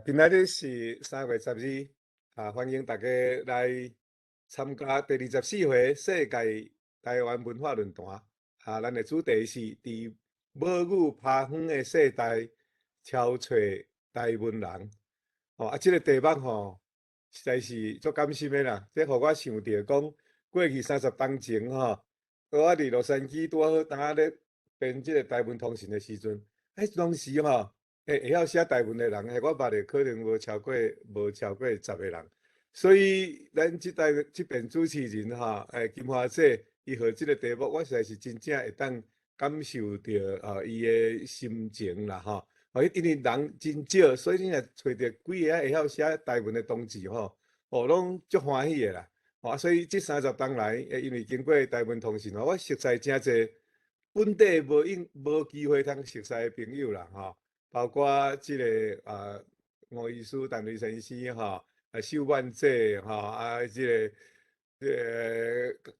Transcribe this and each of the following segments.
今仔日是3月12，啊，歡迎大家來參加第24回世界台灣文化論壇。啊，咱的主題是佇母語拍遠的世代，超揣台灣人。哦，啊，這個題目吼，實在是足感心的啦。這予我想著講，過去30冬前吼，我佇洛杉磯拄好當仔咧編這個台文通訊的時陣，彼當時吼，會曉寫台文的人，我捌的可能無超過10個人。所以，咱這台這邊主持人吼，金華姐，伊予這個題目，我實在是真正會當感受著啊，伊的心情啦吼。哦，因為人真少，所以你若揣著幾個會曉寫台文的同志吼，哦，攏足歡喜的啦。哦，所以這30冬來，因為經過台文通訊吼，我熟似誠濟本地無用無機會通熟似的朋友啦吼，包括這個啊吳醫師、陳雷先生吼，啊秀萬姐吼，啊這個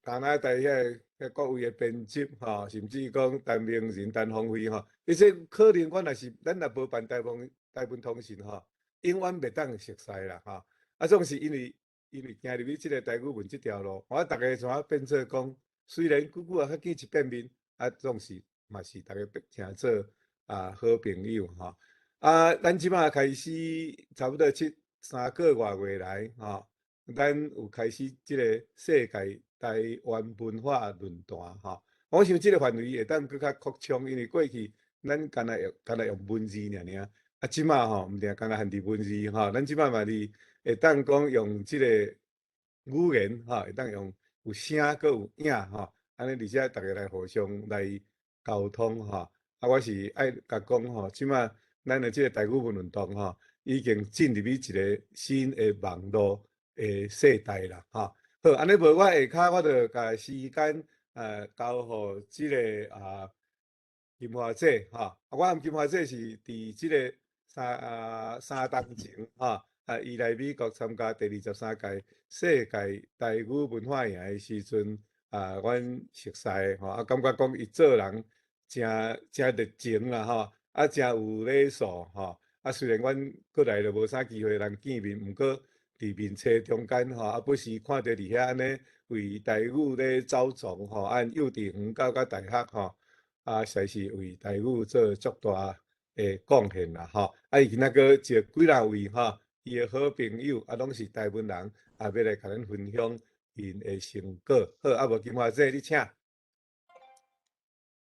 加拿大遐個各位的編輯吼，甚至講陳明仁、陳芳輝吼，這些可能阮若是咱若無辦台文通訊吼，永遠袂當熟似啦吼。啊，總是因為行入去這個台語文這條路，我逐家怎啊變做講，雖然久久啊較見一遍面，啊，總是嘛是逐家成做啊好朋友吼。啊，咱這擺開始差不多這3個外月來吼，咱有開始這個世界台灣文化論壇吼。我想這個範圍會當閣較擴充，因為過去咱干焦用文字爾爾，啊，這擺吼毋定干焦限佇文字吼，咱這擺嘛是會當講用這個語言吼，會當用有聲閣有影吼，按呢而且逐家來互相來溝通吼。啊，我是愛共講吼，這擺咱的這個台語文運動吼，已經進入去一個新的網路的世代啦，吼。好，按呢無我下跤我就共時間交予這個啊金華姐吼。啊，我和金華姐是佇這個3冬前吼，啊，伊來美國參加第23屆世界台語文化營的時陣，啊，阮熟似吼，啊，感覺講伊做人誠誠熱情啦吼，啊，誠有禮數吼，啊，雖然阮過來就無啥機會通見面，毋過佇面冊中間吼，啊，不時看著佇遐按呢為台語咧走傱吼，按幼稚園到甲大學吼，啊，實在是為台語做足大的貢獻啦吼。啊，伊今仔閣招幾若位吼，伊的好朋友啊，攏是台灣人，啊，欲來共咱分享𪜶的成果。好，啊，無金華姐，你請。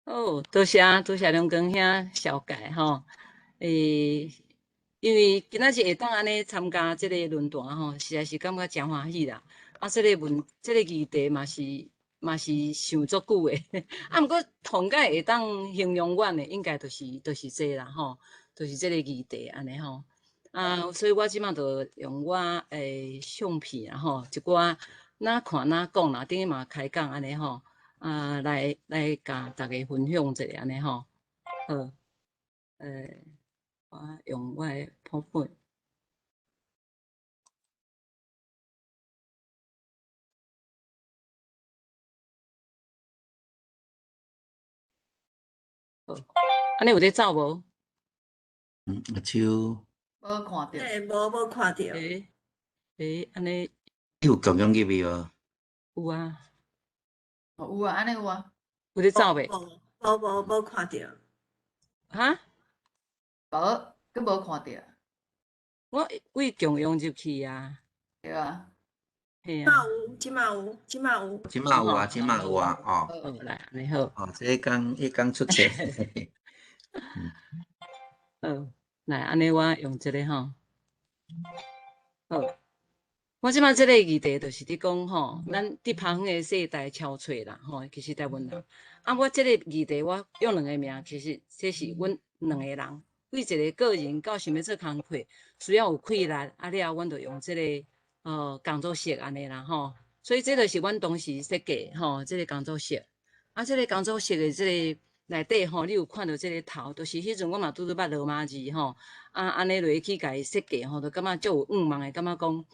好，多謝多謝梁光兄紹介吼。因為今仔日會當按呢參加這個論壇吼，實在是感覺誠歡喜啦。啊，這個議題嘛是想足久的，啊，毋過同屆會當形容阮的，應該就是這啦吼，就是這個議題按呢吼。啊，所以我這擺就用我的相片啊吼，一寡哪看哪講啦，等於嘛開講按呢吼，啊，來共大家分享一下按呢吼。好，我用我的 PowerPoint。好，按呢有咧走無？嗯，目睭。無看著。欸，無看著。欸，欸，按呢？你有共享入去無？有啊。哦，有啊，按呢有啊。有咧走袂？無看著。哈？無，閣無看著。我為共享入去啊。對啊。嘿啊。這擺有，這擺有，這擺有。這擺有啊，這擺有啊，哦。好，來，按呢好。哦，這剛彼剛出冊。好，來，按呢我用這個吼。好，我這擺這個議題就是佇講吼，咱佇拍遠的世代超揣啦吼，其實台灣人。啊，我這個議題我用兩個名，其實這是阮兩個人，為一個個人到想欲做工課，需要有氣力，啊了，阮就用這個工作室按呢啦吼。所以這就是阮當時設計吼，這個工作室。啊，這個工作室的這個內底吼，你有看著這個頭，就是彼陣我嘛拄拄捌羅馬字吼，啊，按呢落去共伊設計吼，就感覺足有願望的，感覺講，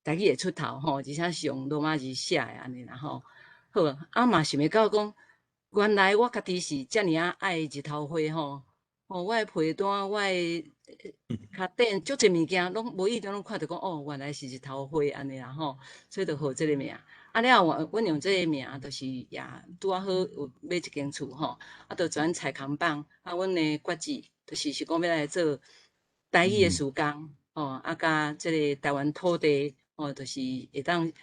台語會出頭吼，而且是用羅馬字寫的按呢啦吼。好，啊嘛想袂到講，原來我家己是遮爾仔愛日頭花吼，吼，我的被單，我的跤頂足濟物件攏無意中攏看著講哦，原來是日頭花按呢啦吼，所以就號這个名。啊了後，阮用這个名，就是也拄仔好有買一間厝吼，啊，就轉採扛棒。啊，阮的決志就是講欲來做台語的事工吼，啊，佮這个台灣土地吼，就是會當予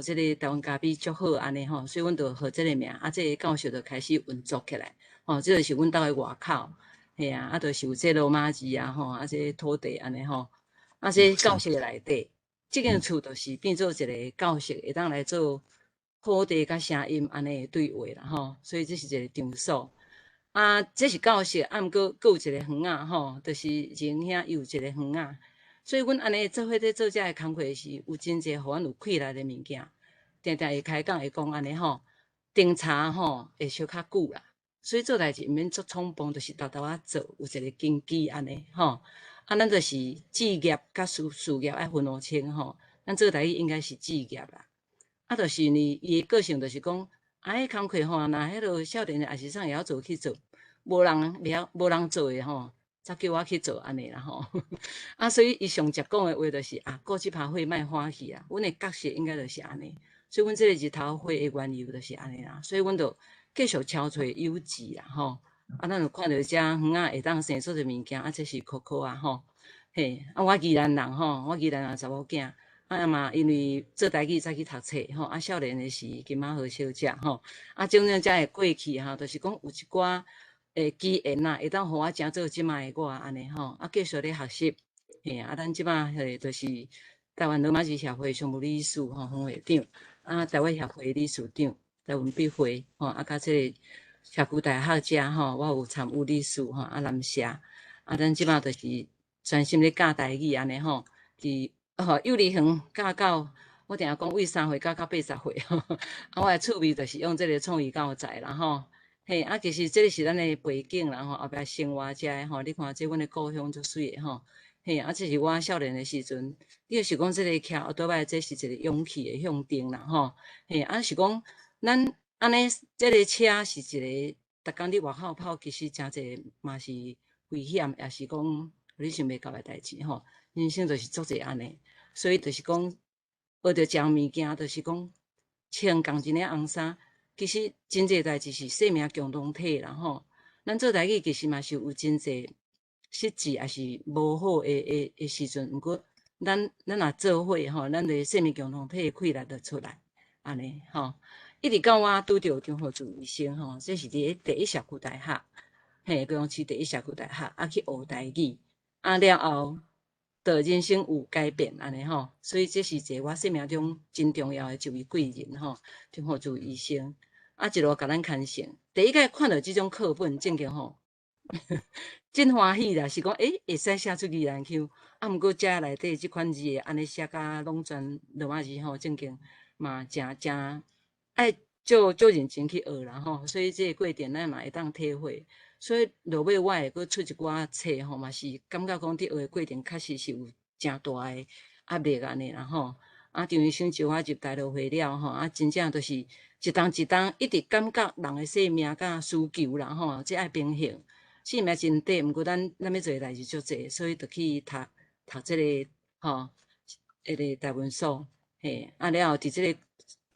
這个台灣咖啡足好按呢吼，所以阮就號這个名，啊，這个教室就開始運作起來，吼，這就是阮兜的外口，嘿啊，啊，就是有這羅馬字啊吼，啊，這个土地按呢吼，啊，這教室的內底，這間厝就是變做一个教室，會當來做土地佮聲音按呢的對話啦吼，所以這是一個場所。啊，這是教室，啊，毋過閣有一個園仔吼，就是仁兄伊有一個園仔，所以阮按呢做伙咧做這个工課時，有真濟予阮有氣力的物件，定定會開講會講按呢吼，偵查吼會相較久啦，所以做代誌毋免足衝動，就是沓沓仔做，有一個根基按呢吼。啊，咱就是志業佮事業愛分予清吼，咱做代誌應該是志業啦。啊，就是呢，伊的個性就是講，啊，彼工課吼，若彼落少年的也是啥會曉做去做，無人袂曉，無人做的吼，才叫我去做按呢啦吼。啊，所以伊上捷講的話就是啊，顧這趴火莫歡喜啊。阮的角色應該就是按呢，所以阮這个日頭花的緣由就是按呢啦。所以阮就繼續敲揣有志啦吼。啊，咱就看著遮園仔會當生出一物件，啊，這是可可啊吼。嘿，啊，我宜蘭人吼，我宜蘭人查某囝，啊嘛，因為做台語才去讀冊吼，啊，少年的時金馬和小姐吼，啊，種種遮的過去吼，就是講有一寡的機緣啊，會當予我成做這擺的我按呢吼，啊，繼續咧學習，嘿啊，咱這擺嘿就是台灣羅馬字協會常務理事吼，分會長，啊，台灣協會理事長，台灣筆會吼，啊，佮這个社區大學遮吼，我有參與理事吼，啊，南社，啊，咱這擺就是專心咧教台語按呢吼，佇吼幼兒園教到，我定定講為3歲教到80歲，啊，我的趣味就是用這个創意教材啦吼，嘿，啊，其實這个是咱的背景啦吼，後壁生活遮的吼，你看這阮的故鄉足媠的吼，嘿，啊，這是我少年的時陣，你就是講這个騎歐多擺，這是一個勇氣的象徵啦吼，嘿，啊是講咱按呢，這个車是一个，逐工佇外口跑，其實誠濟嘛是危險，也是講你想袂到的代誌吼。人生就是足濟按呢，所以就是講學著一項物件，就是講穿仝一領紅衫，其實真濟代誌是生命共同體啦吼。咱做台語其實嘛是有真濟失志，也是無好的時陣，毋過咱若做伙吼，咱的生命共同體的氣力就出來，按呢吼。一直到我拄著張和柱醫生吼，這是佇咧第一社區大學，嘿，高雄市第一社區大學，啊去學台語，啊了後，就人生有改變按呢吼，所以這是一个我生命中真重要的一位貴人吼，張和柱醫生，啊一路共咱牽成。第一擺看著這種課本，正經吼，真歡喜啦，是講會使寫出宜蘭腔，啊毋過遮內底這款字的按呢寫甲攏全羅馬字吼，正經嘛誠誠愛足足認真去學啦吼，所以這個過程咱嘛會當體會。所以落尾我會閣出一寡冊吼，嘛是感覺講佇學的過程確實是有誠大的壓力按呢啦吼。啊，張醫生招我入大陸會了吼，啊，真正就是一冬一冬一直感覺人的生命佮需求啦吼，這愛平衡。生命真短，毋過咱欲做的代誌足濟，所以就去讀讀這個吼，彼个台文所，嘿，啊了後佇這个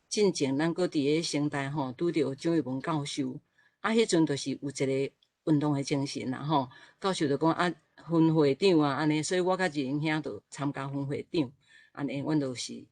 進前，咱閣佇咧成大吼拄著張育文教授，啊，彼陣就是有一个運動的精神啦吼，教授就講啊，分會長啊按呢，所以我佮仁兄就參加分會長，按呢，阮就是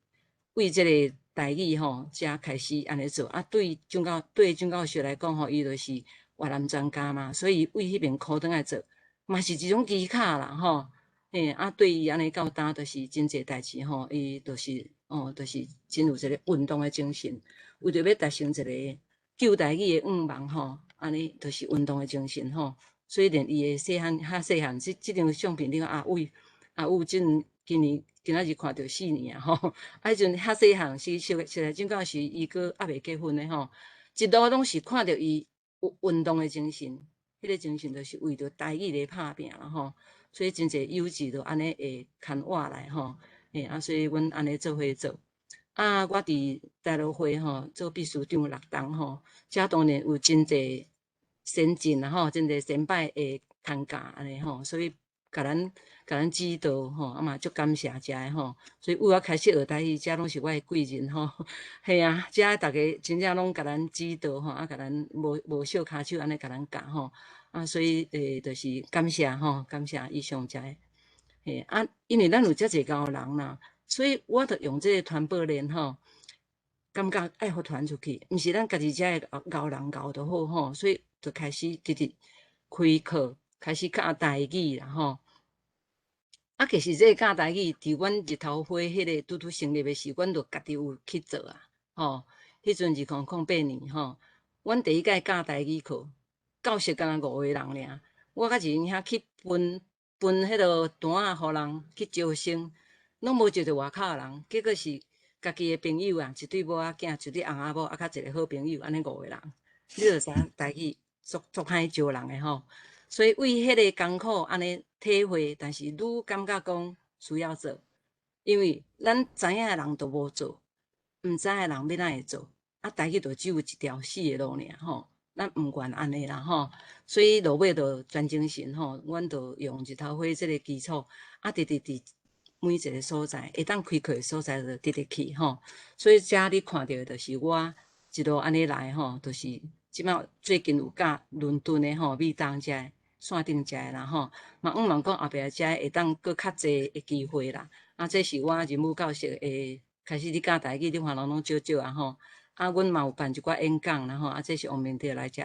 為這个台語吼，才開始按呢做。啊，對張教授來講吼，伊就是越南專家嘛，所以為彼邊苦轉來做，嘛是一種技巧啦吼。嘿，啊，對伊按呢到今就是真濟代誌吼，伊就是哦，就是真有一个運動的精神，為著欲達成一个救台語的願望吼，按呢就是運動的精神吼。所以連伊的細漢較細漢，這張相片你看阿偉阿有真今年今仔日看著4年啊吼，啊彼陣較細漢是熟熟來張教授，伊閣猶未結婚的吼，一路攏是看著伊有運動的精神，彼个精神就是為著台語咧拍拚啦吼。所以真濟友誼就按呢會牽活來吼，嘿啊，所以阮按呢做伙做。啊，我佇大陸會吼做秘書長六冬吼，遮當然有真濟先進啦吼，真濟先擺會參加按呢吼，所以共咱指導吼，啊嘛足感謝遮的吼，所以為我開始學台語，遮攏是我的貴人吼，嘿啊，遮逐家真正攏共咱指導吼，啊，共咱無無小跤手按呢共咱教吼，啊，所以就是感謝吼，感謝以上遮的，嘿啊，因為咱有遮濟𠢕人啦，所以我就用這個傳播鏈吼，感覺愛予傳出去，毋是咱家己遮的𠢕人𠢕就好吼，所以就開始直直開課，開始教台語啦吼。啊，其實這個教台語，佇阮日頭花彼个拄拄成立的時，阮就家己有去做啊，吼。彼陣2008年吼，阮第一屆教台語課，教室敢若五個人爾，我佮一兄去分分彼个單仔，予人去招生，攏無招著外口的人，結果是家己的朋友啊，一對某仔囝，一對翁仔某，啊，較一個好朋友，按呢五個人，你就知影台語足足歹招人的吼。所以為彼个艱苦按呢體會，但是愈感覺講需要做，因為咱知影的人都無做，毋知的人欲怎會做？啊，台語就只有一條死的路爾吼，咱毋願按呢啦吼，所以落尾就全精神吼，阮就用日頭花這个基礎，啊，直直佇每一個所在會當開課的所在就直直去吼，所以遮你看著的就是我一路按呢來吼，就是這擺最近有教倫敦的吼，美東遮的。線頂遮的啦吼，嘛向望講後壁遮會當閣較濟的機會啦。啊，這是我任務教室的開始咧教台語，你看人攏少少啊吼。啊，阮嘛有辦一寡演講啦吼。啊，這是王明德來遮，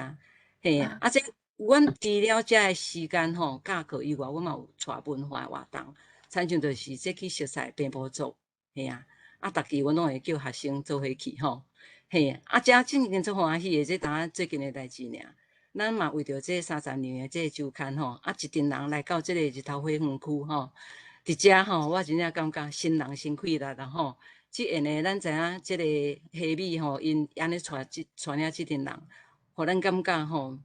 嘿，啊，這阮除了遮的時間吼，教課以外，阮嘛有帶文化活動，親像就是這去熟似平埔族，嘿啊，啊，逐期阮攏會叫學生做伙去吼，嘿，啊，遮真正足歡喜的，這當最近的代誌爾。咱嘛為著這30年的這個週刊吼，啊，一陣人來到這個日頭花園區吼，佇遮吼，我真正感覺新人真氣力啦吼。這下呢，咱知影這個蝦米吼，𪜶按呢帶這帶領這陣人，予咱感覺吼，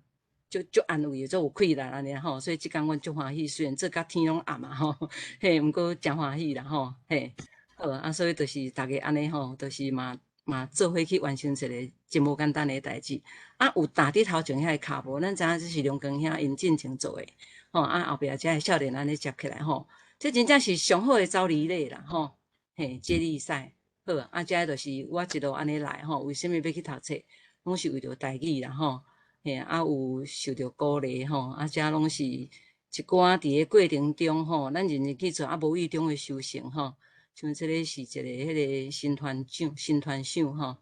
足足安慰，足有氣力按呢吼。所以這工阮足歡喜，雖然做甲天攏暗啊吼，嘿，毋過誠歡喜啦吼，嘿，好啊，所以就是逐家按呢吼，就是嘛。嘛，做伙去完成一個真無簡單的代誌。啊，有踏佇頭前遐个跤步，咱知影這是龍光兄𪜶進前做的，吼啊，後壁遮的少年按呢接起來吼，這真正是上好的徂離禮啦，吼，嘿，接力賽，好啊，這就是我一路按呢來吼，為啥物欲去讀冊，攏是為著台語啦，吼，嘿，啊有受著鼓勵吼，啊，這攏是一寡佇个過程中吼，咱認真去做，啊，無意中的修成吼。像這个是一個彼个新團長、新團賞吼，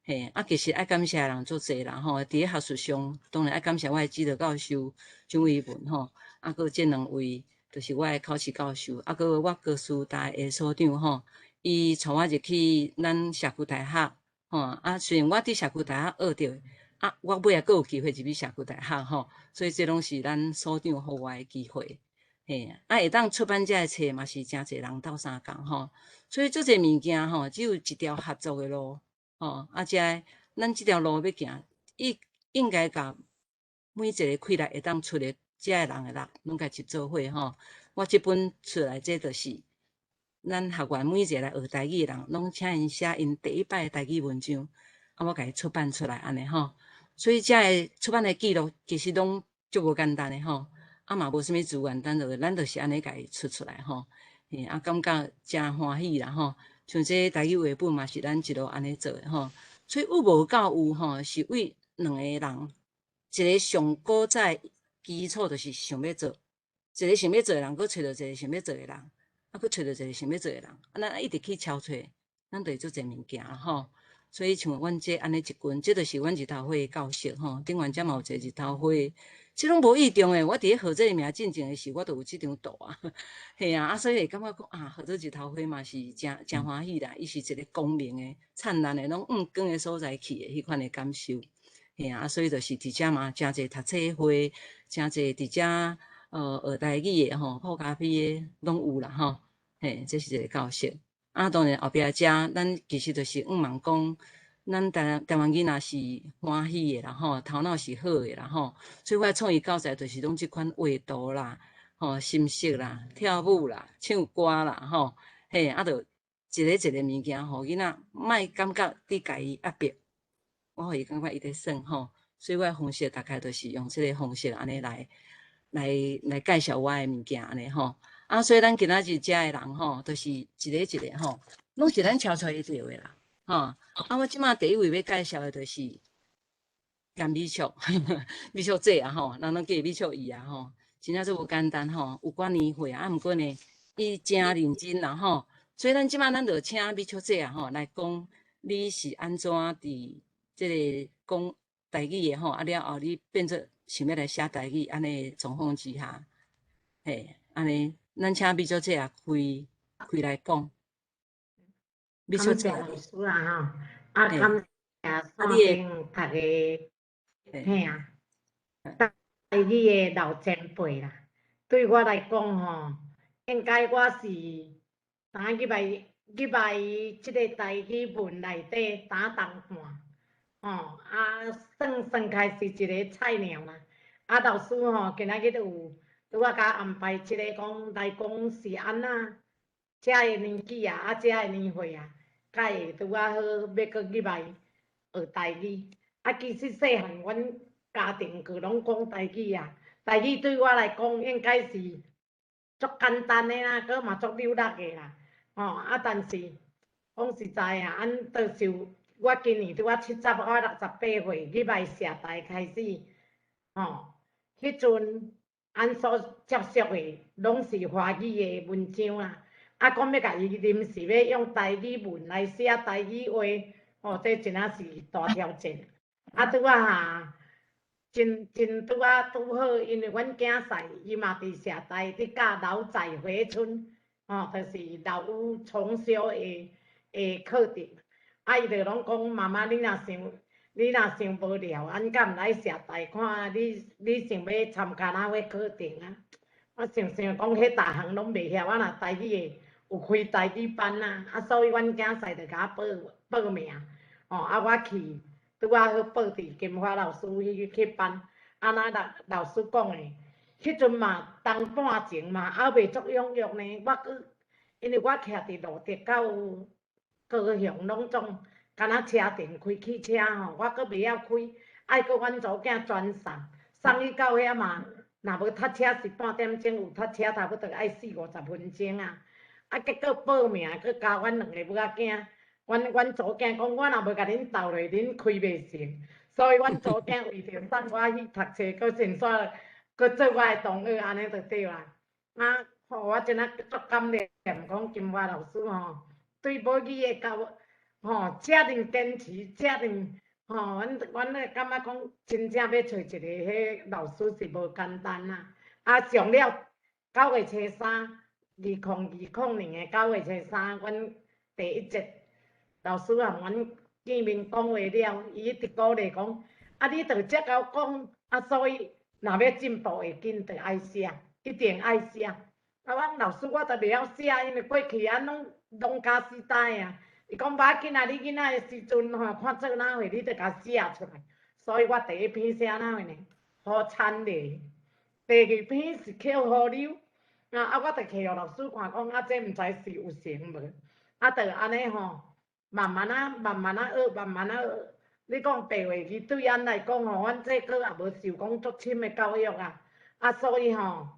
嘿，啊，其實愛感謝的人足濟啦吼，佇咧學術上，當然愛感謝我的指導教授蔣偉文吼，啊，閣這兩位就是我的考試教授，啊，閣我高師大的所長吼，伊帶我入去咱社區大學吼，啊，雖然我佇社區大學學著，啊，我尾仔閣有機會入去社區大學吼，所以這攏是咱所長予我的機會。嘿，啊，會當出版這个冊嘛是誠濟人鬥相共吼，所以足濟物件吼，只有一條合作的路吼，啊，遮咱這條路欲行，伊應該共每一个氣力會當出的遮个人的力，攏共集做伙吼。我這本出來這就是咱學院每一個來學台語的人，攏請𪜶寫𪜶第一擺的台語文章，啊，我共伊出版出來按呢吼。所以遮个出版的記錄其實攏足無簡單的吼。啊嘛無啥物資源，咱就是按呢共伊出出來吼，嘿，啊感覺誠歡喜啦吼。像這台語繪本嘛是咱一路按呢做的吼，所以有無到有吼，是為兩個人，一個上古早基礎就是想欲做，一個想欲做的人，閣揣著一個想欲做的人，啊，閣揣著一個想欲做的人，啊，咱一直去敲揣，咱就會足濟物件吼。所以像阮這按呢一群，這就是阮日頭花的教室吼，頂懸遮嘛有一個日頭花。這攏無意中的，我佇咧號這個名進前的時，我就有這張圖啊，嘿啊，啊，所以會感覺講啊，號做日頭花嘛是誠誠歡喜啦，伊是一個光明的、燦爛的，攏向光的所在去的彼款的感受，嘿啊，所以就是佇遮嘛，誠濟讀冊會，誠濟佇遮學台語的吼，泡咖啡的攏有啦吼，嘿，這是一個教室。啊，當然後壁遮，咱其實就是向望講。咱台灣囡仔是歡喜的啦吼，頭腦是好的啦吼，所以我創意教材就是攏這款畫圖啦、吼心色啦、跳舞啦、唱歌啦吼，嘿，啊，就一個一個物件，予囡仔莫感覺你共伊壓迫，我予伊感覺伊咧耍吼，所以我的方式大概就是用這個方式按呢來。來介紹我的物件按呢吼。啊，所以咱今仔日遮的人吼，就是一个一個吼，攏是咱超揣著的啦，吼。啊，我這馬第一位欲介紹的就是顏美淑，美淑姐啊吼，人攏叫伊美淑姨啊吼，真正足無簡單吼，有寡年歲啊，毋過呢，伊誠認真啦吼。所以咱這馬咱就請美淑姐啊吼來講，你是按怎佇這个講台語的吼，啊了後你變做想欲來寫台語，按呢狀況之下，嘿，按呢，咱請美淑姐啊開開來講。美淑姐。感謝老師啊吼，啊感謝線頂逐个，嘿啊，台語的老前輩啦，對我來講吼，應該我是當入來這个台語文內底打冬半，吼，啊算算起來是一个菜鳥啦。啊老師吼，今仔日有拄仔共安排一个講來講是按怎，這个年紀啊，啊這个年歲啊，才會拄仔好欲閣入來學台語。啊，其實細漢阮家庭閣攏講台語啊，台語對我來講應該是足簡單的啦，閣嘛足溜達的啦，吼啊！但是講實在啊，按都是我今年拄仔70，我68歲入來社大開始，吼，彼陣按所接觸的攏是華語的文章啊，啊，講欲共伊臨時欲用台語文來寫台語話，吼，這真正是大挑戰。啊，拄仔哈，真真拄仔拄好，因為阮囝婿伊嘛佇社大佇教老在回春，吼，就是老屋重修的課程。啊，伊就攏講媽媽，你若想無聊，按敢毋來社大看你，你想欲參加哪款課程啊？我想想講，彼逐項攏袂曉，我若台語的有開台語班啊，啊，所以阮囝婿就共我報報名，吼，啊，我去拄仔好報佇金華老師彼班，啊，若老師講的，彼陣嘛冬半前嘛，猶未足踴躍呢，我閣因為我徛佇蘆竹到高雄攏總敢若車程開汽車吼，我閣袂曉開，愛閣阮查某囝專送，送去到遐嘛，若無塞車是半點鐘，有塞車差不多愛四五十分鐘啊。啊，結果報名閣加阮兩個母仔囝，阮查某囝講，我若無共恁鬥落，恁開袂成。所以阮查某囝為著送我去讀冊，閣順紲閣做我的同學，按呢就對啦。啊，吼，我真正足感念，講金華老師吼，對母語的教育，吼，遮爾堅持，遮爾吼，阮咧感覺講，真正欲揣一个彼老師是無簡單啊。啊，上了9月初3，2020年的九月初三，阮第一節老師和阮見面講話了，伊一直鼓勵講，啊，你著遮𠢕講，啊，所以若欲進步會緊，著愛寫，一定愛寫。啊，我講老師，我著袂曉寫，因為過去啊攏農家時代啊。伊講無要緊啊，你囡仔的時陣吼，看做哪貨，你著共寫出來。所以我第一篇寫哪貨呢？雨田犁。第二篇是抾河流。啊啊！我著摕予老師看，講啊，這毋知是有成無？啊，著按呢吼，慢慢仔、慢慢仔學，慢慢仔學。你講白話字對阮來講吼，阮這閣也無受講足深的教育啊。啊，所以吼，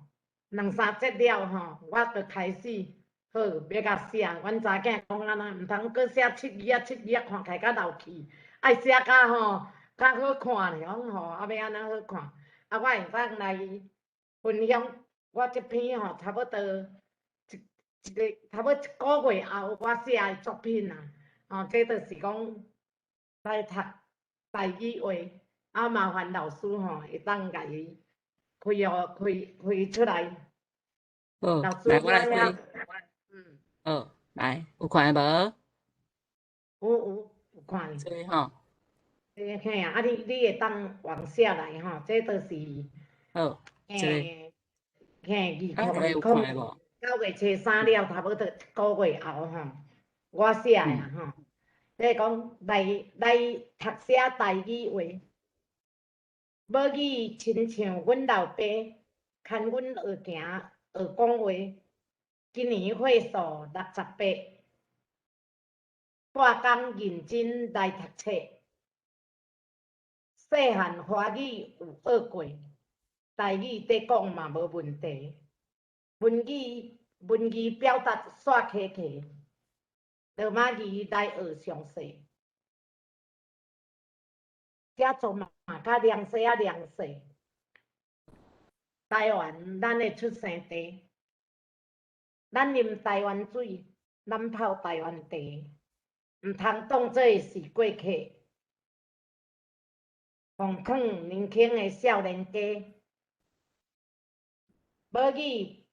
兩三節了吼，我就開始好欲共寫。阮查囝講按怎，毋通閣寫七字仔七字仔，看起來較老氣，愛寫較吼較好看咧。講吼，啊欲按怎好看？啊，我會當來分享我這篇吼，差不多一一个差不多一个月後我寫的作品啊。吼，這就是講來讀台語話，啊，麻煩老師吼會當共伊開予開開出來。好，老師來我來開。好，來，有看無？有看。這吼。嘿啊，啊你會當往下來吼，這就是。好，這個。嘿，2020九月初三了，差不多一个月後吼，我寫的啊吼。你講來讀寫台語話，母語親像阮老爸，牽阮學行學講話。今年歲數68，半工認真來讀冊。細漢華語有學過，台語佇講嘛無問題，文語文字表達煞客氣，羅馬字來學詳細，寫作嘛較涼細仔涼細。台灣，咱的出生地，咱啉台灣水，咱泡台灣茶，毋通當做是過客，奉勸年輕的少年家，母語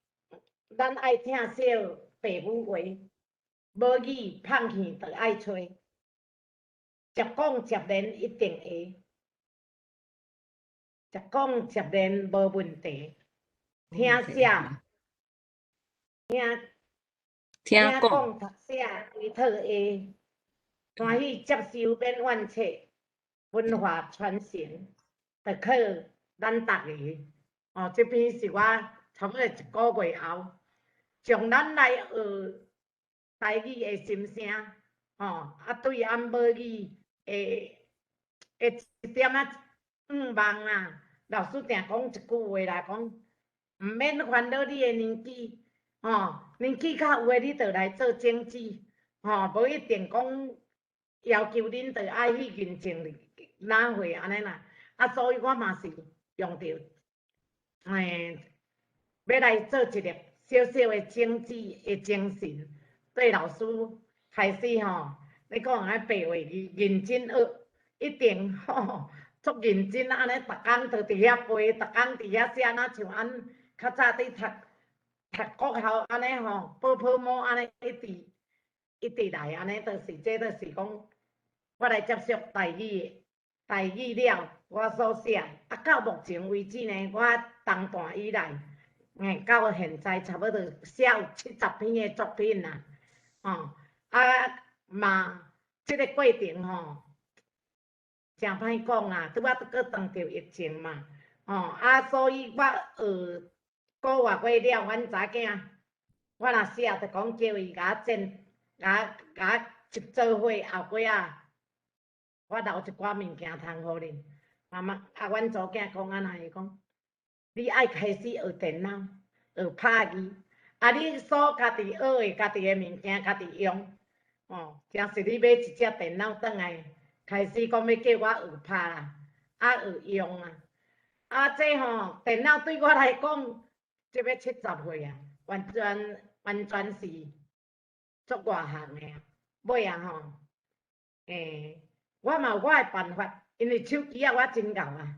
咱愛聽惜爸母話，母語放棄就愛揣，捷講捷練一定會，捷講捷練無問題，聽寫聽聽講講讀寫規套會，歡喜接受免怨切，文化傳承，就靠咱逐个。哦，這篇是我差不多一個月後，從咱來學台語的心聲，吼，啊對俺母語的的一點仔願望啊，老師定講一句話啦，講毋免煩惱你的年紀，吼，年紀較有的你就來做種子，吼，無一定講要求恁就愛去認證哪會按呢啦，啊，所以我嘛是用著，欲來做一粒小小的種子的精神，對老師開始吼，你講按呢白話字認真學，一定吼足認真按呢，逐工就佇遐背，逐工佇遐寫，若像按較早佇讀讀國校按呢吼，報泡沫按呢一直一直來按呢，就是這就是講我來接觸台語台語了，我所寫啊，到目前為止呢，我當大以來，到現在差不多寫有70篇的作品啦，吼，啊嘛，這个過程吼，誠歹講啊，拄仔閣當著疫情嘛，吼，啊，所以我學個月過了，阮查囝，我若寫就講叫伊共我剪，共我共我集做伙後尾仔，我留一寡物件通予恁。媽媽啊，阮查某囝講按呢，伊講，你愛開始學電腦，學拍字，啊，你所家己學的、家己的物件，家己用，哦，真是你買一隻電腦轉來，開始講欲叫我學拍啦，啊學用啊，啊這吼電腦對我來講，這欲70歲啊，完全完全是足外行的啊，尾仔吼，我嘛有我的辦法，因為手機仔我真𠢕啊，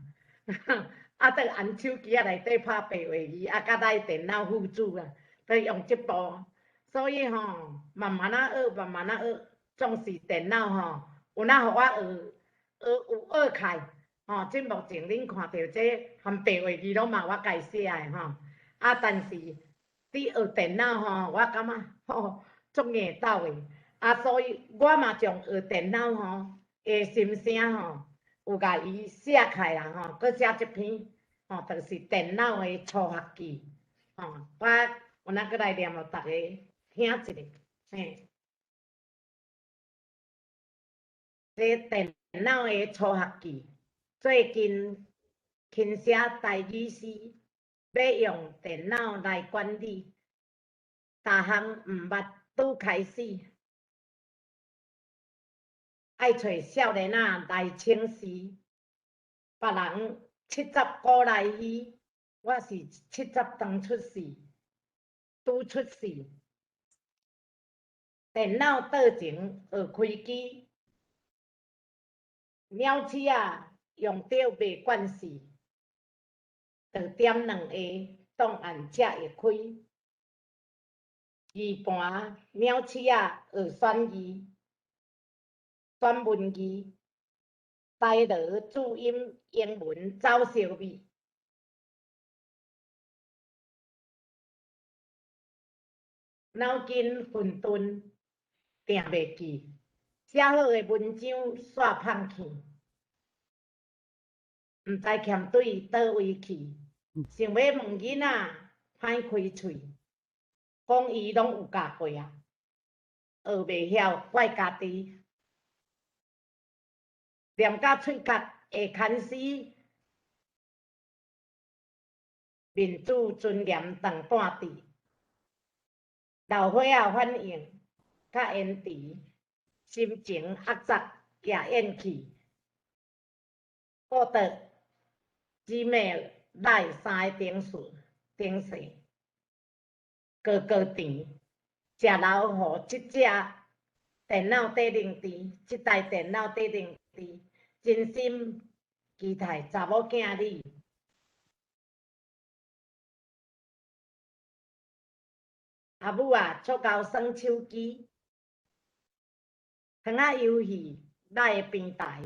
啊，就按手機仔內底拍白話字，啊，佮咱電腦輔助啊，就用這步，所以吼，慢慢仔學，慢慢仔學，總是電腦吼，有哪予我學，學有學起來，吼，這目前恁看著這含白話字攏嘛我家寫的吼，啊，但是佇學電腦吼，我感覺吼足硬鬥的，啊，所以我嘛將學電腦吼的心聲吼，有共伊寫起來啦吼，閣寫這篇吼，就是電腦的初學記，吼，我有哪閣來念予逐家聽一下，嘿。這電腦的初學記，最近輕寫台語詩，欲用電腦來管理，逐項毋捌拄開始，愛揣少年仔來請示，別人70古來稀，我是70當出世，拄出世。電腦桌前學開機，鳥鼠仔用著袂慣勢，就點兩下檔案才會開。字盤鳥鼠仔學選字，選文字，台羅注音英文走相味。腦筋混沌定袂記，寫好的文章煞放棄，毋知欠對佗位去，想欲問囡仔歹開喙，講伊攏有教過啊，學袂曉怪家己，念甲喙角會牽絲。民主尊严长短伫，老岁仔反应较延迟，心情压抑也厌弃。顾得姊妹来三个顶数顶世，高高甜，食老予这只电脑底认知，这台电脑底认知，真心期待查某囝你。阿母啊，足𠢕耍手机，糖仔游戏，咱的平台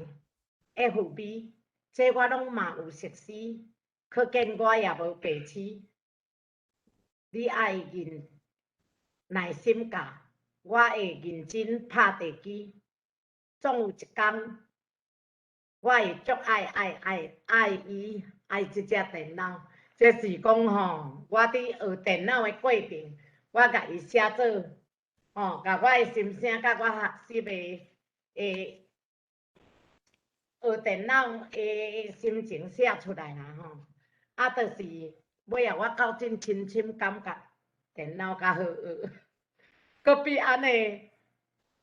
，FB，这我拢嘛有熟悉，可见我也无白痴。你爱认耐心教，我会认真拍地基。总有一工，我会足爱爱爱爱伊，爱这只电脑。这是讲吼，我伫学电脑的过程，我共伊写做，吼，共我的心声，佮我学习的的学电脑的心情写出来啦吼。啊，就是尾仔我到真深深感觉电脑较好学，阁比按呢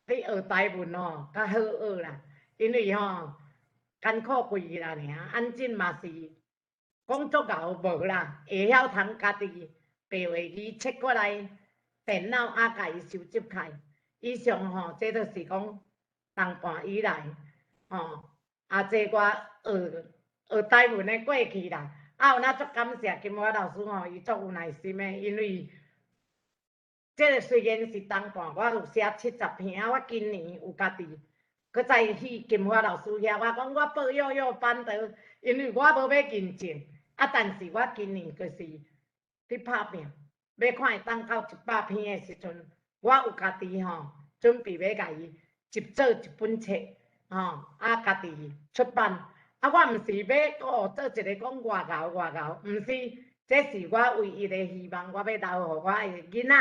去学台文吼较好学啦，因为吼艰苦贵啦尔，按怎嘛是讲足𠢕无啦，会晓通家己白话字切过来电脑啊，共伊收集开。以上吼，这就是讲同伴以来吼，啊，这我学学台文的过去啦。啊，有哪足感谢金华老师吼，伊足有耐心的，因为这个虽然是同伴，我有写70篇啊，我今年有家己阁再去金华老师遐，我讲我报幼幼班的，因为我无欲认证，啊，但是我今年就是去拍拼，欲看会当到100篇的时阵，我有家己吼准备欲共伊集做一本册，吼，啊，家己出版。啊，我毋是欲哦做一个讲外𠢕外𠢕，毋是，这是我唯一的希望，我欲留予我的囡仔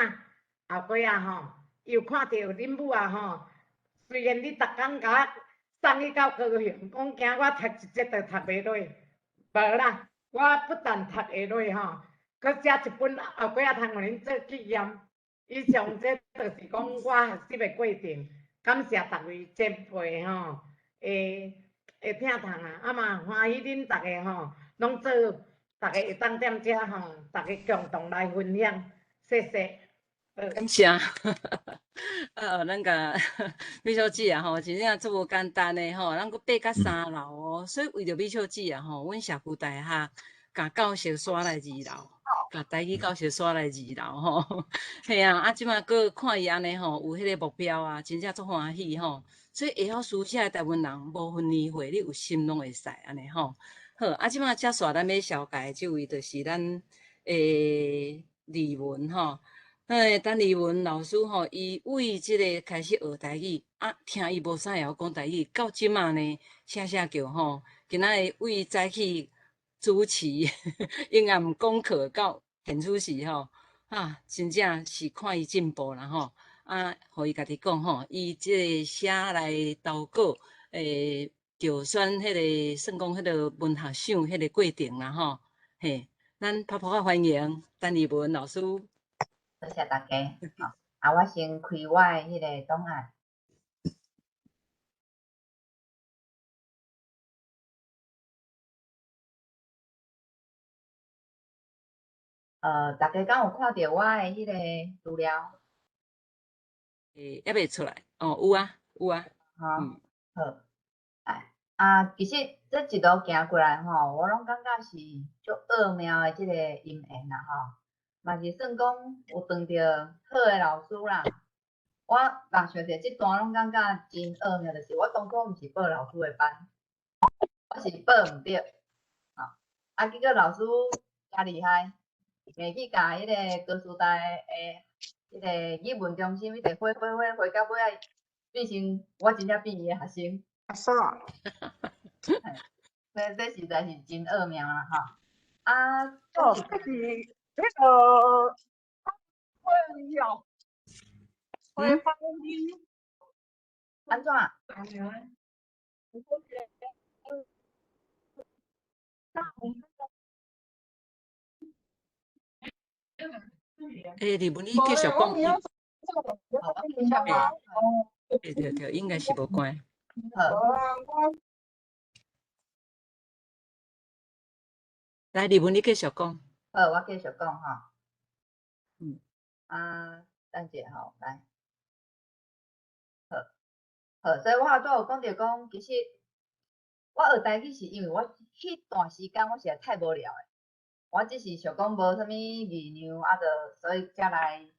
后尾仔吼，伊有看著恁母啊吼，虽然你逐工共我送去到高雄，讲惊我读一节就读袂落，无啦，我不但读会落吼，阁写一本后尾仔通予恁做纪念。以上这就是讲我学习的过程，感谢逐位前辈吼，会听堂啊，啊嘛欢喜恁逐家吼，拢做，逐家会当踮遮吼，逐家共同来分享，谢谢。感谢。咱共美秀姊啊吼，真正足无简单的吼，咱阁爬到三楼哦，所以为著美秀姊啊吼，阮社区大学共教室徙来二楼，共台语教室徙来二楼吼。嘿啊，啊，这马阁看伊按呢吼，有彼个目标啊，真正足欢喜吼。所以会晓书写的台湾人，无分年岁，你有心拢会使按呢吼。好，啊，这马接续咱欲绍介的这位，就是咱李文吼。陈丽文老师吼，伊为这个开始学台语，啊，听伊无啥会晓讲台语，到这马呢，写写叫吼，今仔日为早起主持英暗功课到现主时吼，啊，真正是看伊进步啦吼，啊，予伊家己讲吼，伊这个写来投稿，就选彼个算讲彼个文学赏彼个过程啦吼，嘿，咱拍噗仔欢迎陈丽文老师。多谢大家。啊，我先开我的彼个档案。大家敢有看著我的彼个资料？欸，犹未出来。哦，有啊，有啊。好，好。哎，啊，其实这一路行过来吼，我拢感觉是足奥妙的这个因缘啦吼。嘛是算讲有碰著好的老师啦。我嘛想著这段拢感觉真奥妙，就是我当初毋是报老师的班，我是报毋著。啊，结果老师诚厉害，袂去共彼个高师大的彼个语文中心，一直火火火火到尾仔，变成我真正变伊的学生。阿嫂。所以这实在是真奥妙啦吼。啊，哦，这是那个会哦，会发音。按怎？欸，麗文，你繼續講。對對對，應該是無關。好。來，麗文，你繼續講。好，我繼續講吼。啊，等一下吼，來。好，好，所以我拄有講著講，其實我學台語是因為我彼段時間我實在太無聊的，我只是想講無啥物議量，啊，就所以才來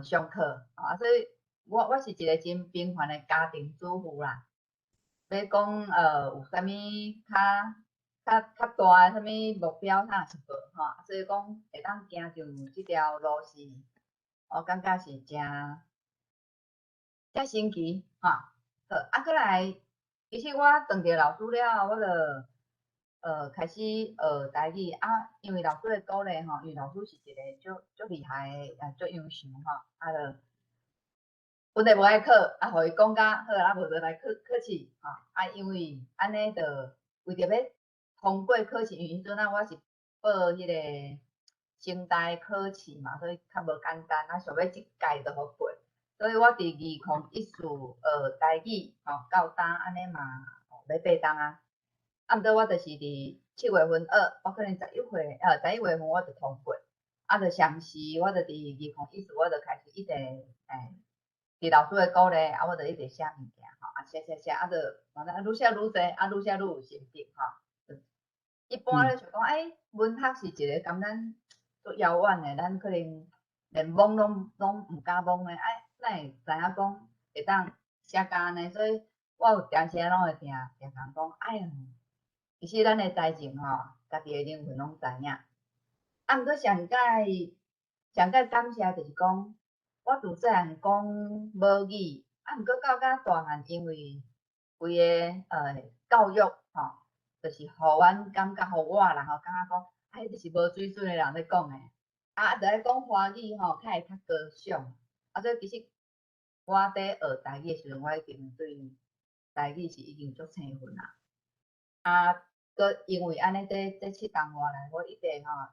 上課，啊，所以我是一個真平凡的家庭主婦啦。欲講有啥物較大的啥物目標，啥是無吼，所以講會當行上這條路線，我感覺是誠誠神奇吼。好，啊，閣來，其實我當著老師了後，我就開始學台語啊，因為老師的鼓勵吼，因為老師是一個足足厲害的，也足優秀吼，啊，就本來無愛考，啊，予伊講甲好，啊，無就來考試吼，啊，因為按呢就為著欲通過考試，因為彼陣啊我是報彼個成大考試嘛，所以較無簡單，啊，想欲一屆就予過，所以我佇2014學台語吼，到今按呢嘛欲8冬啊。啊，毋過我就是佇7月份學，我可能11歲，11月份我就通過，啊，就同時我就佇2014我就開始一直佇老師的鼓勵，啊，我就一直寫物件吼，啊，寫寫寫，啊，就反正愈寫愈濟，啊，愈寫愈有心得吼。一般咧想講，欸，文學是一個共咱足遙遠的，咱可能連摸攏毋敢摸的，哎，哪會知影講會當寫甲按呢？所以我有定時攏會定定人講，哎喲，其實咱的才情吼，家己的靈魂攏知影。啊，毋過上蓋上蓋感謝就是講，我自細漢講母語，啊，毋過到較大漢，因為規个教育吼，就是予阮感覺，予我啦吼，感覺講，啊，彼就是無水準的人咧講的，啊，著愛講華語吼，較會較高尚。啊，所以其實我佇學台語的時陣，我已經對台語是已經足生分啊。啊，閣因為按呢，這7冬外來，我一直吼，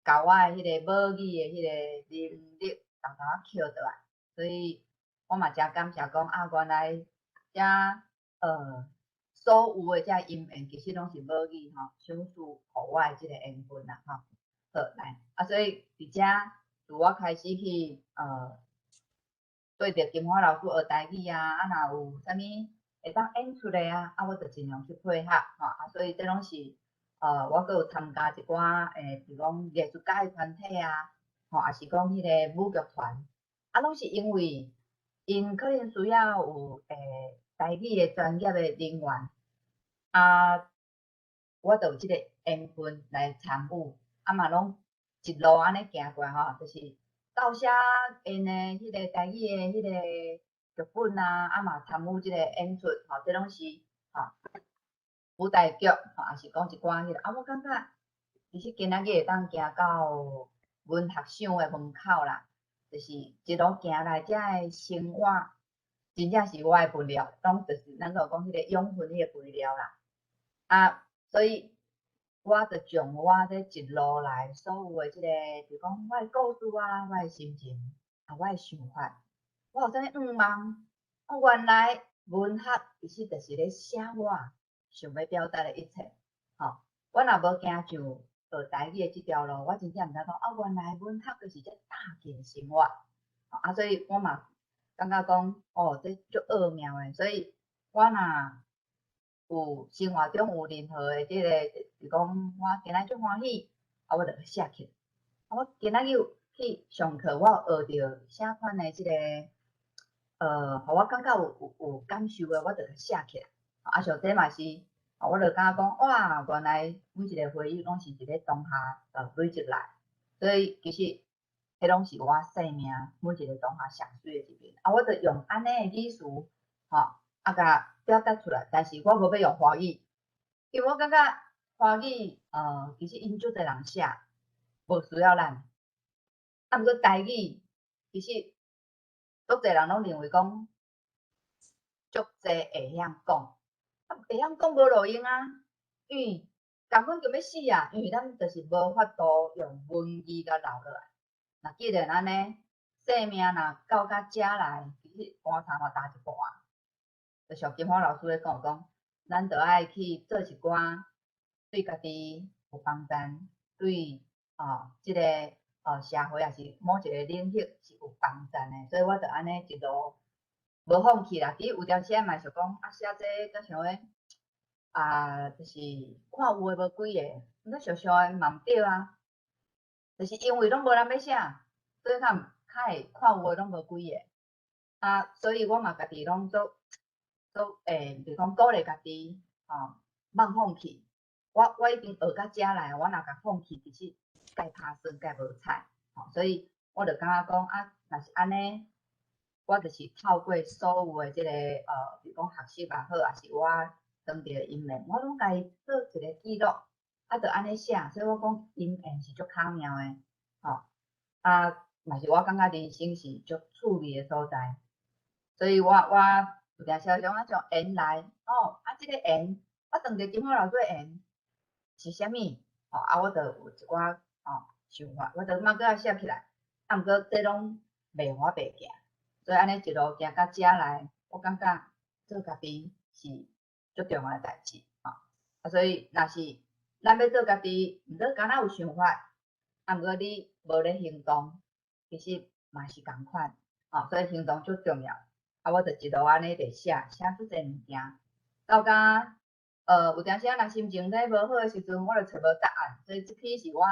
共我的彼個母語的彼個能力沓沓仔抾倒來，所以我嘛誠感謝講啊，原來遮所有的遮音緣，其實攏是母語吼，賞賜予我的這個緣分啦吼。好，來，啊，所以佇遮自我開始去對著金華老師學台語啊，啊，若有啥物會當演出的啊，啊，我就盡量去配合吼，啊，所以這攏是我閣有參加一寡比如講藝術家的團體啊，吼，抑是講彼個舞劇團，啊，攏是因為𪜶可能需要有台語的專業的人員，啊，我就有這個緣分來參與，啊嘛攏一路按呢行過來吼，就是到寫𪜶的彼個台語的彼個劇本啊，啊嘛參與這個演出，吼，這攏是吼舞台劇，吼，抑是講一寡彼個，啊，我感覺其實今仔日會當行到文學賞的門口啦，就是一路行來遮的生活，真正是我的肥料，攏就是咱閣有講彼個養分，彼個肥料啦。啊，所以我就將我這一路來所有的這個，比如講我的故事啊，我的心情啊，我的想法，我有啥物願望？哦，原來文學其實就是咧寫我想欲表達的一切。吼，我若無行上學台語的這條路，我真正毋知講，啊，原來文學就是這搭建生活。啊，所以我嘛感覺講，哦，這足奧妙的。所以我若有生活中有任何的這個，比如講我今仔足歡喜，啊，我就去寫起來。啊，我今仔日去上課，我有學著啥款的這個，予我感覺有感受的，我就去寫起來。啊，像這嘛是，我就感覺講，哇，原來每一個回憶攏是佇咧當下累積來，所以其實彼攏是我生命每一個當下上媠的一面。啊，我就用按呢的語詞，吼，啊，共表達出來，但是我無欲用華語，因為我感覺華語，其實𪜶足濟人寫，無需要咱。啊，毋過台語，其實足濟人攏認為講，足濟會曉講，啊，會曉講無路用啊，因為共款就欲死啊，因為咱就是無法度用文字共留落來。若既然按呢，生命若到甲遮來，其實棺材嘛焦一半。就像金華老師咧講講，咱著愛去做一寡對家己有幫助，對哦，這个社會抑是某一个領域是有幫助的，所以我就按呢一路無放棄啦。其實有當時仔嘛想講，啊寫這個敢像咧啊，就是看有的無幾个，你想想的嘛毋對啊。就是因為攏無人欲寫，所以較較會看有的攏無幾個。啊，所以我嘛家己攏做做比如講鼓勵家己，吼，莫放棄。我已經學到遮來，我若共放棄，其實蓋拍算蓋無彩，吼，所以我就感覺講啊，若是按呢，我就是透過所有的這个比如講學習也好，抑是我當著的因緣，我攏共伊做一个記錄，啊，就按呢寫，所以我講因緣是足巧妙的，吼，啊，嘛是我感覺人生是足趣味的所在，所以我有定時想啊，從緣來，哦，啊，這个緣，我當著金華老師的緣是啥物？吼，啊，我就有一寡吼想法，我就嘛閣愛寫起來，啊，毋過這攏袂予我白行，所以按呢一路行到遮來，我感覺做家己是足重要的代誌，吼，啊，所以若是咱欲做家己，毋過敢若有想法，啊，毋過你無咧行動，其實嘛是仝款，吼，所以行動足重要。啊，我就一路按呢佇寫，寫足濟物件，到甲有當時仔若心情咧無好的時陣，我就揣無答案，所以這篇是我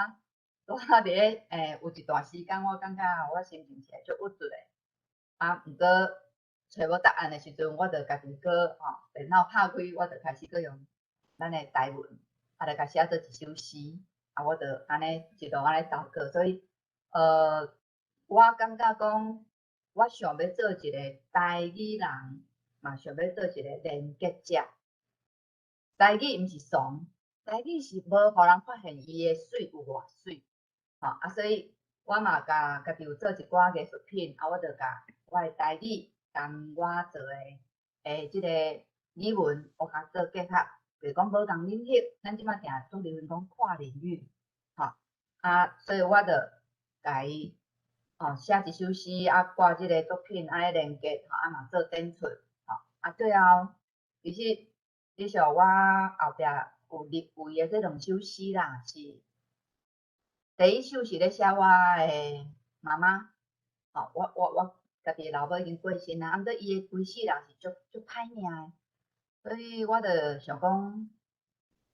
拄仔佇咧有一段時間，我感覺我心情是會足鬱卒的。啊，毋過揣無答案的時陣，我就家己閣吼電腦拍開，我就開始閣用咱的台文，啊，就共寫做一首詩，啊，我就按呢一路按呢投過，所以我感覺講，我想欲做一個台語人，嘛想欲做一個連結者。台語毋是慫，台語是無予人發現伊的媠有偌媠，吼啊！所以我嘛共家己有做一寡藝術品，啊，我就共我的台語共我做的這个語文，我共做結合，比如講無仝領域，咱這馬定足流行講跨領域，吼啊，所以我就共伊吼寫一首詩，啊，掛這个作品按呢連結，吼啊嘛做展出，吼啊最後其實。你像我後壁有入圍的這兩首詩啦，是第一首是咧寫我的媽媽，吼，我家己的老母已經過身啊，啊，毋過伊的規世人是足足歹命的，所以我就想講，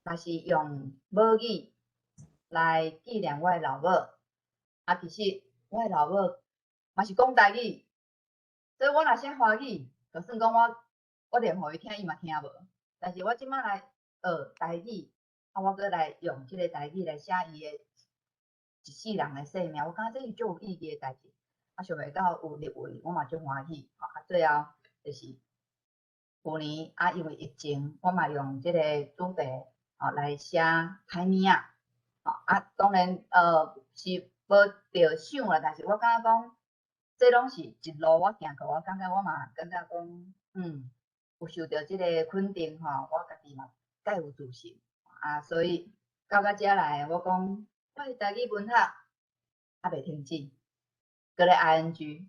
若是用母語來紀念我的老母，啊，其實我的老母嘛是講台語，所以我若寫華語，就算講我念予伊聽，伊嘛聽無。但是我這馬來學台語，啊，我閣來用這个台語來寫伊的一世人的生命，我感覺這是足有意義的代誌。啊，想袂到有入圍，我嘛足歡喜。啊，最後就是去年啊，因為疫情，我嘛用這个主題吼來寫歹物仔。吼啊，當然是無得獎啦，但是我感覺講，這攏是一路我行過，我感覺我嘛感覺講，有受著這个肯定吼，我家己嘛蓋有自信啊，所以到到遮來，我講我的台語文學猶未停止，閣咧 ing，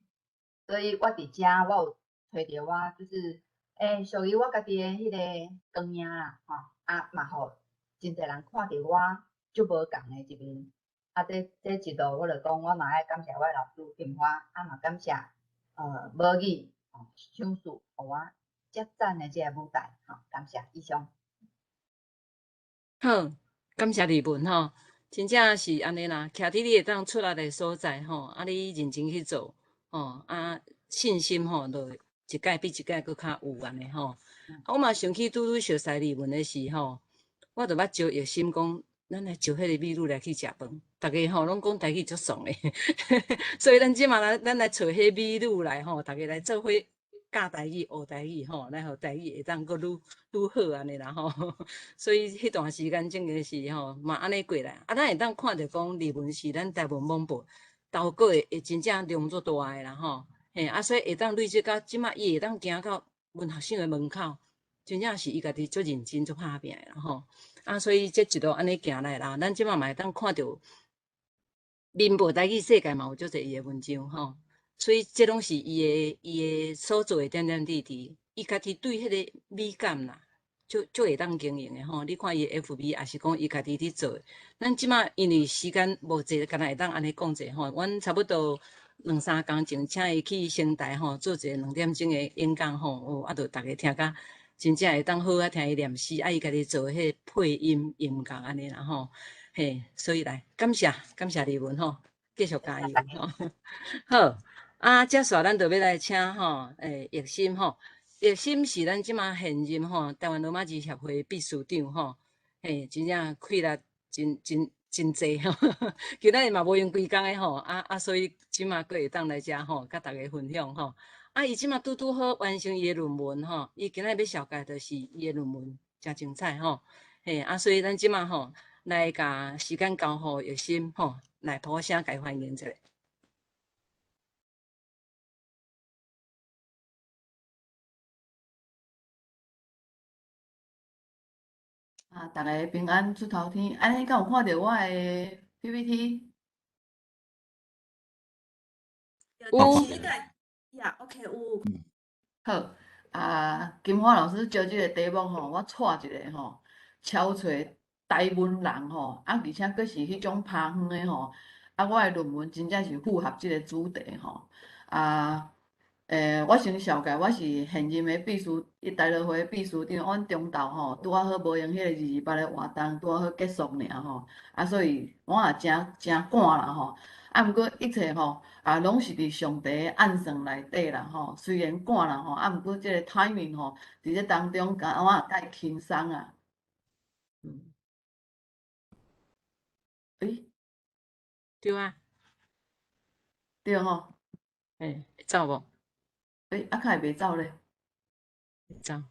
所以我佇遮我有揣著我就是屬於我家己的彼个光影啦，吼啊嘛予真濟人看著我足無仝的一面，啊這一路我就講我嘛愛感謝我的老師金花，啊嘛感謝母語賞賜予我遮讚的這个舞台，吼，感謝以上。好，感謝麗文吼，真正是按呢啦，徛佇你會當出力的所在吼，啊，你認真去做，吼，啊，信心吼，就會一擺比一擺閣較有按呢吼。啊，我嘛想起拄拄熟似麗文的時吼，我就捌招葉心講，咱來招彼个美女來去食飯，逐家吼攏講台語足爽的，所以咱這馬來，咱來揣彼美女來吼，逐家來做伙教台語、學台語吼，來予台語會當閣愈愈好按呢啦吼。所以彼段時間真个是吼，嘛按呢過來。啊，咱會當看著講麗文是咱台文網報投稿的，會真正量足大的啦吼。嘿，啊，所以會當累積到這馬，伊會當行到文學賞的門口。真正是伊家己足認真足拍拚的啦吼。啊，所以這一路按呢行來啦，咱這馬嘛會當看著民報台語世界嘛有足濟伊的文章吼。所以這攏是伊的所做的點點滴滴，伊家己對彼個美感啦，足足會當經營的吼。你看伊的 FB，也是講伊家己佇做的。咱這馬因為時間無濟，敢若會當按呢講者吼。阮差不多兩三工前請伊去成大吼，做一個2點鐘的演講吼，哦，啊，著逐家聽甲真正會當好好聽伊念詩，啊，伊家己做彼個配音音樂按呢啦吼。嘿，所以來感謝感謝麗文吼，繼續加油吼。好。啊，接紲咱就欲來請吼，葉心吼，葉心是咱這馬現任吼台灣羅馬字協會秘書長吼，嘿，真正氣力真真真濟吼，今仔日嘛無閒規工的吼，啊啊，所以這馬閣會當來遮吼，佮大家分享吼。啊，伊這馬拄拄好完成伊的論文吼，伊今仔日欲紹介就是伊的論文，誠精彩吼，嘿，啊，所以咱這馬吼來共時間交予葉心吼，來拍聲共伊歡迎一下。啊，逐家平安出頭天，按呢敢有看著我的 PPT？有。呀，OK，有。好，啊，金花老師招這個題目吼，我帶一個吼，超揣台文人吼，啊，而且閣是彼種拍遠的吼，啊，我的論文真正是符合這個主題吼，啊。我先紹介，我是現任的秘書，台樂會秘書長。阮中晝吼，拄仔好無閒彼個228的活動，拄仔好結束爾吼，啊，所以我也誠誠趕啦吼。啊，毋過一切吼，啊，攏是佇上帝的按算內底啦吼。雖然趕啦吼，啊，毋過這個 timing 吼，佇這當中，共我也較輕鬆啊。欸？對啊。對吼。欸，會走無？欸，啊，敢會袂走咧？會走。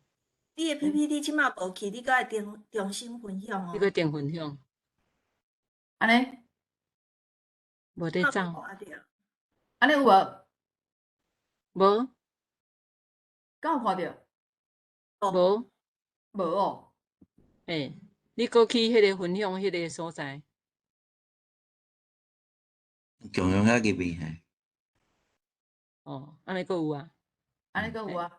你的 PPT 這馬無去，你閣愛重重新分享哦。你閣重分享。按呢？無咧走。按呢有無？無。敢有看著？無。無哦。欸，你閣去彼個分享彼個所在。共享遐入去嘿。哦，按呢閣有啊？按呢閣有啊？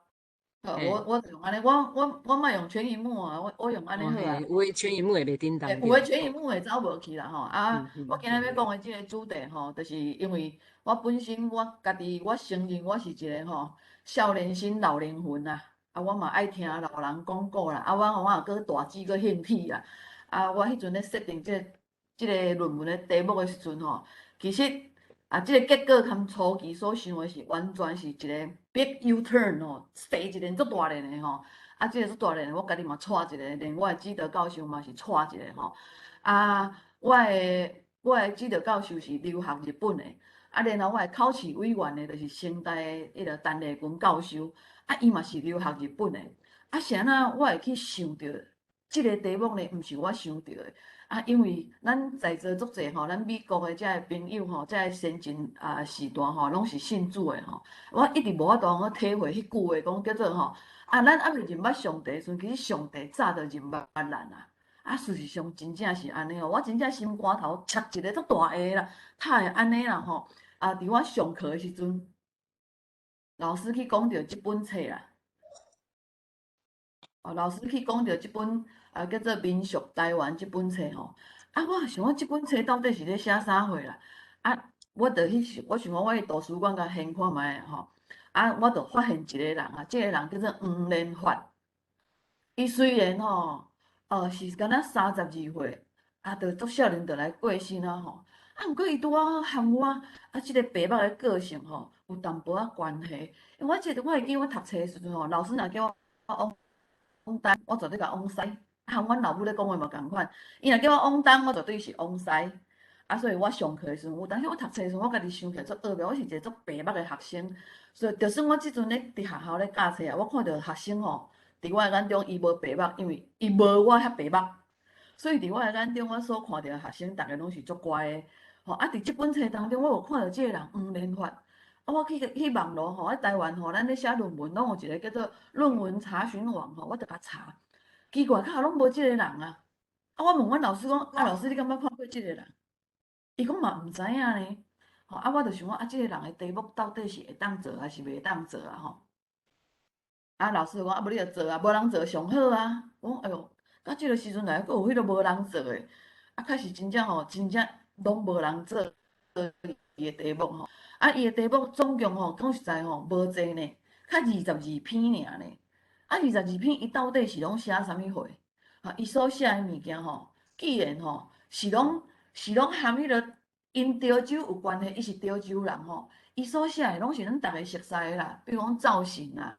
好，我就用按呢，我莫用全螢幕啊，我用按呢好啊。有的全螢幕會袂振動。有的全螢幕會走無去啦吼。啊，我今日欲講的這個主題吼，就是因為我本身我家己我承認我是一個吼少年心老靈魂啊。啊，我嘛愛聽老人講古啦。啊，我也閣大姊閣興起啦。啊，我彼陣咧設定這個論文的題目的時陣吼，其實。啊，這個結果含初期所想的是完全是一個 big U turn 吼，踅一輪足大輪的吼。啊，這個足大輪，我家己嘛帶一個，連我的指導教授嘛是帶一個吼。啊，我的指導教授是留學日本的，啊，然後我的考試委員呢，就是成大的彼個陳麗群教授，啊，伊嘛是留學日本的。啊，是按怎我會去想著這個題目呢？毋是我想著的。啊，因為咱在座足濟吼，咱美國的這个朋友吼，這个先進啊時代吼，攏是信主的吼。我一直無法度去體會彼句話，講叫做吼，啊，咱猶未認捌上帝的時陣，其實上帝早就認捌咱啊。啊，事實上真正是按呢哦，我真正心肝頭插一個足大下啦，哪會按呢啦吼？啊，佇我上課的時陣，老師去講著這本冊啦。哦，老師去講著這本啊，叫做《民俗台灣》這本冊吼。啊，我想講這本冊到底是咧寫啥貨啦？啊，我就去，我想講我去圖書館共翻看覓吼。啊，我就發現一個人啊，這個人叫做黃連發。伊雖然吼，是敢若32歲，啊，就足少年就來過身啊吼。啊，毋過伊拄仔好和我啊，這個白目的個性吼，有淡薄仔關係。因為我記得我會記我讀冊的時陣吼，老師若叫我往東，我絕對共往西。啊，阮老母咧講話嘛仝款，伊若叫我往東，我絕對是往西。啊，所以我上課的時陣，有當時我讀冊的時陣，我家己想起來足惡妙，我是一個足白目的學生。所以，就算我這陣咧佇學校咧教冊啊，我看著學生吼，佇我的眼中伊無白目，因為伊無我遐白目。所以佇我的眼中，我所看著的學生，逐个攏是足乖的。吼，啊，佇這本冊當中，我有看著這個人黃連發，啊，我去網路吼，喺台灣吼，咱咧寫論文攏有一個叫做論文查詢網吼，我就共查，奇怪，較攏無這個人啊。啊，我問阮老師講，啊，老師你敢捌看過這個人？伊講嘛毋知影呢。吼，啊，我就想講，啊，這個人的題目到底是會當做還是袂當做啊？吼。啊，老師就講，啊，無你就做啊，無人做上好啊。我講，哎喲，到這個時陣來，閣有彼個無人做的，啊，確實真正吼，真正攏無人做伊的題目吼。啊，伊的題目總共吼，講實在吼，無濟呢，較22篇爾呢。啊，二十二篇，伊到底是攏寫啥物貨？啊，伊所寫的物件吼，既然吼是攏含彼個𪜶潮州有關係，伊是潮州人吼，伊所寫的攏是咱逐个熟似的啦，比如講灶神啦，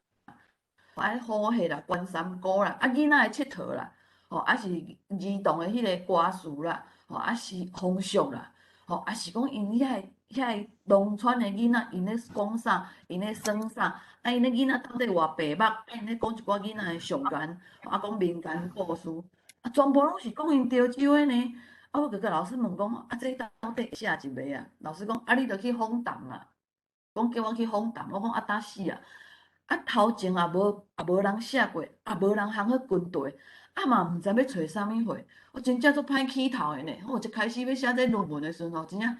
啊，虎戲啦，關山姑啦，啊，囡仔的𨑨迌啦，吼，啊是兒童的彼個歌詞啦，吼，啊是風俗啦，吼，啊是講𪜶遐個農村的囡仔，𪜶咧講啥，𪜶咧耍啥，啊，𪜶咧囡仔到底偌白目，啊，𪜶咧講一寡囡仔的常言，啊，講民間故事，啊，全部攏是講𪜶潮州的呢。啊，我就共老師問講，啊，這到底寫入未啊？老師講，啊，你著去訪談啊，講叫我去訪談，我講啊，呾死啊！啊，頭前也無人寫過，也無人通好跟對，啊嘛毋知欲揣啥物貨，我真正足歹起頭的呢。我一開始欲寫這論文的時陣吼，真正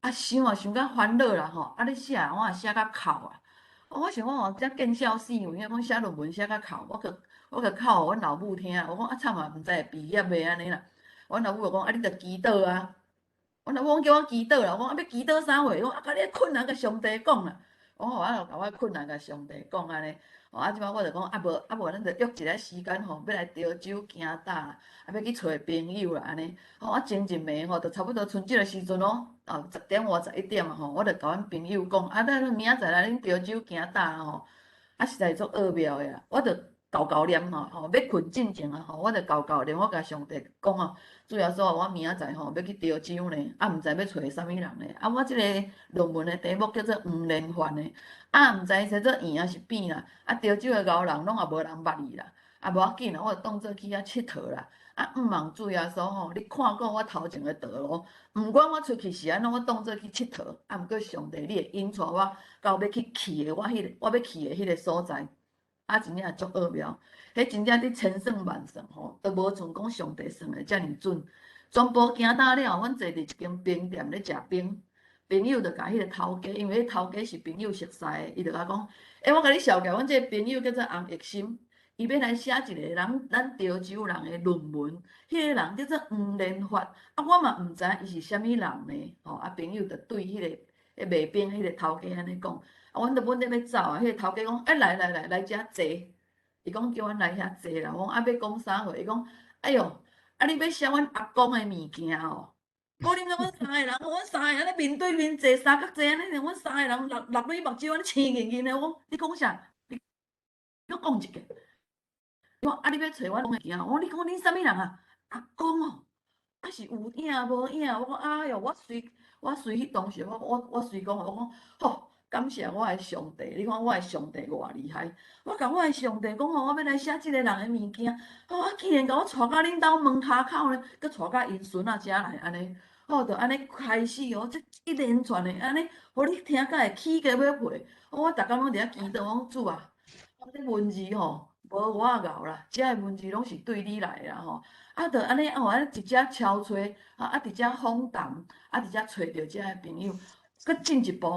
啊想啊想甲煩惱啦吼，啊咧寫我也寫甲哭啊。我想講哦，這見笑死，有影講寫論文寫甲哭，我閣哭予阮老母聽，我講啊慘啊，毋知會畢業袂按呢啦。阮老母就講啊，你著祈禱啊。阮老母講叫我祈禱啦，我講啊欲祈禱啥貨？伊講啊，共你的困難共上帝講啦。我講我就共我困難共上帝講按呢。啊，這擺我就講啊無啊無，咱就約一个時間吼，欲來潮州行搭啦，啊欲去揣朋友啦按呢。吼，啊前一暝吼，就差不多賰這个時陣咯，啊10點外11點啊吼，我就共阮朋友講，啊咱明仔載來恁潮州行搭吼，啊實在足奧妙的啊，我就厚厚念吼，吼欲睏進前啊吼，我就厚厚念，我共上帝講哦，主耶穌，我明仔載吼欲去潮州呢，啊毋知欲揣啥物人呢？啊我這个論文的題目叫做黃連發呢，啊毋知說做圓抑是扁啦，啊潮州的𠢕人攏也無人捌伊啦，啊無要緊啦，我就當做去遐𨑨迌啦。啊，毋望主耶穌吼，你看過我頭前的道路，毋管我出去是按怎，我當做去𨑨迌。啊，毋過上帝，你會引帶我到欲去的我彼個我欲去的彼個所在。啊，真正足奧妙，彼真正佇千算萬算吼，都無像講上帝算的遮爾準。全部行到了，阮坐佇一間冰店咧食冰，朋友就共彼個頭家，因為彼頭家是朋友熟似的，伊就共我講，欸，我共你紹介，阮這個朋友叫做洪奕森，伊欲來寫一个咱潮州人的論文，彼個人叫做黃連發，啊，我嘛毋知影伊是啥物人呢，吼，啊，朋友就對彼個彼賣冰彼個頭家按呢講，啊，阮就本咧欲走啊，彼個頭家講，欸，來來來，來遮坐，伊講叫阮來遐坐啦，我講啊，欲講啥貨？伊講，哎喲，啊，你欲寫阮阿公的物件哦。我恁講阮三个人，阮三個人咧面對面坐三角坐按呢，阮三個人六六蕊目睭按呢青銀銀的。我講你講啥？你閣講一遍。我講啊，你欲揣阮阿公的物件？我講你講恁啥物人啊？阿公哦，啊是有影無影？我講哎喲，我隨彼當時我隨講，我講吼，感謝我的上帝，你看我的上帝偌厲害。我共我的上帝講吼，我欲來寫這個人的物件，吼啊，竟然共我帶到恁兜門跤口呢，閣帶到𪜶孫仔遮來按呢，吼，就按呢開始哦，這一連串的按呢，予你聽甲會起雞尾皮。我逐工攏佇遐祈禱，我講主啊，我這文字吼，無我𠢕啦，這个文字攏是對你來的啦吼。啊，就按呢哦，按呢一遮敲揣，啊，佇遮訪談，啊，佇遮揣著遮个朋友，閣進一步，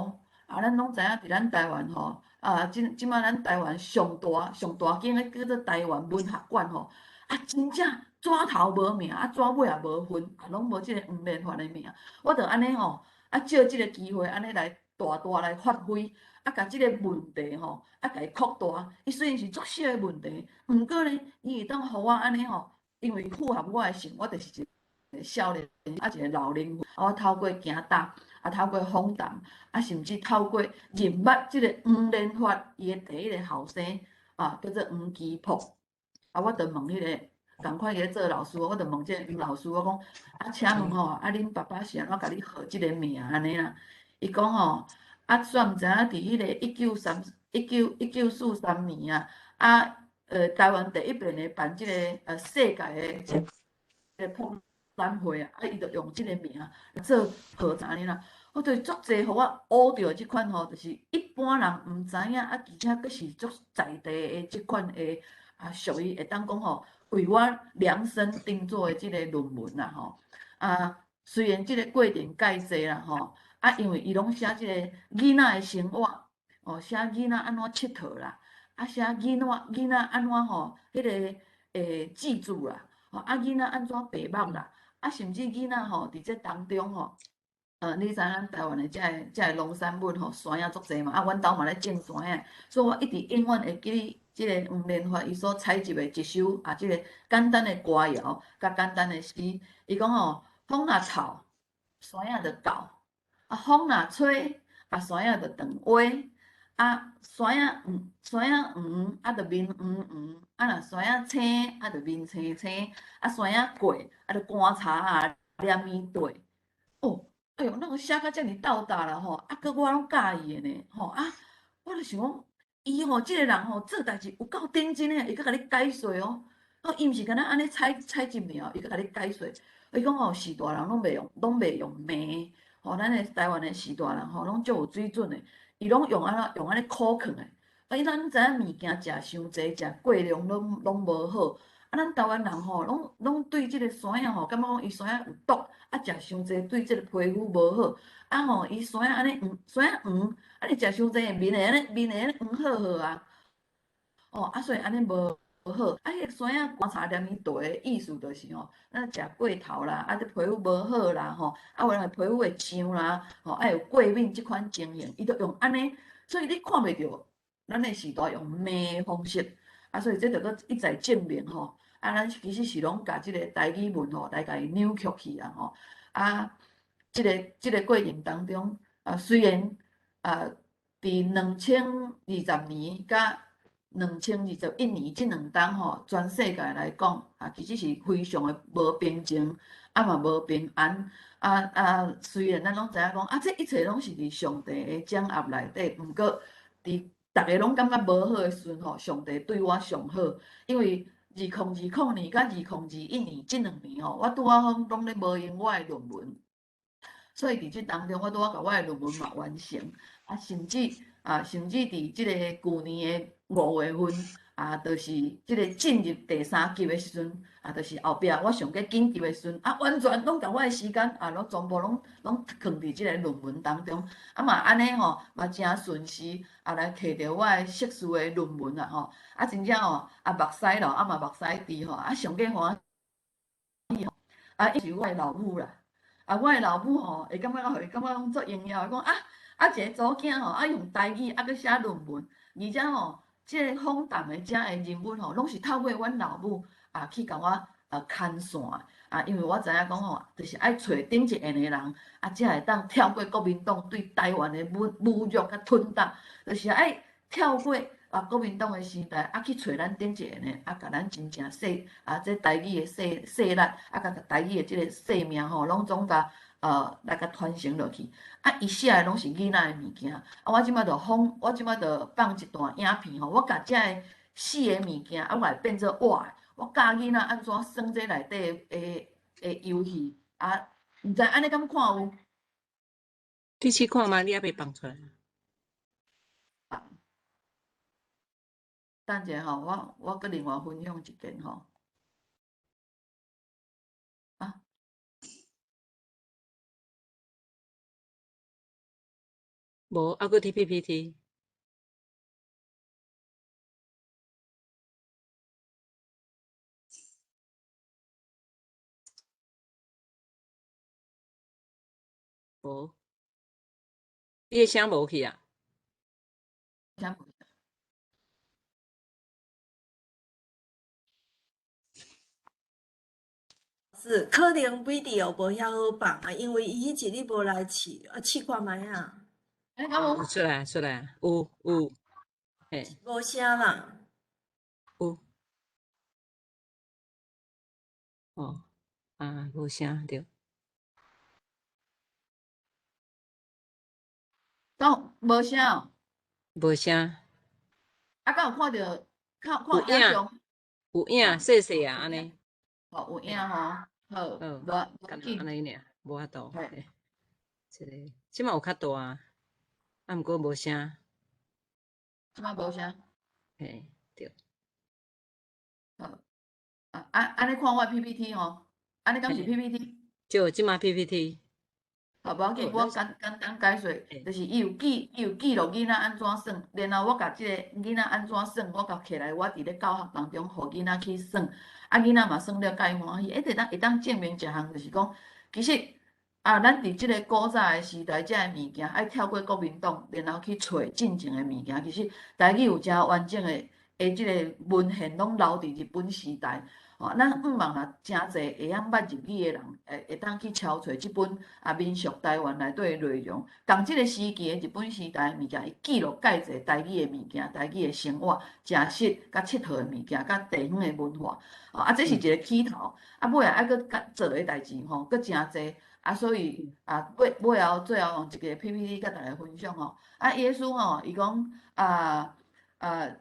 啊，咱攏知影佇咱台灣吼，啊，這擺咱台灣上大上大間的叫做台灣文學館吼，啊，真正紙頭無名，啊，紙尾也無份，啊，攏無這个黃連發的名。我就按呢吼，啊，借這个機會按呢來大大來發揮，啊，共這个問題吼，啊，共伊擴大。伊雖然是足小的問題，毋過呢，伊會當予我按呢吼，因為符合我的性，我就是一個少年，啊，一個老靈魂，啊，我透過行搭，啊，透過訪談，啊，甚至透過認捌這个黃連發伊的第一个後生，啊，叫做黃基璞，啊，我就問彼个仝款佇咧做老師，我就問這個黃老師，我講，啊，請問吼，啊，恁爸爸是按怎共你號這个名按呢啦？伊講吼，啊，煞毋知影佇彼个1943年啊，啊，台灣第一遍的辦這个世界的這个博覽會啊，啊，伊就用這个名做號按呢啦。我就是足濟，予我學著這款吼，就是一般人毋知影，啊，而且閣是足在地的這款的啊，屬於會當講吼，為我量身定做的這个論文啦吼。啊，雖然這个過程蓋濟啦吼，啊，因為伊攏寫這个囡仔的生活，哦，寫囡仔按怎𨑨迌啦，啊，寫囡仔按怎吼，彼个記住啦，吼，啊，囡仔按怎白目啦，啊，甚至囡仔吼，佇這當中吼。你知咱台灣的這个農產物吼，山仔足濟嘛，啊，阮兜嘛咧種山仔，所以我一直永遠會記得這个黃連發伊所採集的一首啊，這个簡單的歌謠，佮簡單的詩。伊講吼，風若臭，山仔就厚；啊，風若吹，啊，山仔就斷歪。啊，山仔黃，山仔黃，啊，就面黃黃；啊，若山仔青，啊，就面青青；啊，山仔過，啊，就觀察啊，連綿對。哦。哎喲，那個寫甲遮爾鬥搭啦吼，啊，閣我攏佮意的呢，吼啊，我就想講，伊吼這个人吼做代誌有夠認真的，伊閣共你解說哦，哦，伊毋是干焦按呢採採集爾，伊閣共你解說。伊講吼，序大人攏袂用，攏袂用罵，吼，咱的台灣的序大人吼，攏足有水準的，伊攏用按怎用按呢苦囥的。啊，伊咱知影物件食傷濟，食過量攏攏無好。啊，咱台灣人吼，攏攏對這个山仔吼，感覺講伊山仔有毒，啊，食傷濟對這个皮膚無好。啊吼，伊山仔按呢黃，山仔黃，啊你食傷濟面會按呢面會按呢黃褐褐啊。哦，啊所以按呢無好。啊，彼个山仔觀察連綿段的意思就是吼，咱食過頭啦，啊，這皮膚無好啦吼，啊，有人皮膚會癢啦，吼，啊有過敏這款情形，伊就用按呢，所以你看袂著，咱的時代用罵的方式。啊，所以這就閣一再證明吼，啊，咱其實是攏共這个台語文吼來共伊扭曲去啊吼。啊，這个過程當中，啊，雖然啊，佇2020年佮2021年這兩冬吼，全世界來講啊，其實是非常的無平靜，啊嘛無平安。啊啊，雖然咱攏知影講，啊，這一切攏是佇上帝的掌握內底，毋過佇逐个攏感覺無好的時陣吼，上帝對我上好，因為2020年佮2021年這兩年吼，我拄仔好攏咧無閒我的論文，所以佇這當中，我拄仔共我的論文嘛完成，啊，甚至佇這个舊年的5月份，啊，就是這个進入第三級的時陣，啊，就是後壁我上較緊急的時陣，啊，完全攏共我的時間啊，攏全部攏攏囥佇這个論文當中，啊嘛按呢吼，嘛誠順時啊來摕著我的碩士的論文啊吼，啊真正吼，啊目屎流，啊嘛目屎滴吼，啊上過歡喜吼，啊伊是我的老母啦，啊我的老母吼會感覺予伊感覺講足榮耀，講啊啊一个查某囝吼，啊用台語啊閣寫論文，而且吼。這个訪談的遮个人物吼，攏是透過阮老母啊去共我啊牽線啊，因為我知影講吼，就是愛揣頂一線的人啊，才會當跳過國民黨對台灣的侮辱佮吞併，就是愛跳過啊國民黨的時代啊去揣咱頂一線的啊，共咱真正勢啊這台語的勢勢力啊，共台語的這个生命吼，攏總共來共傳承落去。啊，伊寫的攏是囡仔的物件。啊，我這擺就放，我這擺就放一段影片吼。我共這个四个物件，啊，我會變做我的。我教囡仔按怎耍這內底的的遊戲。啊，毋知按呢敢看有？你試看覓，你猶未放出來。等者吼，我閣另外分享一遍吼。啊。無，猶閣佇 PPT。無，你的聲無去啊？聲無。是，可能 video 無遐好放啊，因為伊彼一日無來試，啊試看覓啊。欸，敢有？出來出來，有有，嘿。無聲啦。有。哦，啊，無聲對。敢無聲？無聲。啊，敢有看著看看影像？有影，細細啊，按呢。哦，有影吼，好，無按呢爾，無法度。嘿，這个。這馬有較大，啊，毋過無聲。這馬無聲。嘿，對。好，啊啊，按呢看我 PPT 吼，按呢敢是 PPT？對，這馬 PPT。好，無要緊，我簡簡單解說，就是伊有記錄囡仔按怎耍，然後我共這個囡仔按怎耍，我共摕來我佇咧教學當中，予囡仔去耍，啊，囡仔嘛耍了介歡喜，會當證明一項，就是講，其實啊，咱佇這個古早的時代，這个物件愛跳過國民黨，然後去揣進前的物件，其實台語有誠完整的這个文獻，攏留佇日本時代。吼，咱向望若誠濟會曉捌日語的人，會當去抄揣這本啊民俗台灣內底的內容。仝這个時期的日本時代的物件，伊記錄蓋濟台語的物件、台語的生活、食食佮𨑨迌的物件、佮地方的文化。啊，這是一個起頭。啊，尾仔猶閣較做的代誌吼，閣誠濟。啊，所以啊，尾後最後用一個 PPT 佮大家分享吼。啊，耶穌吼，伊講啊啊。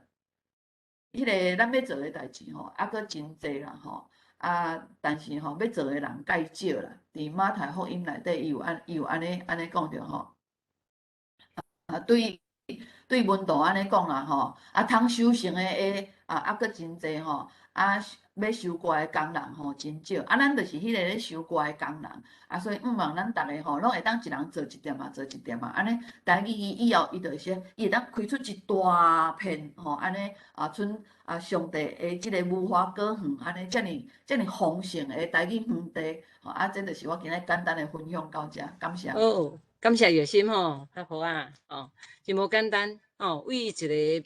彼个咱欲做的代誌吼，猶閣真濟啦吼，啊，但是吼，欲做的人蓋少啦。佇馬太福音內底，伊有按呢講著吼。啊，對門徒按呢講啦吼，啊，通收成的啊，猶閣真濟吼，啊，欲收割的工人吼真少，啊，咱就是彼个咧收割的工人，啊，所以向望咱逐个吼，攏會當一人做一點仔，做一點仔，按呢台語伊以後伊就是伊會當開出一大片吼，按呢啊，賰啊上帝的這个無花果園，按呢遮爾遮爾豐盛的台語園地，吼啊，這就是我今日簡單的分享到遮，感謝。好，感謝月心吼，阿婆啊，哦，真無簡單哦，為一个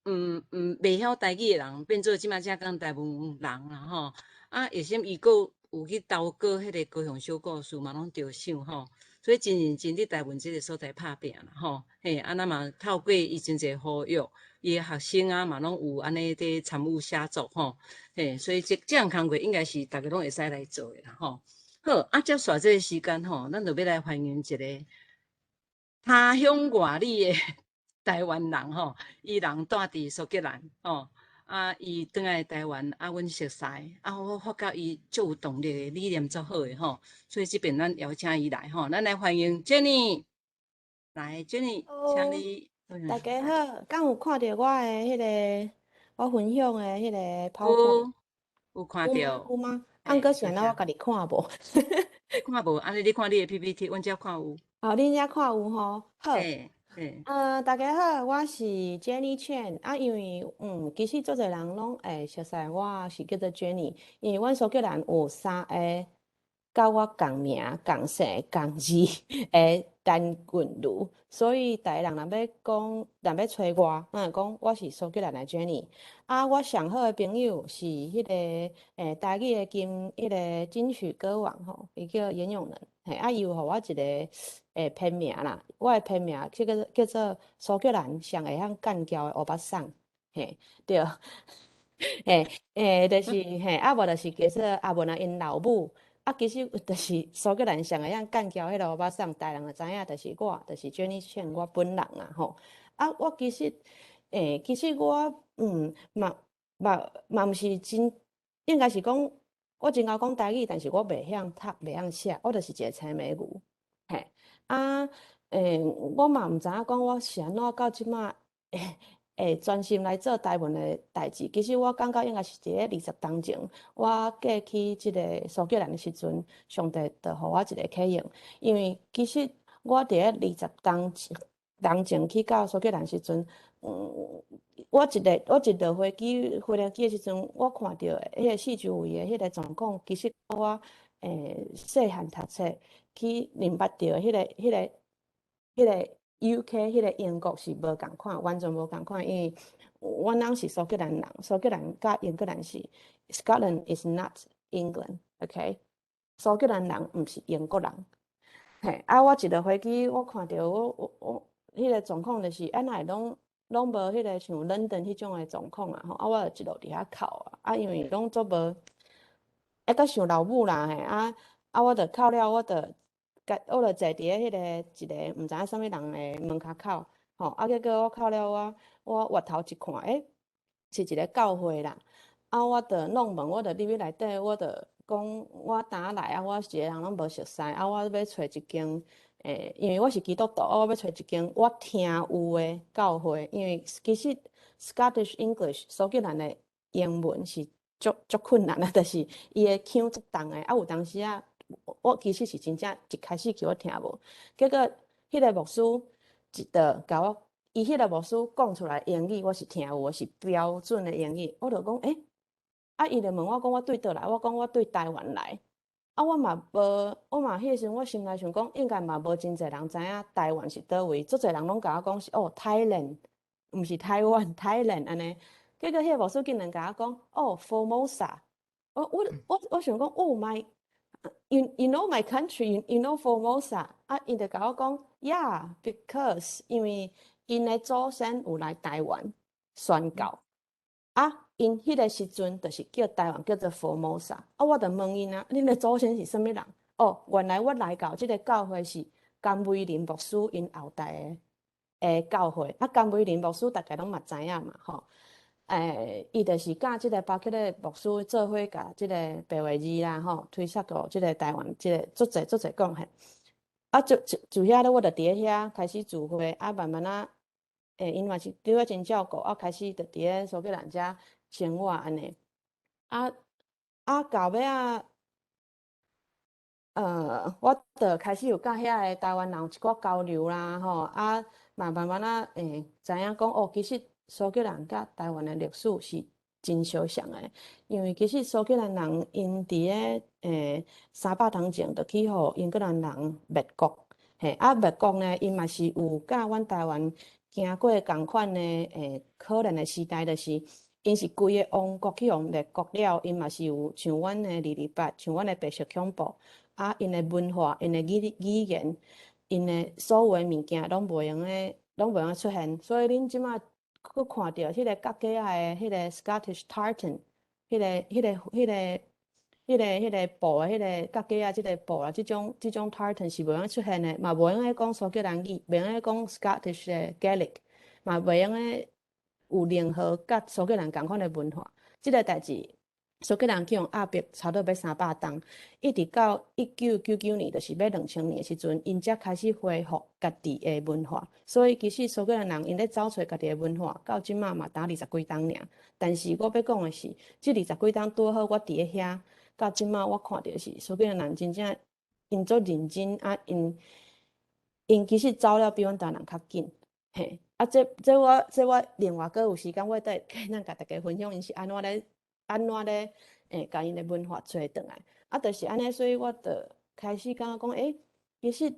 袂曉台語的人，變做這馬遮講台灣人啦吼。啊，月心伊閣有去投稿彼个高雄小故事嘛，攏得賞吼。所以真認真佇台灣這个所在拍拚啦吼。嘿，啊，咱嘛透過伊真濟呼籲，伊的學生啊嘛攏有按呢佇參與寫作吼。嘿，所以這項工課應該是逐家攏會使來做的啦吼。好，啊，接紲這个時間吼，咱就欲來歡迎一个他鄉外里的台灣人吼，伊人蹛佇蘇格蘭吼，啊，伊轉來台灣，啊，阮熟似，啊，我發覺伊足有動力的，理念足好的吼，所以這邊咱邀請伊來吼，咱來歡迎 Jenny，來 Jenny，請你。大家好，敢有看著我的彼个我分享的彼個 PowerPoint？有看著。有嗎？啊，毋過是按怎我家己看無？看無，按呢你看你的 PPT，阮遮看有。哦，恁遮看有吼，好。大家好，我是 Jenny Chen。啊，因為其實足濟人攏會熟似我是叫做 Jenny，因為阮蘇格蘭有三個佮我仝名、仝姓、仝字的陳韻如，所以逐个人若欲講，若欲揣我，攏會講我是蘇格蘭的 Jenny。啊，我上好的朋友是彼个台語的彼个金曲歌王吼，伊叫嚴永能。嘿，啊，伊有予我一个片名啦，我的片名叫做蘇格蘭上會曉幹譙的歐巴桑，嘿，對，嘿，就是嘿，啊無就是叫做阿文啊𪜶老母，啊，其實就是蘇格蘭上會曉幹譙彼个歐巴桑，逐人就知影，就是我，就是 Jenny Chen 我本人啊吼。啊，我其實我嘛毋是真，應該是講我真𠢕講台語，但是我袂曉讀，袂曉寫，我就是一個青盲牛，嘿，啊，我嘛毋知影講我是按怎到這馬會專心來做台文的代誌。其實我感覺應該是佇咧20冬前，我過去這个蘇格蘭的時陣，上帝就予我一個啟應。因為其實我佇咧20冬前去到蘇格蘭時陣，我一落飛機飛行機的時陣，我看著彼个四周圍的彼个狀況，其實我細漢讀冊去認捌著彼个 UK 彼個英國是無仝款，完全無仝款，因為阮翁是蘇格蘭人，蘇格蘭佮英格蘭是 Scotland is not England，OK？蘇格蘭人毋是英國人，嘿，啊，我一落飛機，我看著我彼個狀況就是，啊，哪會攏無彼個像倫敦彼種的狀況啊吼，啊，我就一路佇遐哭啊，啊，因為攏足無，抑閣想老母啦嘿，啊啊，我就哭了，我就坐佇咧彼個一個毋知影啥物人的門跤口，吼，啊，結果我哭了我回頭一看，欸，是一個教會啦，啊，我就弄門，我就入去內底，我就講我佇來啊，我一個人攏無熟似，啊，我欲揣一間因為我是基督徒，我欲揣一間我聽有的教會，因為其實 Scottish English 蘇格蘭的英文是足足困難啊，就是伊的腔足重的，啊有當時啊，我其實是真正一開始去我聽無，結果彼個牧師一直共我，伊彼個牧師講出來英語，我是聽有，是標準的英語，我就講欸，啊伊就問我講我對佗來，我講我對台灣來。啊，我嘛無，我嘛彼個時陣，我心內想講，應該嘛無真濟人知影台灣是佗位，足濟人攏共我講是哦，Thailand，毋是台灣，Thailand 按呢。結果彼個牧師竟然共我講，哦，Formosa。我想講，Oh my，you know my country，you know Formosa。啊，伊就共我講，Yeah，because 因為𪜶的祖先有來台灣宣教。啊，𪜶彼個時陣就是叫台灣叫做 Formosa。啊，我就問𪜶啊，恁的祖先是啥物人？哦，原來我來到這個教會是甘維林牧師𪜶後代的教會。啊，甘維林牧師大家攏嘛知影嘛，吼。伊就是佮這個巴克禮牧師做伙共這個白話字啦，吼，推捒到這個台灣，這個足濟足濟貢獻。啊，就遐咧，我就佇咧遐開始聚會，啊，慢慢仔。𪜶嘛是對我真照顧，啊，開始就佇咧蘇格蘭遮生活按呢。啊啊，到尾仔，我就開始有佮遐个台灣人有一寡交流啦，吼，啊，嘛慢慢仔會知影講，哦，其實蘇格蘭佮台灣的歷史是真相像的，因為其實蘇格蘭人𪜶佇咧300冬前就去予英格蘭人滅國，嘿，啊滅國呢，𪜶嘛是有佮阮台灣經過仝款的可憐的時代，就是𪜶是規个王國去予滅國了，𪜶嘛是有像阮的228，像阮的白色恐怖，啊，𪜶的文化、𪜶的語言、𪜶的所有的物件攏袂用得，攏袂用得出現。所以恁這馬閣看著彼個角仔的彼個 Scottish tartan，彼個布的彼個角仔這個布啊，這種 tartan 是袂用得出現的，嘛袂用得講蘇格蘭語，袂用得講 Scottish 的 Gaelic，嘛袂用得有任何佮蘇格蘭仝款的文化。這個代誌，蘇格蘭去予壓迫差不多欲300冬，一直到1999年，就是欲2000年的時陣，𪜶才開始恢復家己的文化。所以其實蘇格蘭人𪜶咧走揣家己的文化，到這馬嘛焦20幾冬爾。但是我欲講的是，這20幾冬拄好我佇咧遐，到這馬我看著是蘇格蘭人真正𪜶足認真啊，𪜶其實走了比阮台灣人較緊，嘿。啊，這我另外閣有時間，我會當共大家分享，𪜶是按怎咧按怎咧，共𪜶的文化揣轉來。啊，就是按呢，所以我就開始感覺講，其實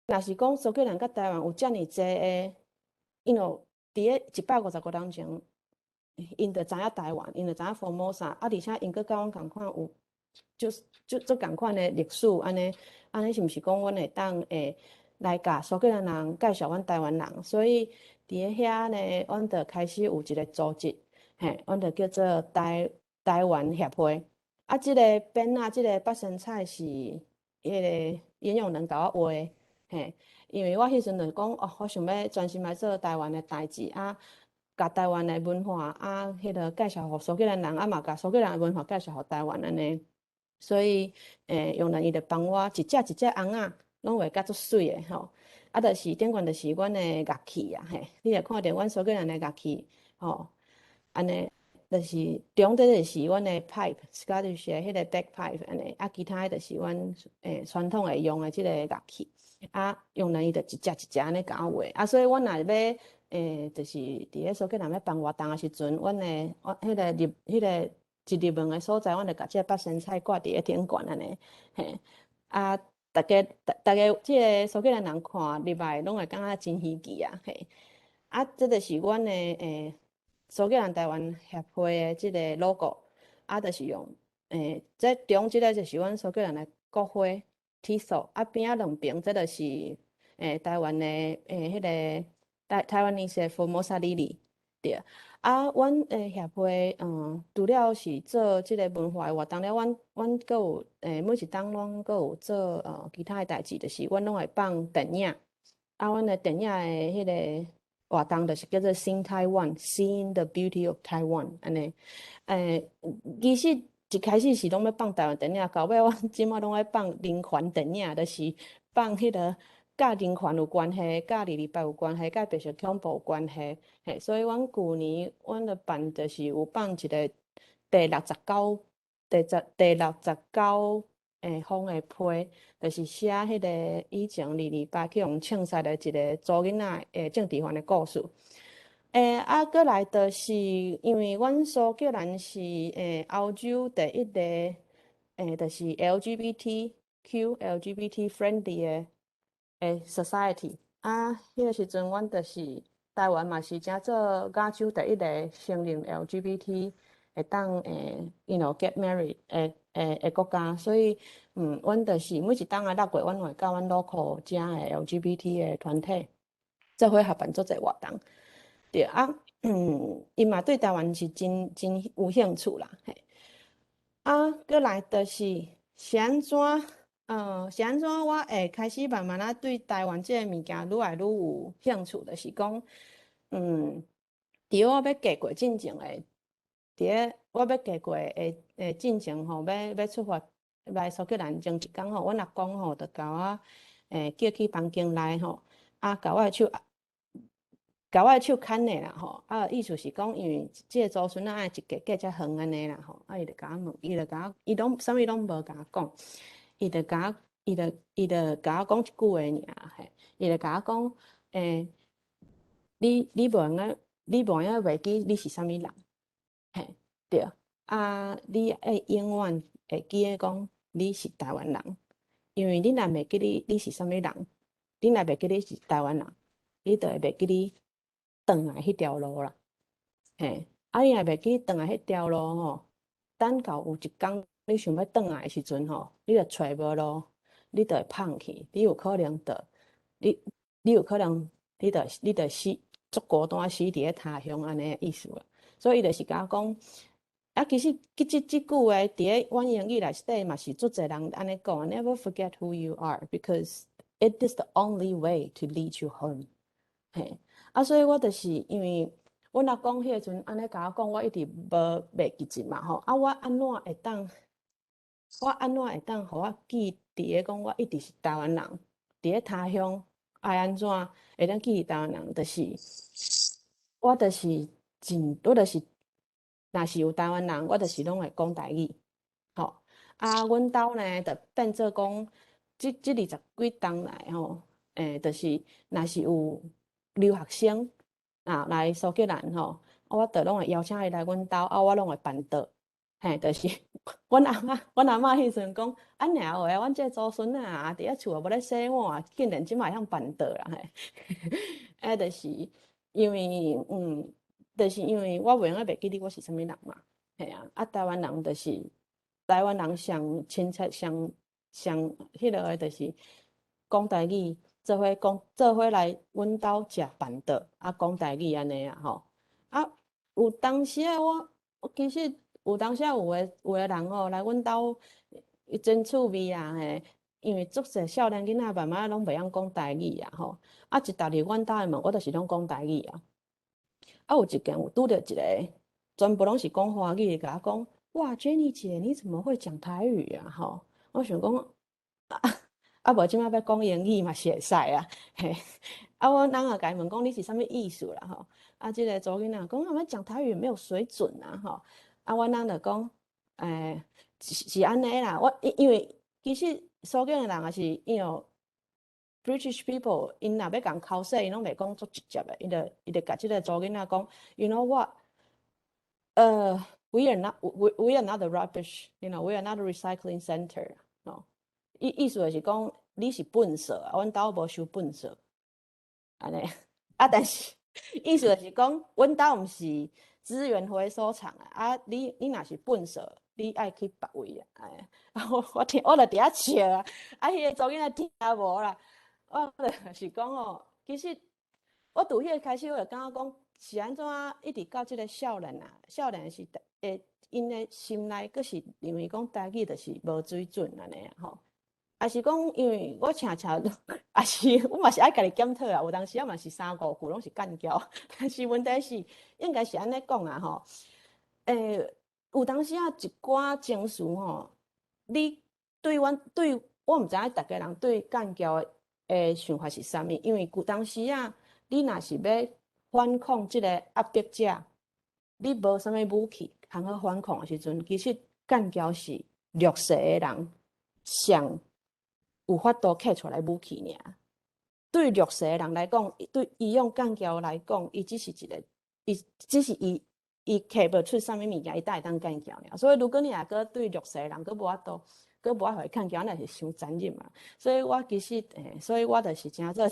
若是講蘇格蘭佮台灣有遮爾濟的，因為佇咧155冬前，𪜶就知影台灣，𪜶就知影 Formosa，啊，而且𪜶閣佮阮仝款有，就是足足仝款的歷史，按呢，按呢是毋是講阮會當會來共蘇格蘭人介紹阮台灣人？所以佇咧遐呢，阮就開始有一個組織，嘿，阮就叫做台灣協會。啊，這個匾仔，這個八仙菜是彼個演員人共我畫的，嘿，因為我彼時陣就講，哦，我想欲專心來做台灣的代誌啊，共台灣的文化啊，彼個介紹予蘇格蘭人，啊嘛共蘇格蘭的文化介紹予台灣按呢。所以，用人伊就幫我一隻一隻尪仔，攏畫甲足媠的吼。啊，就是頂懸就是阮的樂器啊，嘿，你會看著阮蘇格蘭的樂器，吼，按呢，就是中底就是阮的 pipe，Scottish 的彼個 bagpipe 按呢，啊，其他的就是阮傳統會用的這個樂器，啊，用人伊就一隻一隻按呢共我畫，啊，所以阮若欲就是佇咧蘇格蘭欲辦活動的時陣，阮的我彼個入彼個一入門的所在，阮就共這個八仙菜掛佇咧頂懸按呢，嘿，啊。逐家逐逐家，這个蘇格蘭人看入來，攏會感覺真稀奇啊，嘿！啊，這就是阮的蘇格蘭台灣協會的這个 logo，啊，就是用這中這个就是阮蘇格蘭的國花 thistle，啊邊仔兩邊這就是台灣的彼个台 Taiwanese Formosa lily，對。啊，阮協會除了是做這个文化的活動了，阮閣有每一冬攏閣有做其他的代誌，就是阮攏會放電影。啊，阮的電影的彼个活動就是叫做 Seeing Taiwan，Seeing the Beauty of Taiwan，按呢。其實一開始是攏欲放台灣電影，到尾阮這馬攏愛放人權電影，就是放彼个佮人權有關係，佮228有關係，佮白色恐怖有關係，嘿，所以阮舊年阮咧辦就是有放一個第六十九、第十第六十九封的批，就是寫彼個以前二二八去予槍殺的一個查某囡仔的政治犯的故事。啊，閣來就是因為阮蘇格蘭是歐洲第一個就是 LGBTQ、LGBT friendly 的 society。啊，彼個時陣阮就是台灣嘛是成做亞洲第一個承認 LGBT 會當get married 的國家，所以阮就是每一冬的6月，阮會佮阮 local 遮的 LGBT 的團體做伙合辦做這個活動。對啊，伊嘛對台灣是真真有興趣啦，嘿。啊，閣來就是是按怎，是按怎我會開始慢慢仔對台灣這个物件愈來愈有興趣，就是講，佇我欲嫁過進前的，佇咧我欲嫁過的進前吼，欲出發來蘇格蘭前一工吼，阮阿公吼就共我叫去房間內吼，啊，共我的手牽的啦吼，啊，意思是講，因為這個祖孫仔愛一嫁嫁遮遠按呢啦吼，啊，伊就共我問，伊就共我，伊攏啥物攏無共我講，伊就共我講一句話爾，嘿，伊就共我講，你無閒袂記你是啥物人，嘿，對，啊，你愛永遠會記得講你是台灣人，因為你若袂記你是啥物人，你若袂記你是台灣人，你就會袂記你轉來彼條路啦，嘿，啊，你若袂記轉來彼條路吼，等到有一工你想欲轉來的時陣吼，你就揣無路，你就會放棄，你有可能你就死足孤單死佇咧他鄉按呢意思啦。所以伊就是共我講，啊，其實這句話佇咧阮英語內底嘛是足濟人按呢講，Never forget who you are, because it is the only way to lead you home。嘿，啊，所以我就是因為阮阿公彼個陣按呢共我講，我一直無袂記得嘛吼。啊，我按怎會當予我記佇咧講，我一直是台灣人，佇咧他鄉愛按怎會當記台灣人，就是我就是真，我就是若是有台灣人，我就是攏會講台語，吼。啊，阮兜呢，就變做講，這20幾冬來吼，就是若是有留學生啊來蘇格蘭吼，我就攏會邀請伊來阮兜，啊，我攏會辦桌，嘿，就是阮阿嬤彼陣講，按呢話，阮這個祖孫仔啊，佇咧厝無咧洗碗，竟然這馬會曉辦桌啦，嘿，就是因為我袂用得袂記得我是啥物人嘛，嘿啊，啊，台灣人就是台灣人上親切、上上彼落的，就是講台語，做伙講，做伙來阮兜食辦桌，啊，講台語按呢啊吼，啊，有當時仔我其實有當時仔有的人吼來阮兜，伊真趣味啊嘿，因為足濟少年囡仔慢慢攏袂曉講台語啊吼，啊，一踏入阮兜的門，我就是攏講台語啊。啊，有一間有拄著一個，全部攏是講華語的，共我講，哇，Jenny 姐，你怎麼會講台語啊？吼，我想講，啊，無這馬欲講英語嘛是會使啊，嘿，啊，我翁也共伊問講你是啥物意思啦？吼，啊，這個查某囡仔講，啊，講台語沒有水準啊，吼，啊，阮翁就講，是按呢啦，我因為其實蘇格蘭人也是，因為 British people，𪜶若欲共剾洗，𪜶攏袂講足直接的，伊就共這個查某囡仔講，You know what？We are not the rubbish，we are not a recycling center。哦，意思就是講你是糞埽啊，阮兜無收糞埽，按呢。啊，但是意思就是講，阮兜毋是資源回收廠啊，啊，你若是糞埽，你愛去別位啊。哎，啊，我聽我就佇遐笑啊，啊，彼個查某囡仔聽無啦。我就是講哦，其實我佇彼個開始我就感覺講是按怎一直到這個少年啊，少年時代，𪜶的心內閣是認為講台語就是無水準按呢啊吼，抑是講因為我常常，抑是我嘛是愛家己檢討啊，有當時仔嘛是三五句攏是幹譙，但是問題是應該是按呢講啊吼，有當時仔一寡情緒吼，你對阮對我毋知影逐家人對幹譙的。的想法是啥物？因為舊當時啊，你若是欲反抗這個壓迫者，你無啥物武器通好反抗的時陣，其實幹譙是弱勢的人上有法度揢出來武器爾。對弱勢的人來講，對伊用幹譙來講，伊只是一個，伊只是伊伊揢無出啥物物件，伊才會當幹譙爾。所以如果你若閣對弱勢的人閣無法度，閣無愛予伊幹譙，那是傷殘忍嘛。所以我其實，所以我就是誠做，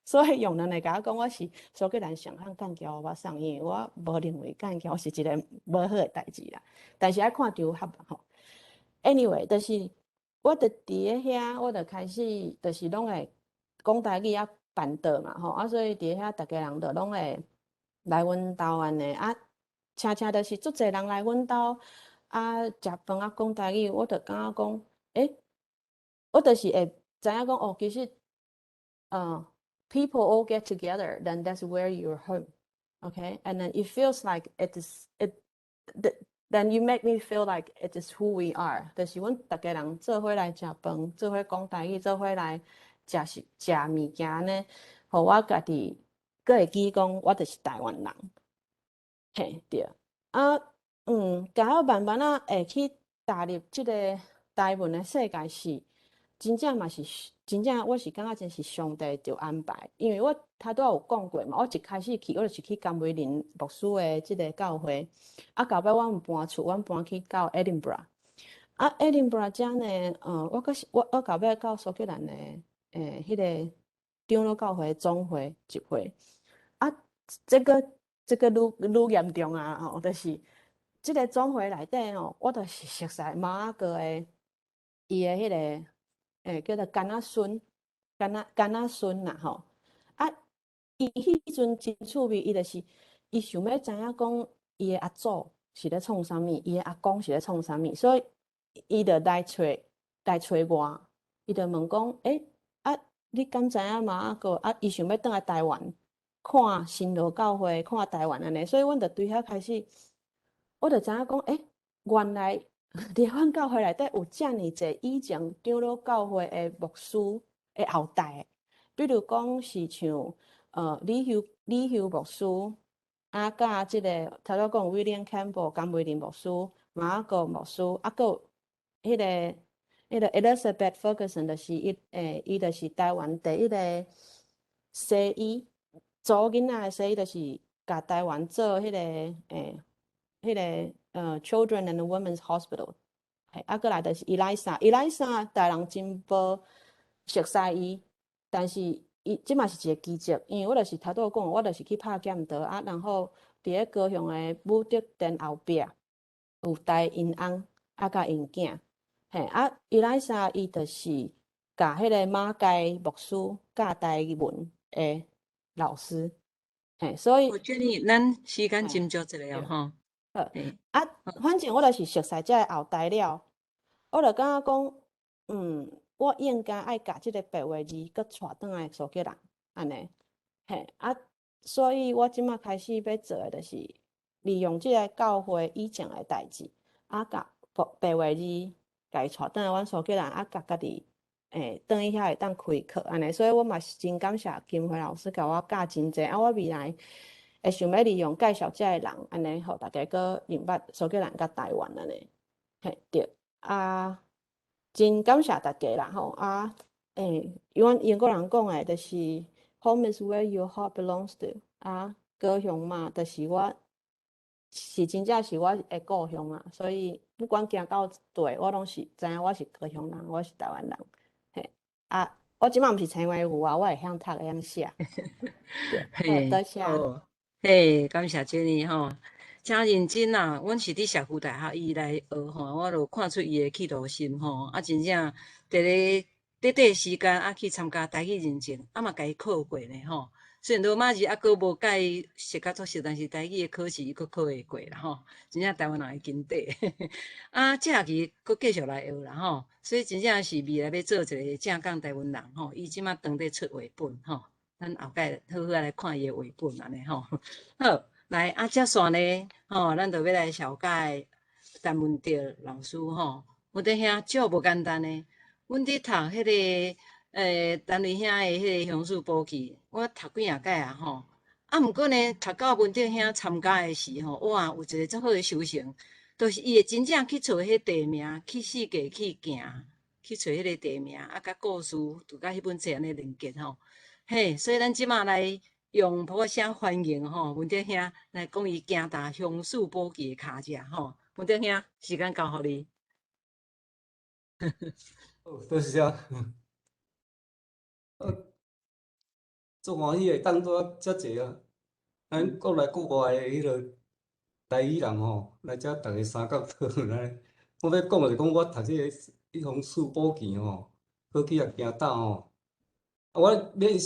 所以用兩个共我講，我是蘇格蘭上罕幹譙的我送，因為我無認為幹譙是一個無好的代誌啦。但是愛看場合吼。Anyway，就是我就佇咧遐，我就開始就是攏會講台語啊，辦桌嘛吼，啊，所以佇遐逐家人就攏會來阮兜按呢啊，請請就是足濟人來阮兜啊，食飯啊，講台語，我就感覺講，欸，我就是會知影講哦，其實，people all get together, then that's where you're home, okay? And then it feels like it is it, then you make me feel like it is who we are。就是阮逐家人做伙來食飯，做伙講台語，做伙來食食食物件呢，予我家己閣會記講，我就是台灣人。嘿，對。啊，共我慢慢仔會去踏入這個台文的世界是，真正嘛是真正，我是感覺真是上帝著安排，因為我頭拄仔有講過嘛，我一開始去，我就是去甘維林牧師的這個教會，啊，到尾阮搬厝，阮搬去到 Edinburgh，啊，Edinburgh 遮呢，我閣是我我到尾到蘇格蘭的，彼個長老教會總會集會，啊，這個這個愈愈嚴重啊，吼，就是這個總會內底吼，我就是熟似馬仔哥的伊的彼個。叫做干仔孫，干仔干仔孫啦吼。啊，伊彼陣真趣味，伊就是伊想欲知影講伊的阿祖是咧創啥物，伊的阿公是咧創啥物，所以伊就來揣我，伊就問講，欸，啊，你敢知影馬仔哥？啊，伊想欲轉來台灣看新羅教會，看台灣按呢，所以阮就對遐開始，我就知影講，欸，原來佇阮教會內底有遮爾濟以前長老教會的牧師的後代，比如講是像李休牧師，啊，佮這個頭拄講 William Campbell 甘維林牧師、馬仔哥牧師，啊，閣有彼個 Elizabeth Ferguson，就是伊就是台灣第一個西醫，查某囡仔的西醫，就是共台灣做彼個 Children and Women's Hospital，嘿，啊，閣來就是 Eliza，Eliza 台人真無熟似伊，但是伊這嘛是一個奇蹟，因為我就是頭拄講，我就是去拍劍道啊，然後佇咧高雄的武德殿後壁有台𪜶翁啊，佮𪜶囝，嘿，啊，Eliza 伊就是共彼個馬偕牧師教台文的老師，嘿，所以我建議咱時間斟酌一下哦，吼。好，啊，反正我就是熟似這个後代了，我就感覺講，我應該愛共這個白話字閣帶轉來蘇格蘭，按呢，嘿，啊，所以我這馬開始欲做的就是利用這個教會以前的代誌，啊，共白話字共伊帶轉來阮蘇格蘭，啊，共家己轉去遐會當開課按呢，所以我嘛是真感謝金輝老師共我教真濟，啊，我未來會想欲利用介紹這个人，按呢，予大家閣認捌蘇格蘭佮台灣按呢，嘿，對，啊，真感謝大家啦吼，啊，阮英國人講的，就是 Home is where your heart belongs to，啊，高雄嘛，就是我是真正是我的故鄉啊，所以不管行到佗，我攏是知影我是高雄人，我是台灣人，嘿，啊，我這馬毋是千萬有啊，我會曉讀會曉寫，對，多謝。嘿，感謝 Jenny 吼，誠認真啊！阮是佇社區大學伊來學吼，我就看出伊的企圖心吼，啊，真正佇咧短短時間啊去參加台語認證，啊嘛共伊考過呢吼。雖然羅馬字猶閣無共伊熟甲足熟，但是台語的考試伊閣考會過啦吼。真正台灣人的根底。啊，這學期閣繼續來學啦吼。所以真正是未來欲做一個正港台灣人吼，伊這馬當咧出繪本吼。咱後蓋好好來看伊的繪本按呢吼。好，來啊，接紲呢，吼，咱就欲來紹介陳文哲老師吼。阮佇遐足無簡單的，阮佇讀彼個陈瑞兄的彼个乡事簿记，我读几仔摆啊吼。啊，毋过呢，读到文德兄参加的时吼，哇，有一个足好的收成，就是伊会真正去揣彼地名，去四界去行，去揣彼个地名，啊，佮故事就佮彼本册按呢连结吼。嘿，所以咱这马来用噗仔声欢迎吼，文德兄来讲伊行踏乡事簿记的跤迹吼。文德兄，时间交予你。好，多谢。足欢喜会当拄遮济啊！咱国内国外的彼个台语人吼，来遮逐个相角讨论按呢。我欲讲的是讲，我读这个彼乡事簿记吼，好去也行踏吼。啊，我欲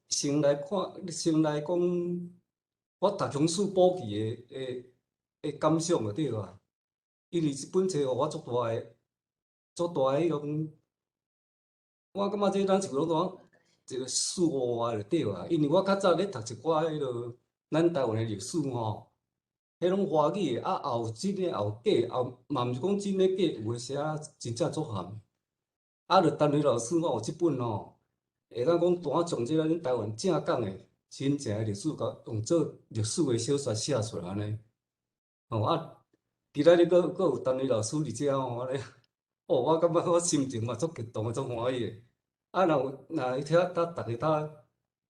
先来看，先来讲，我读乡事簿记的感想就对啊。因为这本册予我足大的、足大的彼种，我感觉这咱是拢讲一个事悟啊就对啊。因为我较早咧读一寡彼落咱台湾的历史吼，彼拢华语的，啊，也有真的，也有假，也嘛毋是讲真的假，有的写真正足含。啊，著陈瑞老师，我有这本吼，会当讲拄仔将这咱台湾正港的真正的历史，共用做历史的小说写出来按呢。吼啊，今仔日阁有陈瑞老师伫遮吼，按呢，哦，我感觉我心情嘛足激动的，足欢喜的。啊，若有若听逐家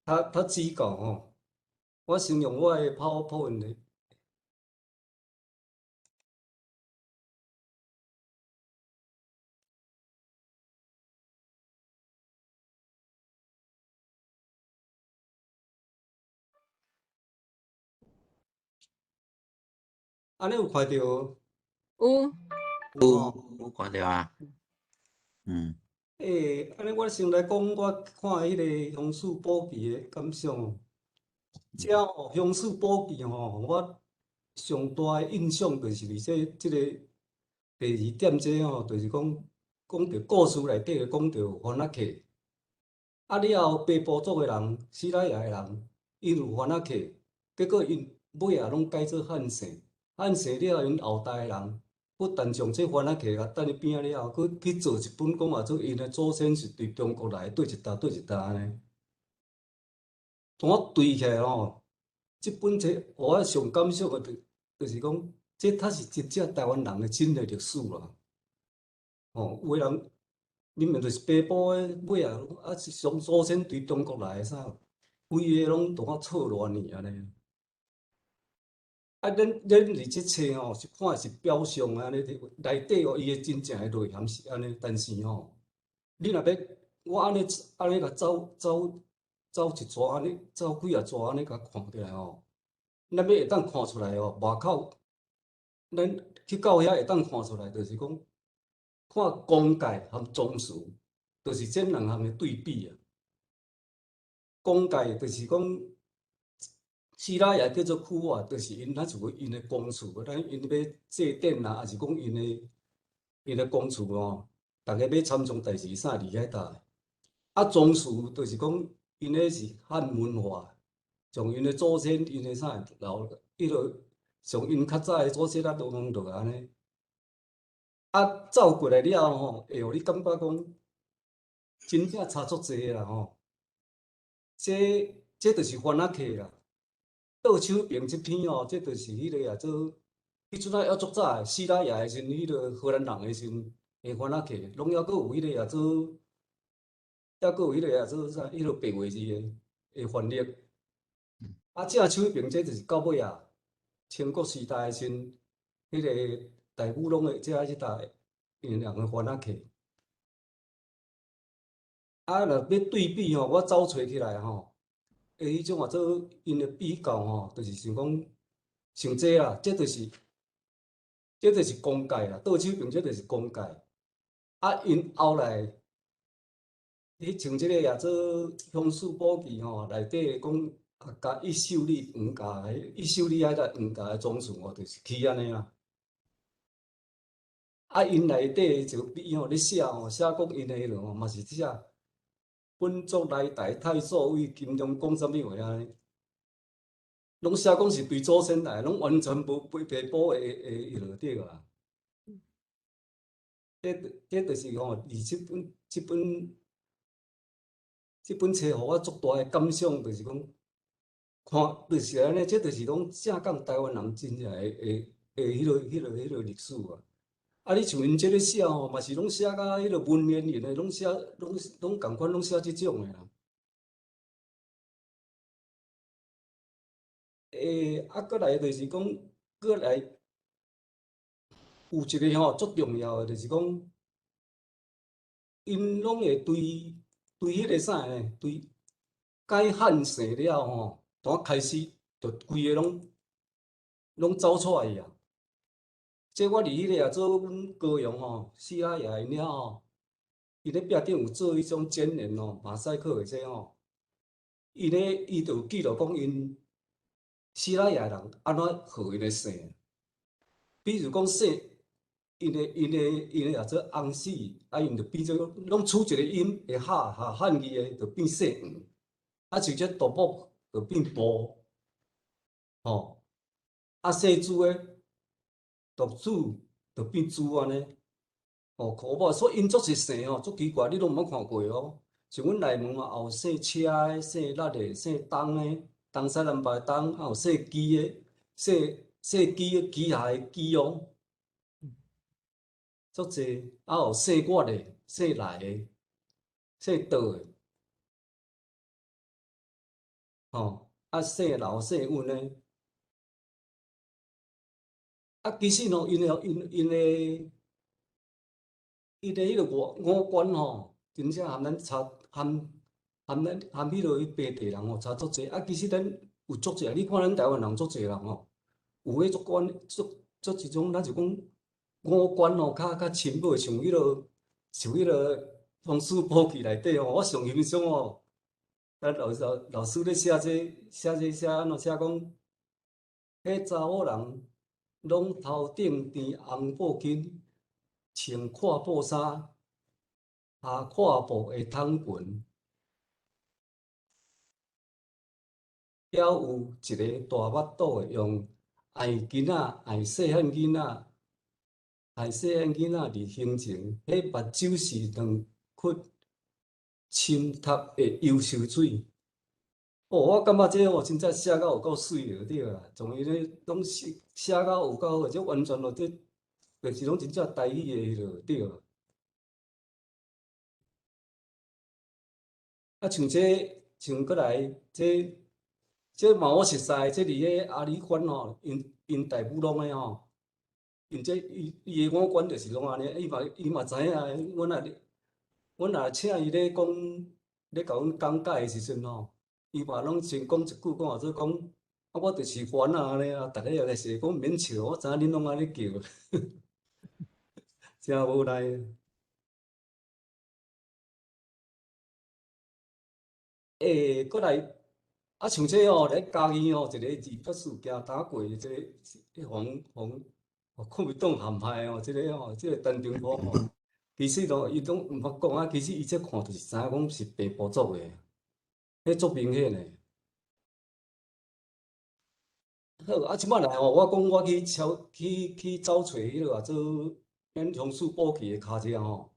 较较指教吼，我先用我的 PowerPoint。按呢有看著无？有。有，有看著啊。按呢我先来讲，我看彼个乡事簿记的感想。这吼乡事簿记吼，我上大的印象就是伫这个第二点这吼，就是讲讲著故事内底讲著番仔客。啊了后，北部族的人、西拉雅的人，𪜶有番仔客，结果𪜶尾仔拢改做汉姓。汉姓了后，𪜶后代的人不但将这番仔客共掷伫边仔了后，阁去做一本讲话做𪜶的祖先是对中国来，佗一搭佗一搭按呢。从我对起来吼，这本册予我上感想的就是讲，这才是真正台湾人的真的历史啦。吼，有的人明明就是北部的尾仔，啊是上祖先对中国来的啥，规个拢同我错乱去按呢。啊，咱伫这册吼是看是表象按呢，内底哦伊的真正的内涵是按呢，但是吼，你若欲我按呢按呢共走走走一逝按呢，走几仔逝按呢共看起来吼，咱欲会当看出来哦，外口咱去到遐会当看出来，就是讲看公界和宗祠，就是这两项的对比啊。公界就是讲。希腊也叫做区啊，就是𪜶咱是有𪜶的公厝，咱𪜶欲祭典啦，抑是讲𪜶的公厝吼，逐家欲参详代志啥伫遐搭。啊，宗祠就是讲𪜶彼是汉文化，从𪜶的祖先、𪜶的啥留，彼落从𪜶较早的祖先啊，都拢落按呢。啊，走过来了吼，会予你感觉讲真正差足济啦吼。这就是番仔客啦。倒手边这篇吼，这就是彼个啊，做彼阵仔犹足早的，希腊雅的时阵，彼个荷兰人的时阵，的番仔客，拢犹阁有彼个啊做，犹阁有彼个啊做啥，彼个白话字的翻译。啊，正手边这就是到尾啊，清国时代的时阵，彼个大武拢会遮去搭𪜶人的番仔客。啊，若欲对比吼，我走揣起来吼。彼种啊做𪜶的比较吼，就是想讲，像这啦，这就是公界啦，倒手边这就是公界。啊，𪜶后来，你像这个也做乡事簿记吼，内底讲啊，共一秀里黄家，一秀里遐个黄家的宗祠吼，就是起按呢啦。啊，𪜶内底就比吼咧写吼，写讲𪜶的彼落吼，嘛是写。本族来台太祖为金龙讲啥物话按呢？拢写讲是对祖先来，拢完全无白补的彼落对啊。这就是吼，伫这本這本冊予我足大的感想，就是講，看就是按呢，這就是講正港台灣人真正的的的彼個歷史啊！啊，你像𪜶這个寫吼，嘛是攏寫甲彼個文言文的，攏寫攏仝款，攏寫這種的啦。啊，閣來就是講，閣來有一個吼足重要的，就是講，𪜶攏會對對彼個啥呢？對改漢姓了吼，從開始就規个攏走出來啊！這我佇彼個啊做阮高雄吼，四阿爺𪜶遐吼，伊咧壁頂有做彼種剪影吼，馬賽克的這吼，伊咧伊就有記錄講𪜶死仔爺人按怎號𪜶的姓，比如講姓，𪜶的也做翁氏，啊，𪜶就變做攏取一个音會哈哈漢字的，就變姓黃，啊，像這杜牧就變布，吼，啊，姓朱的讀主就變朱按呢，哦，可無，所以𪜶足濟姓吼，足奇怪，你攏毋捌看過哦。像阮內門嘛，也有姓車的、姓力的、姓東的。東西南北東，啊有姓姬的，姓姬的姬下的姬哦，足濟，啊有姓月的、姓來的、姓杜的，吼，啊姓劉、姓尹的，啊其實吼，𪜶的彼個五官吼，真正含咱差含。含咱含彼落去白地人吼差足濟，啊，其實咱有足濟，你看咱台灣人足濟人吼，有彼足關足足一種，咱就講五官吼較深奧，像彼个《風水寶記》內底吼，我上欣賞吼，咱老師咧寫這寫這寫按怎寫講，彼查某人攏頭頂戴紅布巾，穿闊布衫，下闊布的筒裙。還有一个大腹肚的，用愛囡仔、愛細漢囡仔、愛細漢囡仔佇胸前，彼目睭是兩窟深讀的優秀水。哦，我感覺這吼真正寫甲有夠媠的對啦，從伊咧攏寫寫甲有夠好，這完全咯，這就是攏真正台語的彼落對啦。啊，像這像閣來這。這嘛我熟似，這佇个阿里關吼，𪜶大武攏的吼，𪜶這伊的五官就是攏按呢，伊嘛知影，阮若請伊咧講，咧共阮講解的時陣吼，伊嘛攏先講一句，講話做講，啊我就是番仔按呢啊，逐个也是講免笑，我知影恁攏按呢叫，真無奈。欸，閣來。啊，像這吼，咧嘉義吼，一个284行打過，這个予予國民黨陷害吼，這个吼，這个陳澄波吼，其實吼，伊攏毋捌講啊，其實伊這看就是知影講是白布做的，彼足明顯的。好，啊，這擺來吼，我講我去超去去走揣彼个啊，做咱鄉事簿記的跤車吼，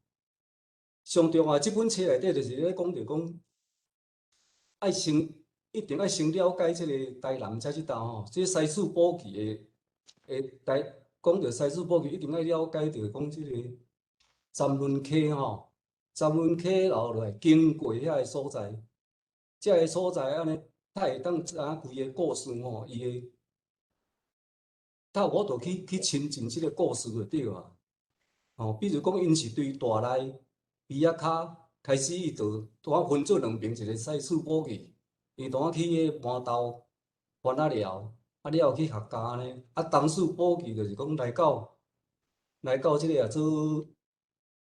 上重要這本冊內底就是咧講著講，愛先。一定愛先了解這个台南才這搭吼，這西事簿記的的台講著西事簿記，一定愛了解著講這个三崙溪吼，三崙溪流落來經過遐个所在，這个所在按呢，才會當知影規个故事吼，伊的，才有法度去親近這个故事就對啊。吼，比如講，𪜶是對大內埤仔跤開始，伊就拄仔分做兩爿，一个西事簿記。伊當去彼個馒頭番仔寮，啊了後去客家呢，啊東勢堡去就是講來到這个啊做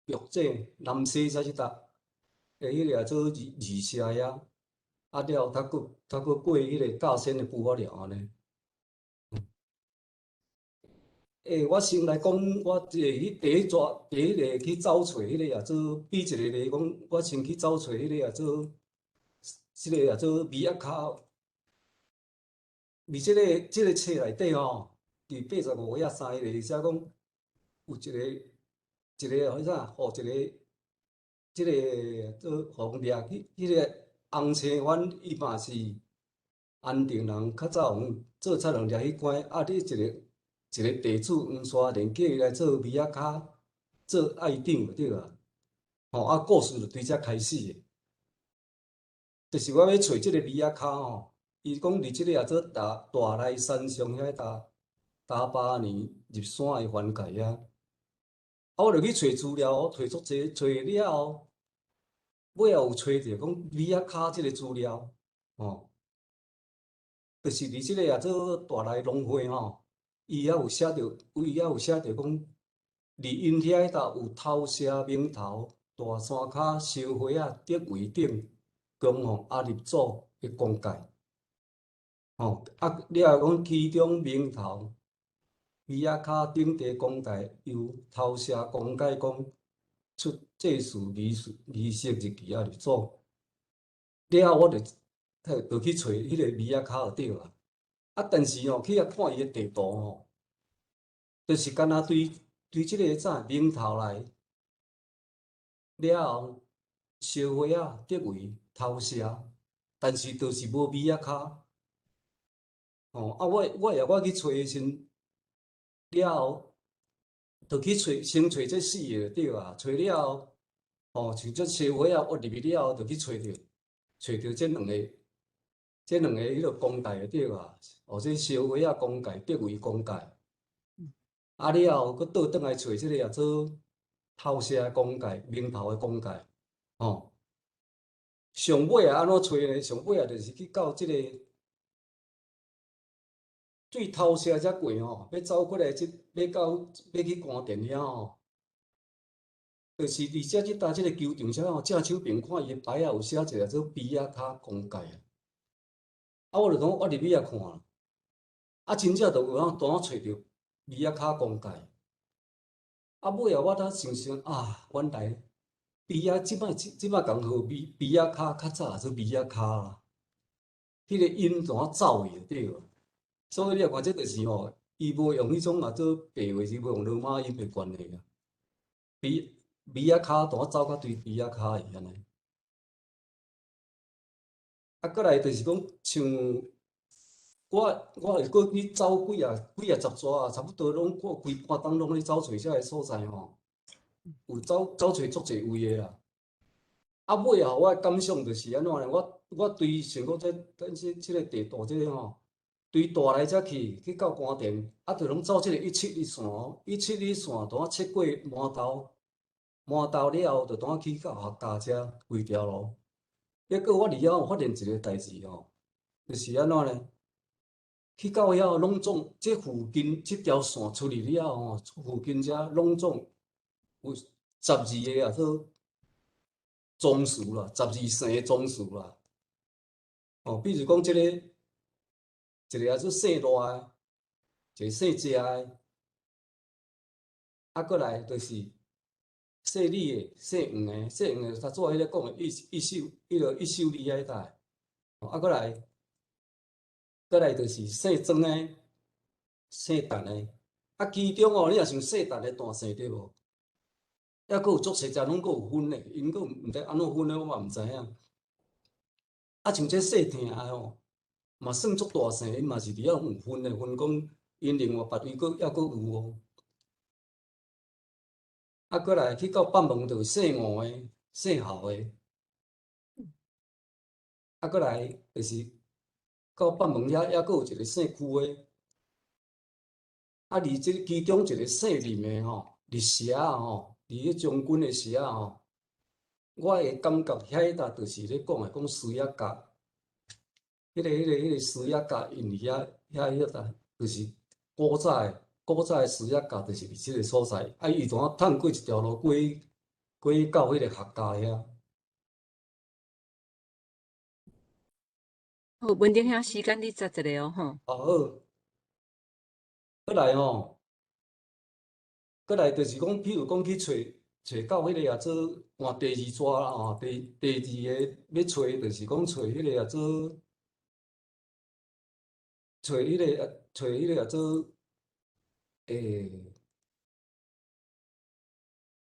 玉井南勢才這搭，的彼个啊做二社遐，啊了後才閣過彼个甲仙的埔仔寮按呢。欸，我先來講，我這個去第一逝第一个去走揣彼个啊做，比一個例講，我先去走揣彼个啊做。這个也做米仔跤，伫這个冊內底吼，佇85頁三个寫講，有一個彼啥，予一个這个做予掠去，彼个洪清湾伊嘛是安定人，較早予做贼人掠去關，啊！你一个一个地主黃沙連叫伊來做米仔跤，做愛長就對啊。吼，啊，故事就對遮開始的。就是我欲揣這个米仔跤吼，伊講佇這个啊做大大內山上遐搭大巴年入山的環界遐，啊，我就去揣資料，揣足濟，揣了後，尾仔有揣著講米仔跤這个資料，吼。就是佇這个啊做大內農會吼，伊遐有寫著，伊遐有寫著講，佇𪜶遐搭有頭社、明頭、大山跤、燒花仔、德維頂、供奉阿立祖的公界。吼，啊，了後講其中明頭、米仔跤頂地公界由頭社公界講出祭祀儀式儀式日期阿立祖。了後我就就去揣彼个米仔跤就對啊。啊，但是吼，去遐看伊的地圖吼，就是敢若對對這个啥明頭來了後，燒花仔、德維、頭社，但是就是無米仔跤。吼，啊，我我也我去揣的時陣，了後，就去揣先揣這四个就對啊，揣了後，吼，像這燒花仔，我入去了後，就去揣著，揣著這兩个。這兩個彼个公界就對啊，哦，這燒花仔公界、德維公界，啊了後，閣倒轉來揣這个啊做頭社公界、明頭的公界，吼。上尾啊，按怎揣呢？上尾啊，就是去到這个對頭社遮過吼，欲走過來這，欲到欲去關田遐吼，就是佇遮這搭這個球場遮吼，正手邊看伊的牌仔有寫一个做米仔跤公界啊。啊！我就講，我入去遐看，啊，真正就有影拄好揣著米仔跤公界。啊，尾後我才想想啊，原來米仔這擺這擺仝號米米仔跤較早做米仔跤啦，彼个音怎走去就對了。所以你也看，這就是吼，伊無用彼種啊做白話，是無用羅馬音的關係啊。米米仔跤拄好走到對米仔跤去按呢。啊，閣來就是講，像我我會閣去走幾啊幾啊十逝啊，差不多攏過規半冬攏咧走揣這个所在吼，有走走揣足濟位的啦。啊，尾後我的感想就是按怎呢？我我對想講這咱這這个地圖這个吼，對大內遮去去到關田，啊，就攏走這个171線，171線拄仔切過饃頭，饃頭了後，就拄仔去到客家遮規條路。結果我佇遐有發現一个代誌吼，就是按怎呢？去到遐攏總，這附近這條線出去了後吼，附近遮攏總有12个啊做宗祠啦，12姓的宗祠啦。哦，比如講這个，一个啊做姓賴的，一个姓謝的，啊，閣來就是姓李的、姓黃的、姓黃的，他做彼个講的一一秀，彼个一秀里遐搭，啊，閣來，閣來就是姓庄的、姓陳的，啊，其中哦，你若像姓陳的大姓對無？抑閣有足濟只攏閣有分的，𪜶閣毋知按怎分的，我嘛毋知影。啊，像這姓疼的吼，嘛算足大姓，𪜶嘛是佇遐有分的，分講𪜶另外別位閣抑閣有哦。啊，閣來去到北門就有姓吳的、姓侯的。啊，閣來就是到北門遐，抑閣有一个姓邱的。啊，而這其中一个姓林的吼，佇社仔吼，佇彼將軍的社仔吼，我會感覺遐搭就是咧講的講獅仔角，彼个、彼个、彼个獅仔角，𪜶佇遐遐遐搭，就是古早的古早的獅仔角，就是佇這个所在。啊，伊怎探過一條路過過到彼个客家遐。好，文丁兄，時間你摘一下哦，吼。哦好，閣來吼，閣來就是講，譬如講去揣揣到彼个啊做換第二逝啦吼，第第二个欲揣就是講揣彼个啊做揣彼个啊揣彼个啊做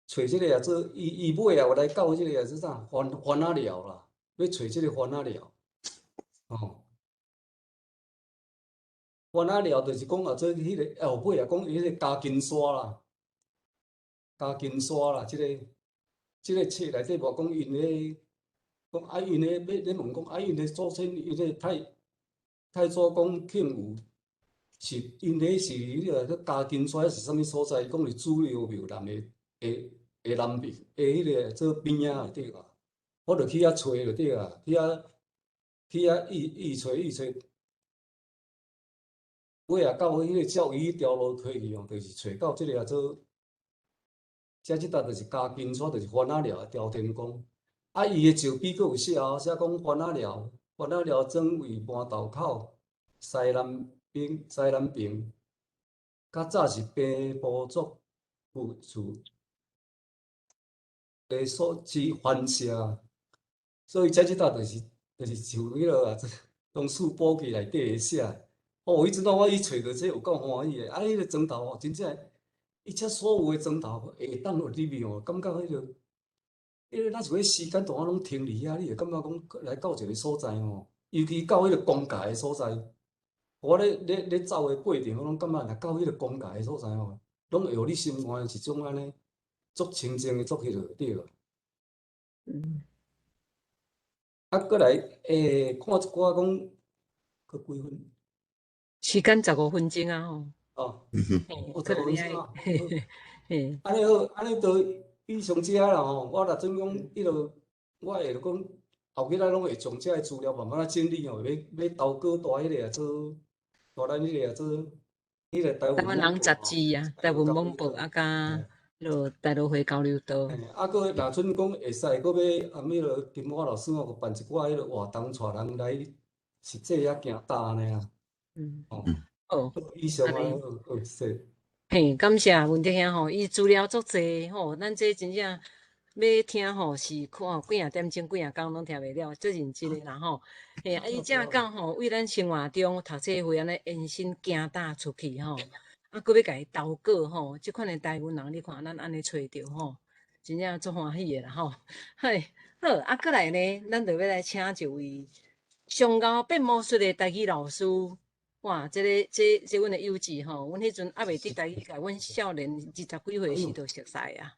揣這个啊做伊伊尾啊有來到這个啊做啥番番仔寮啦。欲揣這个番仔寮，吼。番仔寮就是講啊，做彼个後尾啊，講彼個嘉金山啦，嘉金山啦，這个冊內底無講𪜶彼講啊，𪜶彼欲咧問講啊，𪜶的祖先，𪜶的太祖公慶有是𪜶彼是彼个叫嘉金山，抑是啥物所在？伊講是主流廟南的南邊的彼个做邊仔就對啊。我就去遐揣就對啊，去遐意揣意揣，尾仔到彼个照伊彼條路揣去哦，就是揣到這个啊做，這這搭就是嘉金山，就是番仔寮的朝天宮。啊，伊的石碑閣有寫哦，寫講番仔寮，番仔寮庄位饅頭口西南邊，西南爿，較早是兵部作府處的所之番社，所以這這搭就是像彼落啊，當四寶記內底寫。哦，彼陣我去揣著這有夠歡喜的，啊，彼个磚頭哦，真正，伊遮所有的磚頭下當落入去哦，感覺彼个，彼个若是講時間大攏停佇遐，你會感覺講來到一个所在吼，尤其到彼个公界的所在，我咧走的過程，我攏感覺若到彼個公界的所在吼，攏會予你心肝一種按呢，足清靜的，足彼落對。啊，閣來看一寡講，閣幾分？時間15分鐘啊吼。哦，可能愛，嘿。按呢好，按呢就以上這啦吼，我若準講，彼落，我會講後日仔攏會將這个資料慢慢仔整理吼，欲投稿帶彼个啊做，帶咱彼个啊做，彼个台灣人雜誌啊，台灣網報啊，佮彼落大陸會交流道。啊，閣若準講會使，閣欲啊，彼落金華老師吼，閣辦一寡彼个活動，帶人來實際遐行搭按呢啊。哦。好。以上啊，好，好，謝。嘿，感謝文德兄吼，伊資料足濟吼，咱這真正欲聽吼是看幾仔點鐘、幾仔工攏聽袂了，足認真的啦吼。嘿，啊伊正講吼，為咱生活中讀冊會按呢延伸行搭出去吼，啊，閣欲共伊投稿吼，這款的台灣人，你看咱按呢揣著吼，真正足歡喜的啦吼。嘿，好，啊，閣來呢，咱就欲來請一位上𠢕變魔術的台語老師。哇，這个這阮的友誼吼，阮彼陣猶未佇台語界，阮少年20幾歲時就熟似啊。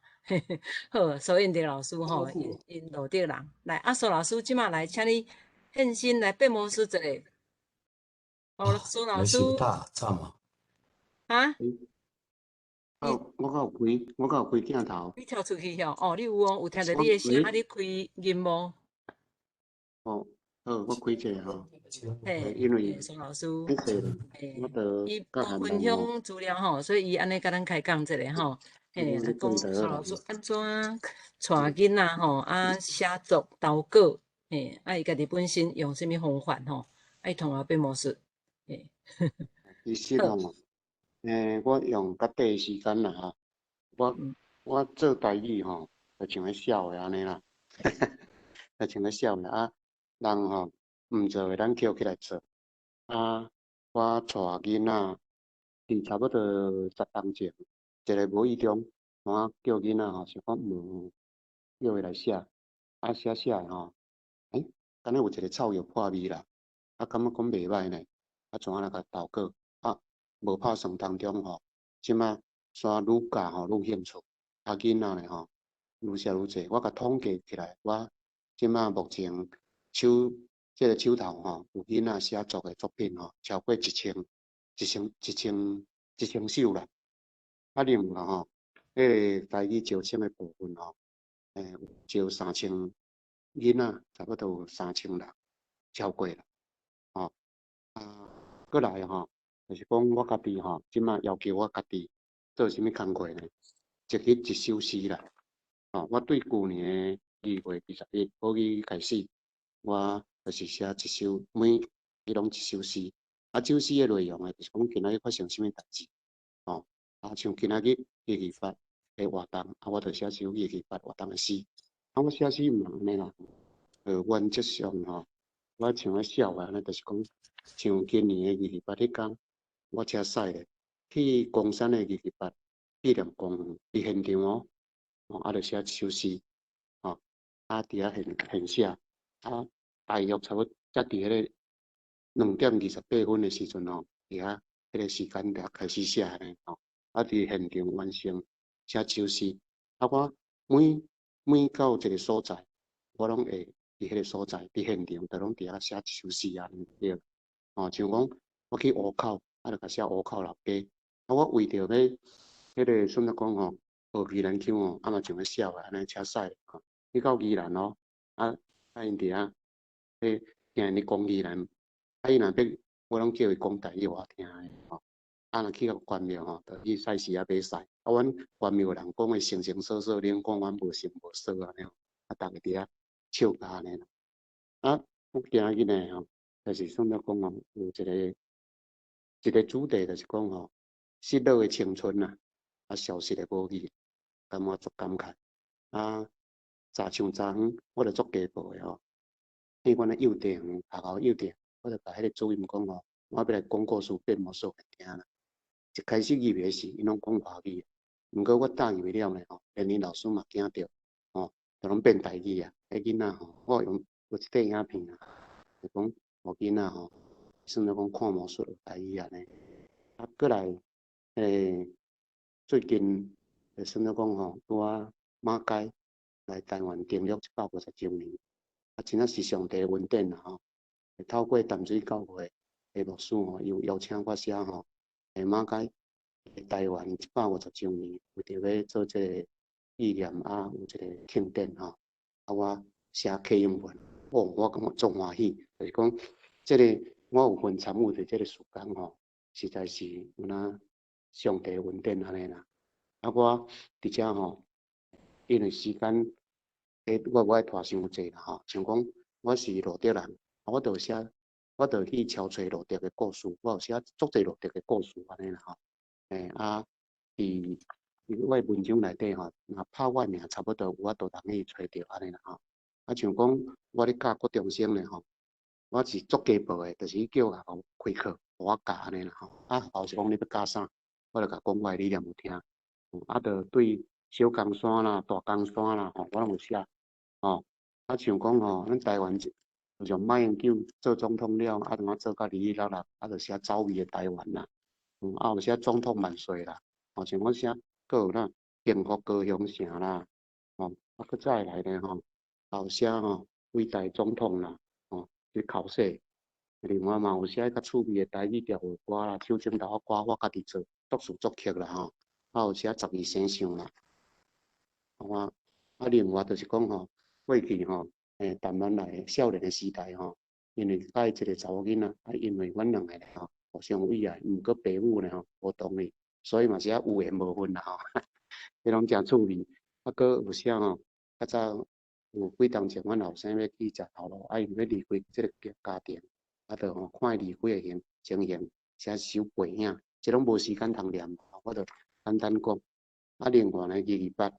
好，蘇應德老師吼，𪜶路德人，來，啊，蘇老師這馬來，請你現身來變魔術一下。哦，蘇老師。啊？哦，我閣有開，我閣有開鏡頭。你跳出去吼？哦，你有哦，有聽著你的聲，啊，你開銀幕。哦，好，我開一下吼。嘿，因為蘇老師，伊無分享資料吼，所以伊按呢共咱開講一下吼。嘿，講蘇老師按怎帶囡仔吼，啊寫作投稿，嘿，啊伊家己本身用啥物方法吼，啊伊通學變魔術，嘿。其實吼，我用較短時間啦吼，我做台語吼，就像咧痟的按呢啦，就像咧痟的啊，人吼。毋做的，咱抾起來做。啊，我帶囡仔，佇差不多10冬前，一个無意中，我叫囡仔吼，想講毋叫伊來寫，啊寫寫的吼，欸，敢若有一个臭藥破味啦，啊感覺講袂䆀呢，啊怎啊來共投稿，啊無拍算當中吼，這馬煞愈教吼愈興趣，啊囡仔呢吼，愈寫愈濟，我共統計起來，我這馬目前手。這个手頭吼，有囡仔寫作的作品吼，超過1000首啦。啊，另外吼，彼个台語招生的部分吼，有招3000囡仔，差不多有3000人，超過啦。吼，啊，閣來吼，就是講我家己吼，這馬要求我家己做啥物工課呢？一日一首詩啦。吼，我對舊年的2月21保語開始，我就是寫一首，每日攏一首詩。啊，這首詩的內容呢，就是講今仔日發生啥物代誌，吼。啊，像今仔日228的活動，啊，我就寫一首228活動的詩。啊，我寫詩毋按呢啦，原則上吼，我像咧痟的按呢，就是講，像今年的228彼工，我車駛咧去岡山的228紀念公園佇現場哦，吼，啊，就寫一首詩，吼，啊，佇遐現寫。啊，大約差不多才佇彼个2點28分的時陣吼，佇遐彼個時間才開始寫按呢吼。啊，佇現場完成寫首詩。啊，我每每到一個所在，我攏會佇彼個所在，佇現場，就攏佇遐寫一首詩按呢對。吼，像講我去湖口，啊，就共寫湖口老街。啊，我為著欲彼個算怎講吼，學宜蘭腔吼，啊嘛像欲寫的按呢，車駛吼，去到宜蘭哦，啊啊𪜶佇遐，彼聽𪜶咧講宜蘭，啊伊若欲，我攏叫伊講台語予我聽的吼。啊，若去到關廟吼，就去菜市仔買菜。啊，阮關廟人講的清清楚楚，恁講阮無聲無色按呢吼，啊，逐家佇遐笑甲按呢啦。啊，我今日呢吼，就是算怎講吼，有一个一个主題，就是講吼，失落的青春啊，啊，消失的母語，感覺足感慨。啊，早像昨昏，我就足雞婆的吼，去阮的幼稚園學校幼稚園，我就共彼个主任講吼，我欲來講故事變魔術予𪜶聽啦。一開始入去時，𪜶攏講華語，毋過我踏入去了呢吼，連𪜶老師嘛驚著，吼，就攏變台語啊。彼囡仔吼，我用有一塊影片啊，就講予囡仔吼，算做講看魔術學台語按呢。啊，過來，最近就算做講吼，拄仔馬偕來台灣登陸150週年，啊，真正是上帝的恩典啦吼。透過淡水教會的牧師吼，伊有邀請我寫吼。馬偕台灣150週年，為著欲做這个紀念啊，有一个慶典吼，啊，我寫啟應文，哦，我感覺足歡喜，就是講這个我有份參與佇這个事工吼，實在是有若上帝恩典按呢啦。啊，我佇遮吼，因為時間，我無愛拖傷濟啦吼，像講我是路德人，我就寫。我就去抄揣路德的故事，我有寫足濟路德的故事按呢啦吼。啊，佇我的文章內底吼，若拍我的名，差不多有法度通去揣著按呢啦吼。啊，像講我咧教國中生咧吼，我是足雞婆的，就是去叫學校開課，予我教按呢啦吼。啊，學校是講你欲教啥，我就共講我的理念予聽。啊，就對小岡山啦、大岡山啦吼，我攏有寫。吼，啊，像講吼，咱台灣就像馬英九做總統了，啊，怎啊做甲離離落落，啊，就寫走味的台灣啦，啊，有寫總統萬歲啦，吼，像我寫，閣有哪幸福高雄城啦，吼，啊，閣再來咧吼，有寫吼偉大總統啦，吼，去考試，另外嘛有寫較趣味的台語潮話歌啦、手指頭仔歌，我家己做作詞作曲啦吼，啊，有寫十二生肖啦，啊，啊，另外就是講吼，過去吼。台灣來少年的時代吼，因為佮一個查某囡仔，啊，因為阮兩個吼互相為愛，毋過爸母呢吼無同意，所以嘛是猶有緣無份啦吼。彼攏誠趣味，啊，閣有寫吼，較早有幾冬前，阮後生欲去食頭路，啊，𪜶欲離開這个家庭，啊，就吼看伊離開的形情形，寫首背影，這攏無時間通念，我就簡單講。啊，另外呢，228，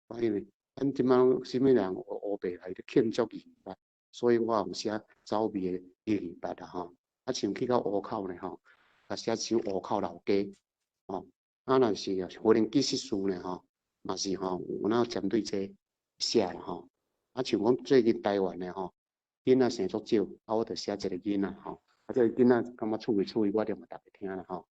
我因為咱這擺啥物人烏白來咧慶祝228，所以我有寫走味的228啦吼。啊，像去到湖口呢吼，啊寫首湖口老街吼。啊，若是胡林記事書呢吼，嘛是吼有哪針對這寫啦吼。啊，像講最近台灣的吼，囡仔生足少，啊，我就寫一个囡仔吼。啊，這个囡仔感覺趣味趣味，我念予逐家聽啦吼。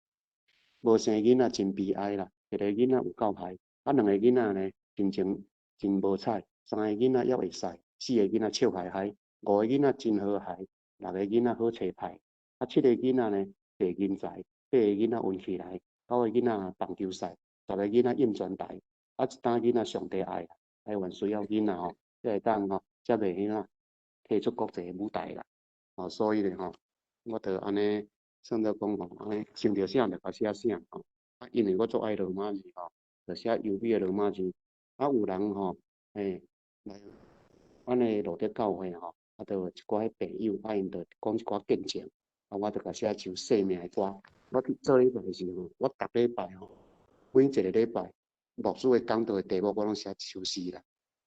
無生囡仔真悲哀啦，一个囡仔有夠害，啊，兩个囡仔呢，真情真無彩，三个囡仔猶會使，四个囡仔笑嗨嗨，五个囡仔真和諧，六个囡仔好揣牌，啊，七个囡仔呢地人才，八个囡仔運氣來，九个囡仔棒球賽，十个囡仔應全台，啊，一擔囡仔上帝愛，台灣需要囡仔吼，才會當吼，才袂彼啊退出國際舞台啦。哦，所以咧吼，我就按呢算做講吼，按呢想著啥就共寫啥吼。啊，因為我足愛羅馬字吼，就寫優美的羅馬字。啊，有人吼，來阮的路德教會吼，啊，就有一寡彼朋友，啊，𪜶就講一寡見證，啊，我就共寫一首生命的歌。我去做禮拜的時候，我逐禮拜吼，每一个禮拜牧師的講道的題目，我攏寫一首詩啦。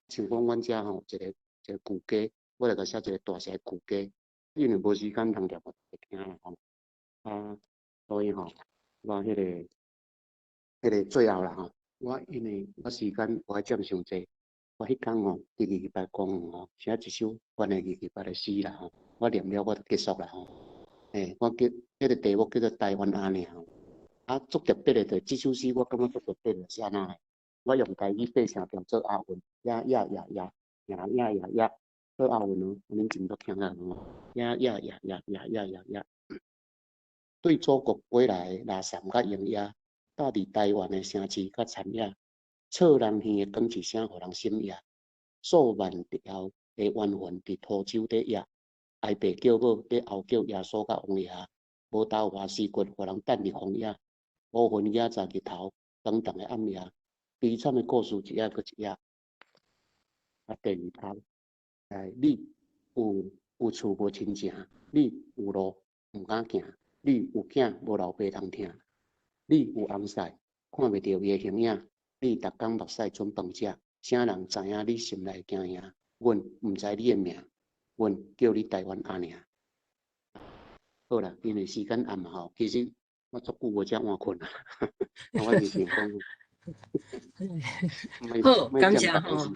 像講阮遮吼，一个一个舊家，我就共寫一个大寫舊家，因為無時間通念予大家聽啦吼。啊，所以吼，我彼个最後啦吼，我因為我時間無愛佔傷濟。我彼工吼，佇二二八公園吼，寫一首關於二二八的詩啦吼，我念了我就結束啦吼。欸，我叫彼個題目叫做台灣阿娘吼。啊，足特別的，就這首詩我感覺足特別的是按怎呢？我用台語八聲調做押韻，呀呀呀呀，呀呀呀呀，做押韻哦，恁真足聽啦吼，呀呀呀呀呀呀呀呀。對祖國飛來的垃圾佮營養，搭佇台灣的城市佮田野，錯人耳的鋼鐵聲，予人心野。數萬條的冤魂佇塗州底壓，哀爸叫母佇後叫耶穌佮王爺，無豆花屍骨，予人等佇荒野。烏雲壓在日頭，長長的暗夜，悲慘的故事一頁閣一頁。啊，第二拍，哎，你有厝無親情，你有路毋敢行，你有囝無老爸通疼，你有翁婿看袂著伊的形影，你逐工目屎準飯食，啥人知影你心內驚惶？阮毋知你的名，阮叫你台灣阿娘。好啦，因為時間暗吼，其實我足久無遮晚睏啊，我是想講，好，感謝吼。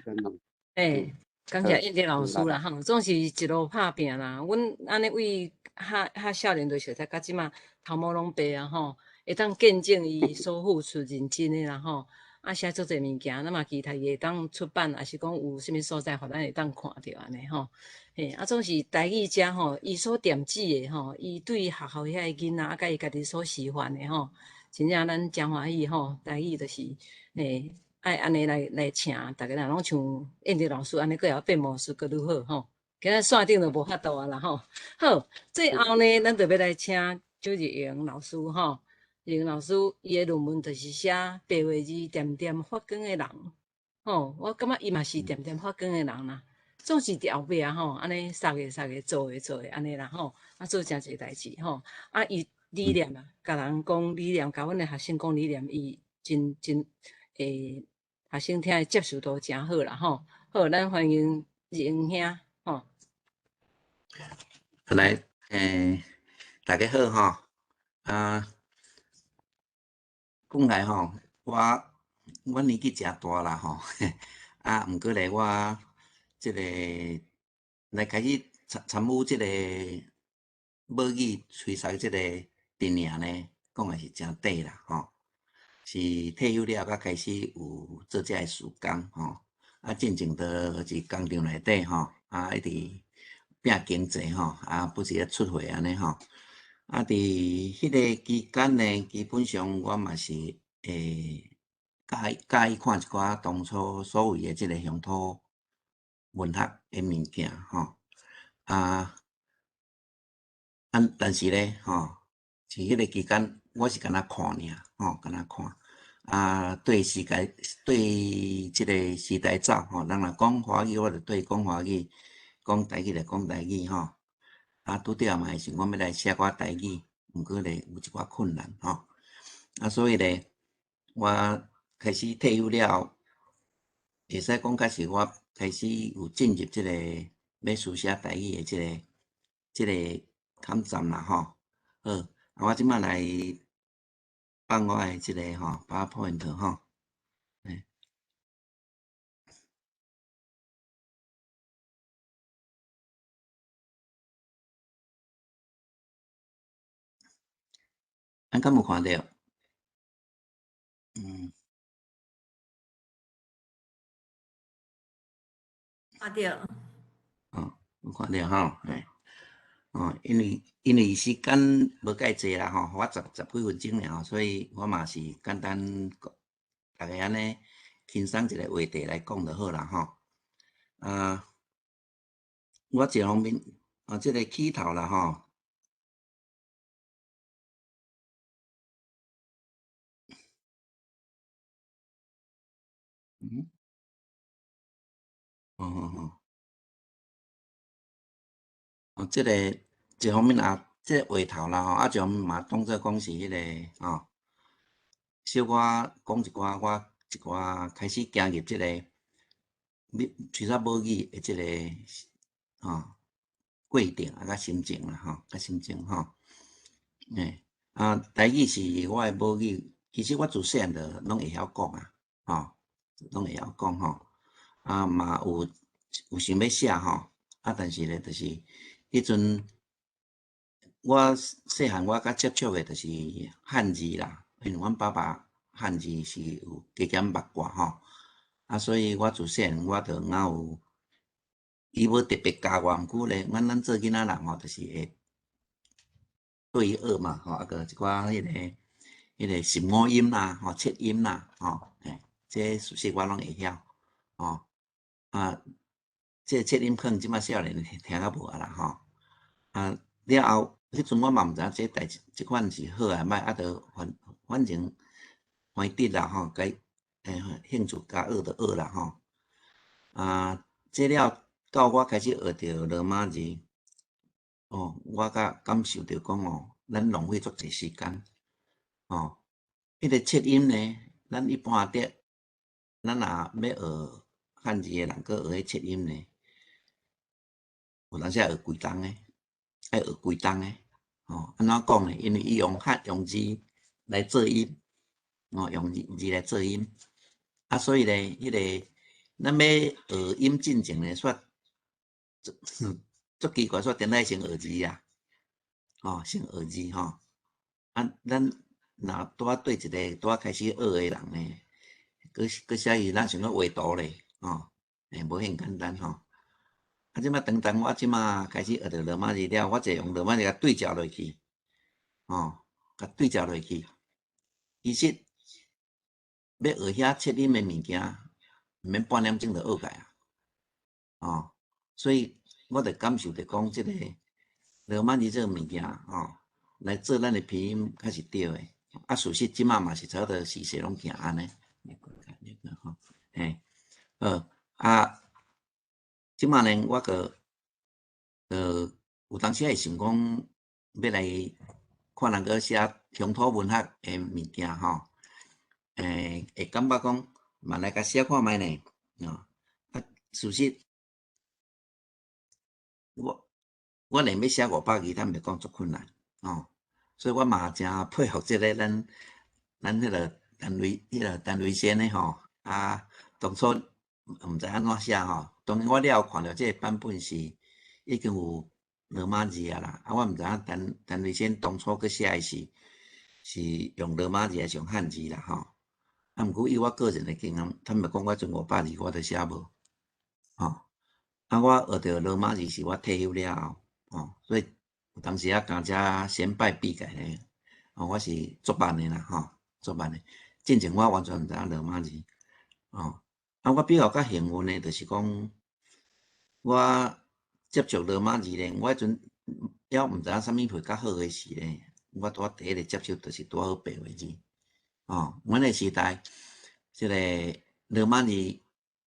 欸，感謝燕姐老師啦吼，總是一路拍拚啦。阮按呢為較較少年就熟悉，到這馬頭毛攏白啊吼，會當見證伊所付出認真的啦吼。啊，寫足濟物件，咱嘛期待伊會當出版，抑是講有啥物所在，予咱會當看著按呢吼。嘿，啊，總是台語遮吼，伊所惦記的吼，伊對學校遐个囡仔，啊，佮伊家己所示範的吼，真正咱誠歡喜吼。台語就是欸，愛按呢來請，逐个人攏像燕德老師按呢，閣會曉變魔術，閣愈好吼。今仔線頂就無法度啊啦吼。好，最後呢，咱就欲來請周日榮老師吼。日榮老師伊的論文就是寫白話字恬恬發光的人，吼，我感覺伊嘛是恬恬發光的人啦。總是佇後壁吼，按呢捒个捒个做个做个按呢啦吼，啊做誠濟代誌吼，啊伊理念啊，共人講理念，共阮的學生講理念，伊真真欸，學生聽的接受度誠好啦吼。好，咱歡迎日榮兄吼。來，欸，大家好吼，啊，講來吼，我年紀誠大啦吼，啊，毋過咧，我這個來開始參與這個母語吹獒這個陣營呢，講的是誠短啦吼，是退休了才開始有做這个事工吼，啊，進前就是工廠內底吼，啊，一直拚經濟吼，啊，不時咧出貨按呢吼。啊，佇彼个期間呢，基本上我嘛是會佮意看一寡當初所謂的這個鄉土文學的物件吼。啊，但是咧吼，佇彼個期間，我是干焦看爾，吼，干焦看。啊，對世界，對這個時代走吼，人若講華語，我就對講華語；講台語就講台語吼。啊，拄著嘛會想講欲來寫寡台語，毋過咧有一寡困難吼。啊，所以咧，我開始退休了後，會使講確實我開始有進入這個欲書寫台語的這個坎站啦吼。好，啊，我這擺來放我的這個吼，PowerPoint 吼。欸，咱敢有看著？嗯。看著。哦，有看著吼，欸，哦，因為時間無介濟啦吼，我十幾分鐘爾吼，所以我嘛是簡單講，逐家按呢輕鬆一個話題來講就好啦吼。啊，我一方面，啊，這個起頭啦吼。嗯，哦哦哦，哦，這個一方面啊，這個話頭啦吼，啊，一方面嘛當做講是彼個吼，小可講一寡我一寡開始行入這個，吹獒母語的這個吼過程啊，佮心情啦吼，佮心情吼，欸，啊，台語是我的母語，其實我自細漢就攏會曉講啊，吼。攏會曉講吼，啊嘛有想欲寫吼，啊但是咧，就是彼陣我細漢我較接觸的就是漢字啦，因為阮爸爸漢字是有加減捌過吼，啊所以我自細漢我就敢有，伊無特別教我，毋過咧，阮咱做囡仔人吼，就是會對學嘛，吼，啊閣一寡彼個十五音啦，吼，切音啦，吼，欸，這事實我攏會曉，吼，啊，這切音可能這擺少年聽較無啊啦，吼，啊，了後，彼陣我嘛毋知影這代誌，這款是好抑歹，啊，著反正還得啦，吼，該欸興趣共學就學啦，吼，啊，這了到我開始學著羅馬字，哦，我才感受著講哦，咱浪費足濟時間，哦，彼個切音呢，咱一般佇咱若欲學漢字的人，閣學彼切音呢，有當時愛學規冬的，愛學規冬的，哦，按怎講呢？因為伊用漢用字來做音，哦，用字來做音，啊，所以咧，彼個咱欲學音進前咧，煞足奇怪，煞顛來先學字啊，哦，先學字吼，啊，咱若拄仔對一個拄仔開始學的人呢，閣閣寫伊，咱想講畫圖咧，哦，欸，無遐簡單吼。啊，這擺當當我這擺開始學著羅馬字了，我就用羅馬字共對照落去，哦，共對照落去。其實欲學遐切音的物件，毋免半點鐘就學會啊，哦，所以我就感受著講，這個羅馬字這個物件，吼，來做咱的拼音較是對的。啊，事實這擺嘛是差不多時勢攏行按呢。吼，嘿，好，啊，這擺呢，我閣有當時會想講，欲來看人閣寫鄉土文學的物件吼，欸，會感覺講，嘛來共寫看覓呢，哦，啊，事實我連欲寫500字，坦白講足困難，哦，所以我嘛誠佩服這个咱彼个陳雷先的吼，啊，當初毋知按怎寫吼，當然我了後看著這个版本是已經有羅馬字啊啦，啊，我毋知影陳雷先當初閣寫的是用羅馬字抑是用漢字啦吼，啊，毋過以我個人的經驗，坦白講，我陣500字我都寫無，吼，啊，我學著羅馬字是我退休了後，吼，所以有當時啊，共遮先輩比起來，哦，我是足慢的啦，吼，足慢的。進前我完全毋知影羅馬字，哦，啊，我比較較幸運的，就是講我接觸羅馬字咧，我彼陣猶毋知影啥物配較好的時咧，我拄仔第一个接觸就是拄好白話字，哦，阮个時代，這個羅馬字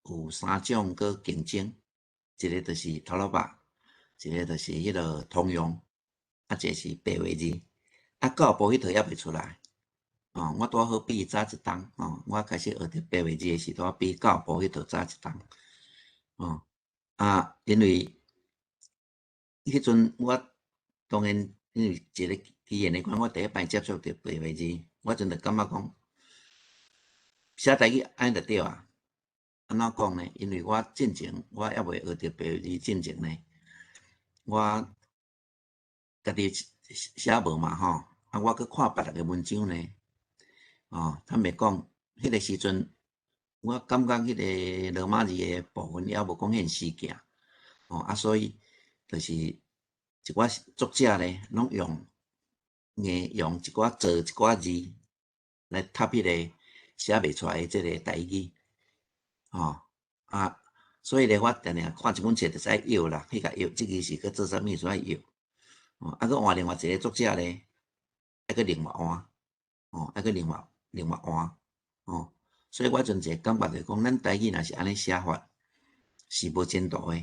有三種閣競爭，一個就是頭路肉，一個就是彼个通用，啊，一個是白話字，啊，教育部彼套猶未出來，哦，我拄好比伊早一冬，哦，我開始學著白話字的時，拄仔比教育部彼套早一冬，哦，啊，因為彼陣我當然因為一个機緣的關係，我第一擺接觸著白話字，我陣就感覺講寫台語按呢就對啊。按怎講呢？因為我進前我猶未學著白話字進前呢，我家己寫無嘛吼，啊，我閣看別人的文章呢，哦，坦白講，彼個時陣我感覺彼個羅馬字的部分猶無講遐死行，哦，啊，所以就是一寡作者咧，攏用硬用一寡造一寡字來貼彼個寫袂出來的這個台語，吼，啊，所以咧，我定定看一本冊就使搖啦，去共搖，這个是閣做啥物，所以搖，哦，啊，閣換另外一個作者咧，愛閣另外換，哦，愛閣另外換，哦，所以我陣一個感覺就是講，咱台語若是按呢寫法，是無前途的。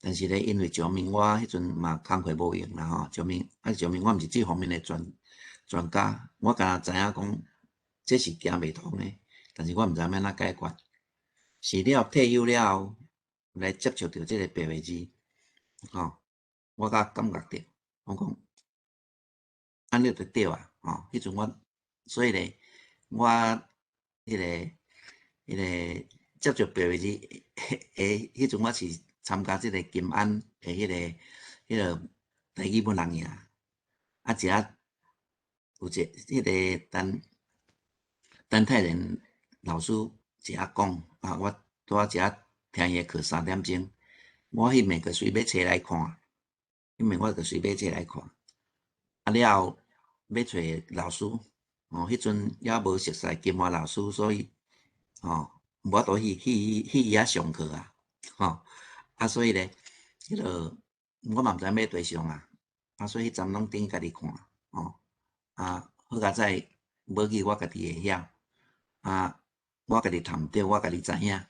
但是咧，因為上面我彼陣嘛工課無閒啦吼，上面啊上面我毋是這方面的專家，我敢若知影講這是行袂通的，但是我毋知影欲按怎解決。是了退休了後來接觸著這个白話字，吼，我才感覺著，我講按呢就對啊，吼，彼陣我所以咧，我彼個彼個接觸白話字，彼陣我是參加這個金安的彼個台語本人營，啊，遮有一個彼個陳陳泰仁老師遮講，啊，我拄仔遮聽伊的課3點鐘，我彼暝就隨買冊來看，彼暝我就隨買冊來看，啊了後欲揣老師，哦，彼陣猶無熟似金華老師，所以，哦，無法度去伊遐上課啊，吼，啊所以咧，彼個我嘛毋知影欲綴上啊，啊所以彼陣攏等於家己看，哦，啊好佳哉母語我家己會曉，啊我家己讀毋著，我家己知影，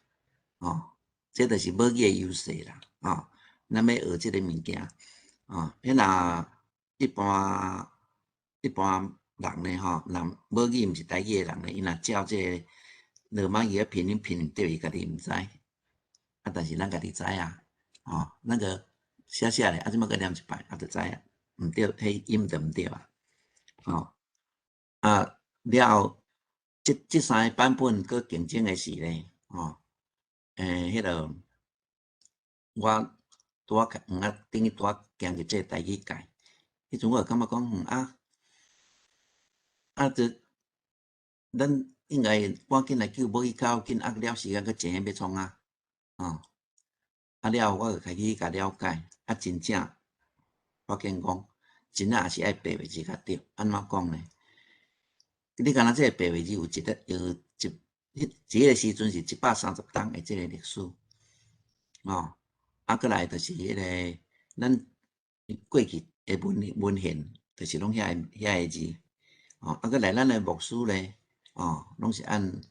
哦，這就是母語的優勢啦，哦，咱欲學這個物件，哦，彼若一般人咧吼，人母語毋是台語的人咧，伊若照這個羅馬字的拼音拼毋對，伊家己毋知，啊，但是咱家己知啊，哦，咱個寫寫咧，啊，這擺閣念一擺，啊，就知啊，毋對，彼音就毋對啊，哦，啊，了後，這三个版本閣競爭的是咧，哦，彼個我拄仔啊，等於拄仔行入這個台語界，彼陣我就感覺講，啊，啊，這咱應該趕緊來救母語較要緊，啊，了時間閣前欲創啊，哦，啊了後我就開始共了解，啊，真正發現講，真正也是愛白話字較對，按怎講呢？你敢若這個白話字有一個有一彼這個時陣是130冬的這個歷史，哦，啊，閣來就是彼個咱過去的文獻，就是攏遐個字，哦，啊，閣來咱的牧師咧，哦，攏是按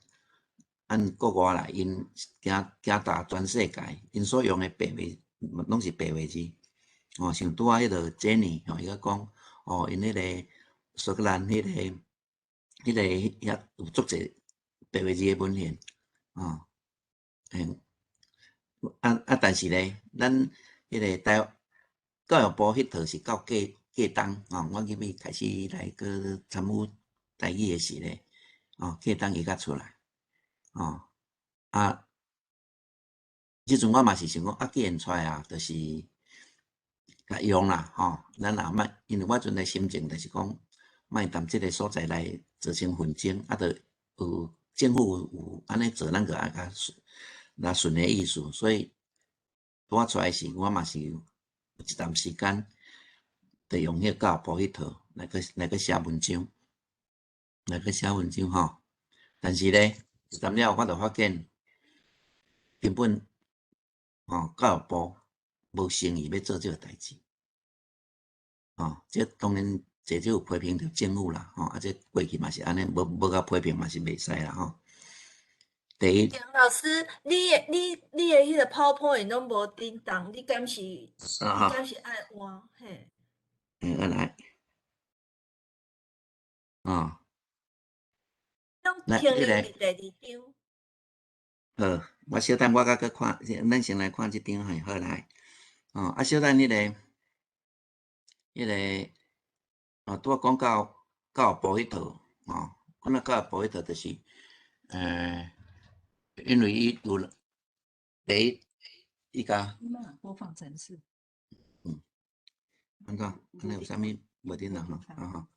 國外來，𪜶行行踏全世界，𪜶所用的白話攏是白話字，哦，像拄仔彼個 Jenny 吼，伊閣講，哦，𪜶彼個蘇格蘭彼個遐有足濟白話字的文獻，哦，啊啊，但是咧，咱彼個台教育部彼套是到過過冬，哦，我入去開始來閣參與台語的時咧，哦，過冬伊才出來，哦，啊，這陣我嘛是想講，啊，既然出來啊，就是共用啦，吼，咱也莫，因為我陣的心情就是講，莫踮這個所在來造成紛爭，啊，著有政府有按呢做，咱就愛較順，來順的意思，所以拄仔出來時，我嘛是有一段時間，就用彼個教育部彼套來去寫文章，來去寫文章吼。但是咧，一陣了後，我就發現根本吼教育部無誠意欲做這個代誌，吼，這當然這就有批評著政府啦，吼，啊，這過去嘛是按呢，無共批評嘛是袂使啦，吼。第一，楊老師，你的彼個 PowerPoint 攏無振動，你敢是？你敢是愛換？嘿。嗯，來，啊。攏停留佇第二張。好，我小等我閣閣看，咱先來看這張嘿，好來。哦，啊，小等彼個，哦，拄仔講到教育部彼套，哦，講到教育部彼套就是，因為伊有第一，伊共播放程式。按怎？按呢有啥物無振動吼？啊吼，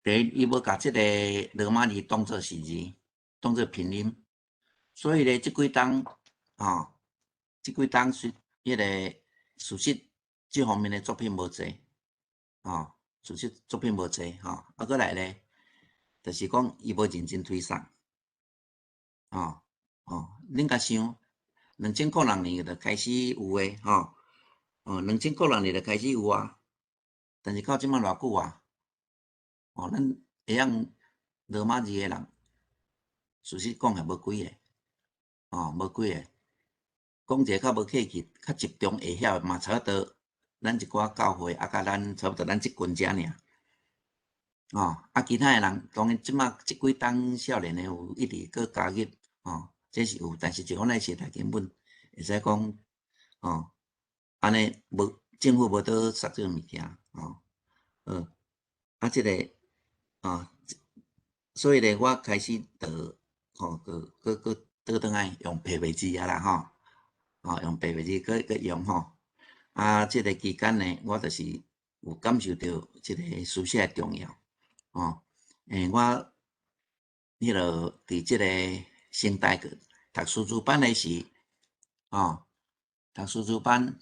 第一，伊無共這個羅馬字當做是字，當做拼音，所以咧，這幾冬，吼，這幾冬是彼個事實，這方面的作品無濟，吼，事實作品無濟，吼，啊，閣來咧，就是講伊無認真推送，吼，哦，恁共想，2006年就開始有的，吼，哦，2006年就開始有啊，但是到這擺偌久啊？哦，咱會曉羅馬字的人，事實講也無幾个，哦，無幾个。講一个較無客氣、較集中會曉的嘛，差不多咱一寡教會，啊，佮咱差不多咱這群遮爾。哦，啊，其他的人當然這擺這幾冬少年的有一直閣加入，哦，這是有，但是就阮的時代根本會使講，哦，按呢無政府無倒殺這个物件，哦，啊，這個，啊，所以咧，我開始就吼，閣閣閣倒轉來用白話字啊啦吼，吼用白話字閣閣用吼。啊，這个期間呢，我就是有感受著這个書寫的重要，吼。我彼落佇這个成大讀師資班的時，吼，讀師資班，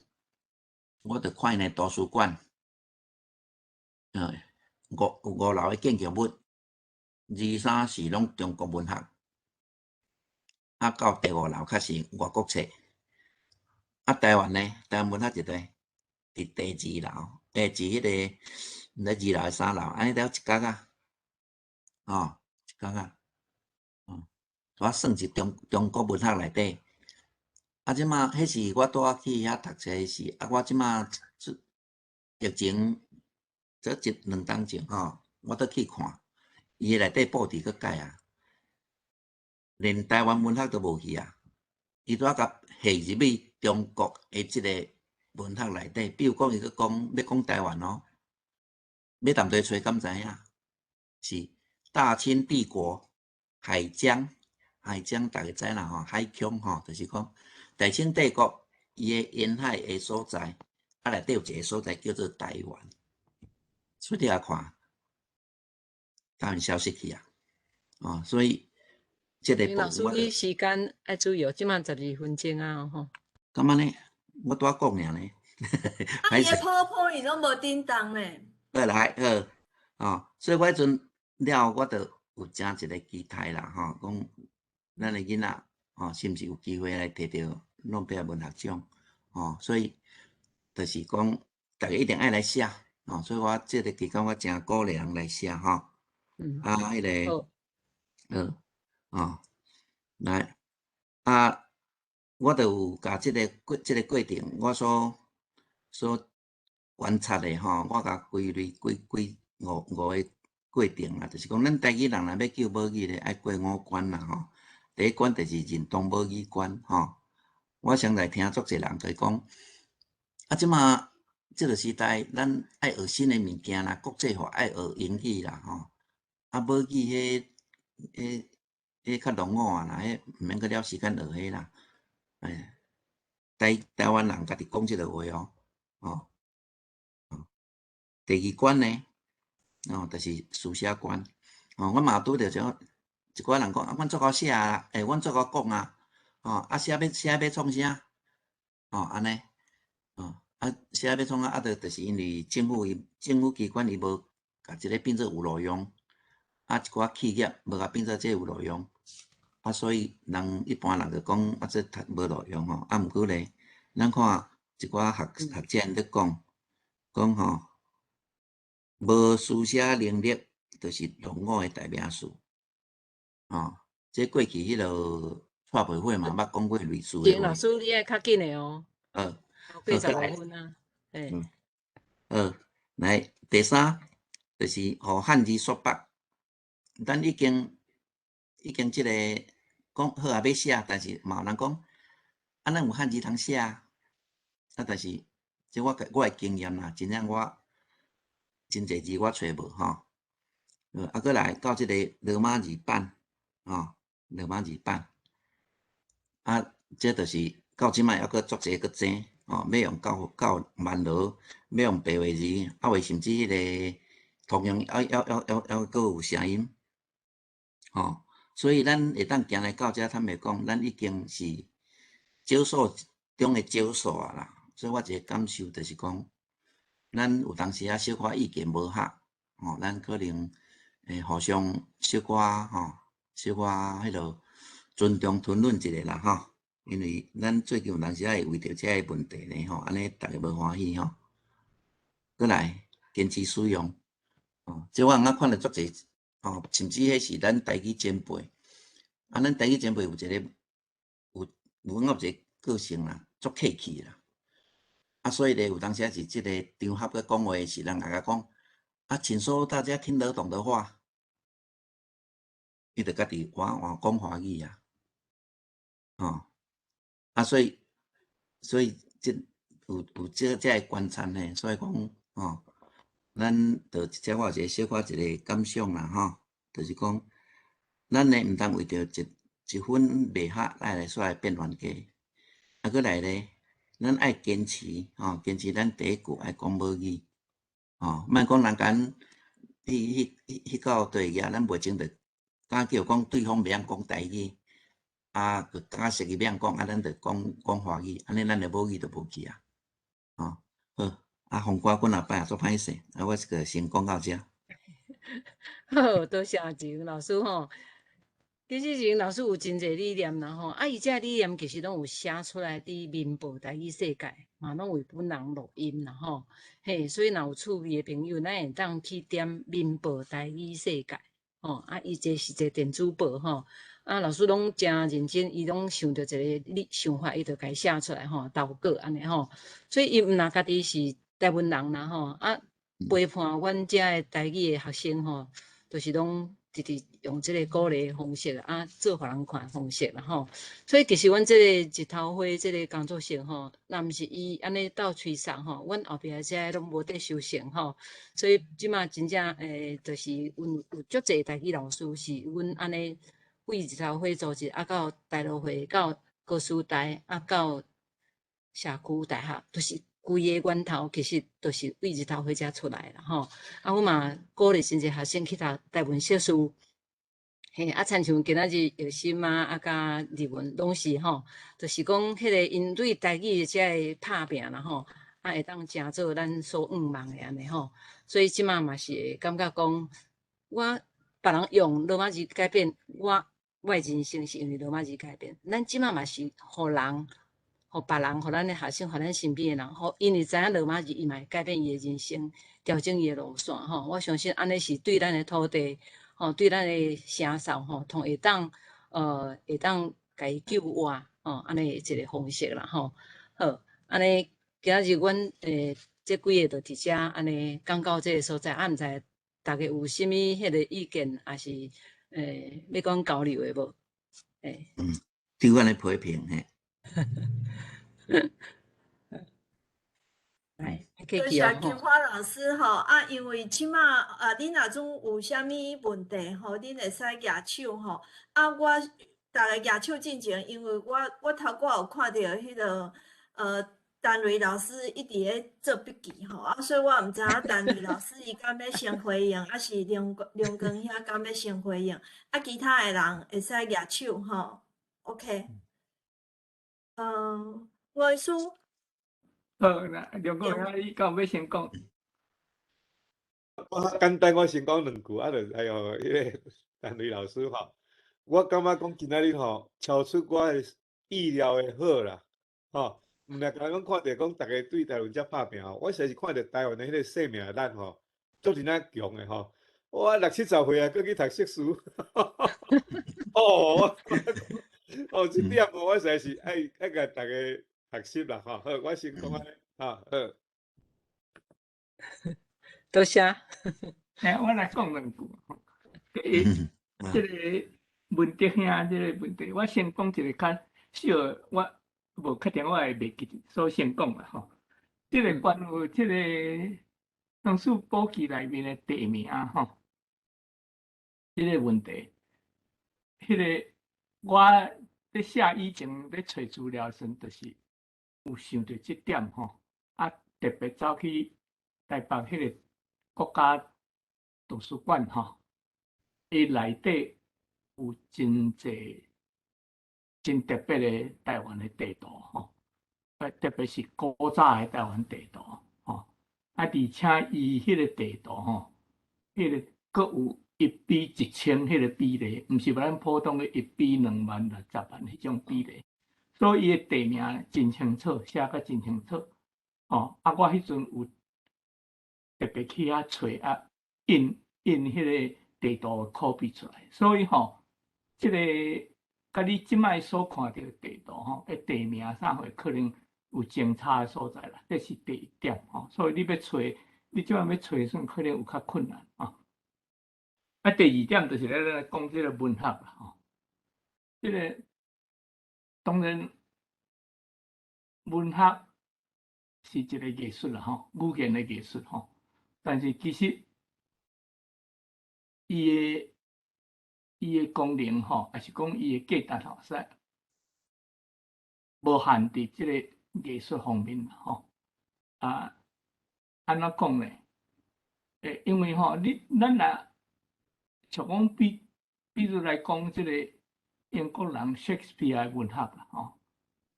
我就看𪜶的圖書館，五樓的建築物，二三四攏中國文學，啊，到第五樓較是外國冊。啊，台灣呢？台灣文學佇佗？佇第二樓，佇彼个，毋知二樓還是三樓，按呢了一角仔，吼，一角仔，我算佇中國文學內底。啊，這馬彼時我拄仔去遐讀冊時，啊，我這馬疫情這一兩冬前吼，我倒去看，伊的內底布置閣改啊，連台灣文學都無去啊，伊拄仔共下入去中國的這个文學內底，比如講伊閣講欲講台灣哦，欲踮佗揣敢知影？是大清帝國海疆，海疆逐家知啦吼，海疆吼，就是講大清帝國伊的沿海的所在，啊內底有一个所在叫做台灣，所以你也看，台灣消失去啊，哦，所以這个老師，你時間愛注意哦，這馬12分鐘啊吼。敢按呢？我拄仔講爾呢。啊，伊的 PowerPoint 攏無叮當呢。好來好，哦，所以我彼陣了，我就有誠一个期待啦，吼，講咱的囡仔，吼，是毋是有機會來摕著諾貝爾文學獎？吼，所以就是講，逐家一定愛來寫，吼，所以我這个期間我誠鼓勵人來寫，吼。啊，彼个，好，哦，來，啊，我就有共這个過這个過程，我所觀察的吼，我共歸類幾幾五五个過程啦，就是講咱台語人若欲救母語咧，愛過五關啦吼。第一關就是認同母語關吼。我上來聽足濟人共講，啊，這馬這个時代，咱愛學新的物件啦，國際化愛學英語啦吼。啊，母語彼較落伍啊啦，彼毋免閣了時間學彼啦。台灣人家己講這个話哦，吼。第二關呢，哦，就是書寫關。哦，我嘛拄著像一寡人講，啊，阮足𠢕寫啊，阮足𠢕講啊，哦，啊，寫欲寫欲創啥？哦，按呢，哦，啊，寫欲創啥？啊，就是因為政府伊政府機關伊無共這个變做有路用，啊，一寡企業無共變做這有路用，啊，所以人一般人就講啊，這讀無路用吼，啊，毋過咧，咱看一寡學學者𪜶咧講，講吼，無書寫能力，就是落伍的代名詞。吼，這過去彼落蔡培慧嘛捌講過類似的話。老師，你愛較緊的哦。好，過15分啊。好，來第三，就是予漢字束縛。咱已經這个講好啊，欲寫，但是嘛有人講，啊，咱有漢字通寫啊。啊，但是這我的經驗啦，真正我真濟字我揣無吼。啊，閣來到這个羅馬字版，吼，羅馬字版，啊，這就是到這擺猶閣足濟閣爭，吼，欲用到萬羅，欲用白話字，啊，或甚至彼个通用，猶閣有聲音，吼，所以咱會當行來到遮，坦白講，咱已經是少數中的少數啊啦。所以我一个感受就是講，咱有當時仔小可意見無合，吼，咱可能會互相小可吼，小可彼落尊重吞忍一下啦，吼。因為咱最近有當時仔會為著這个問題呢，吼，按呢逐家無歡喜吼。閣來堅持使用，哦，這我通看著足濟，吼，甚至彼是咱台語前輩，啊，咱台語前輩有一个有有有一个個性啦，足客氣啦。啊，所以咧，有當時仔是這个場合閣講話時，人會共講，啊，請說大家聽得懂的話，伊就家己換換講華語啊，吼，啊，所以這有這个觀察呢，所以講，吼，咱就這我有一個小可一個感想啦，吼，就是講，咱呢毋通為著一一分袂合，咱來煞來變冤家。啊，閣來咧，咱愛堅持吼，堅持咱第一句愛講母語，吼，莫講人共去去去到對額，咱袂鐘就敢叫講對方袂曉講台語，啊，閣假設伊袂曉講，啊，咱就講講華語，按呢咱的母語就無去啊，吼，好，啊，風歌阮後擺也足歹勢，啊，我這個先講到遮。好，多謝志老師吼。其實志老師有真濟理念啦吼，啊，伊這理念其實攏有寫出來佇民報台語世界，嘛攏為本人錄音啦吼。嘿，所以若有趣味的朋友，咱會當去點民報台語世界，吼，啊，伊這是一個電子報吼。啊，老師攏誠認真，伊攏想著一個理想法，伊就共伊寫出來吼，投稿按呢吼。所以伊毋若家己是台灣人啦吼，啊，陪伴阮遮的台語的學生吼，就是攏直直用這個鼓勵的方式啊，做予人看的方式啦吼。所以其實阮這個日頭花這個工作室吼，若毋是伊按呢鬥催促吼，阮後壁這攏無得修成吼。所以這馬真正就是阮有足濟台語老師是阮按呢為日頭花組織啊，到大陸會到高師大啊，到社區大學，就是規个源頭其實都是為日頭花遮出來啦吼。啊，阮嘛鼓勵真濟學生去讀台文碩士，嘿，啊，親像今仔日藥心啊，啊，佮日文攏是吼，就是講彼个𪜶對台語的這个拍拚啦吼，啊，會當成做咱所向望的按呢吼。所以這馬嘛是會感覺講，我別人用羅馬字改變我，我的人生是因為羅馬字改變。咱這馬嘛是予人，予別人，予咱的學生，予咱身邊的人，予𪜶會知影羅馬字，伊嘛會改變伊的人生，調整伊的路線吼。我相信按呢是對咱的土地，吼，對咱的城市吼，同會當會當共伊救活吼，按呢一個方式啦吼。好，按呢今仔日阮這幾个就佇遮按呢講到這个所在，啊，毋知大家有啥物彼个意見，抑是欲講交流的無？欸。嗯，對阮的批評嘿。來，多謝金花老師吼，啊，因為這馬啊，恁若總有啥物問題吼，恁會使舉手吼。啊，我逐家舉手進前，因為我我頭拄有看著彼个陳瑞老師一直咧做筆記吼，啊，所以我毋知影陳瑞老師伊敢欲先回應，抑是梁梁光兄敢欲先回應，啊，其他的人會使舉手吼。OK，嗯，吳醫師。好，那梁光兄，你敢有欲先講？我簡單，我先講兩句，啊，就哎喲，彼个陳瑞老師吼，我感覺講今仔日吼，超出我的意料的好啦，吼。毋若干講看著講逐家對台灣遮拍拚吼，我實在是看著台灣的彼個生命力吼，足真仔強的吼。我六七十歲啊，閣去讀碩士，哦，哦，這點我實在是愛愛共逐家學習啦吼。好，我先講按呢，哈，好。多謝。欸，我來講兩句。第一，這个文德兄這个問題，我先講一个較小的，我無確定我會袂記，所以先講啦吼。這个關於這个鄉事簿記內面的地名吼，這个問題，彼个我咧寫以前咧揣資料時，就是有想著這點吼，啊，特別走去台北彼個國家圖書館吼，伊內底有真濟真特別的台灣的地圖吼，特別是古早的台灣地圖吼，啊，而且伊彼個地圖吼，彼個閣有1:1000彼個比例，毋是咱普通的1:2萬60萬彼種比例，所以伊的地名真清楚，寫甲真清楚，吼，啊，我彼陣有特別去遐揣啊，印印彼個地圖的 copy 出來，所以吼，這個佮你這擺所看著的地圖吼，地名啥貨可能有相差的所在啦，這是第一點吼，所以你欲揣，你這擺欲揣時陣可能有較困難吼。啊，第二點就是咧咧講這個文學啦吼，這個當然文學是一個藝術啦吼，語言的藝術吼，但是其實伊的伊的功能吼，抑是讲伊的价值吼，实在无限伫这个艺术方面吼。啊，按怎讲呢？因为吼，咱若像讲比如来讲，这个英国人 Shakespeare 的文学啦吼，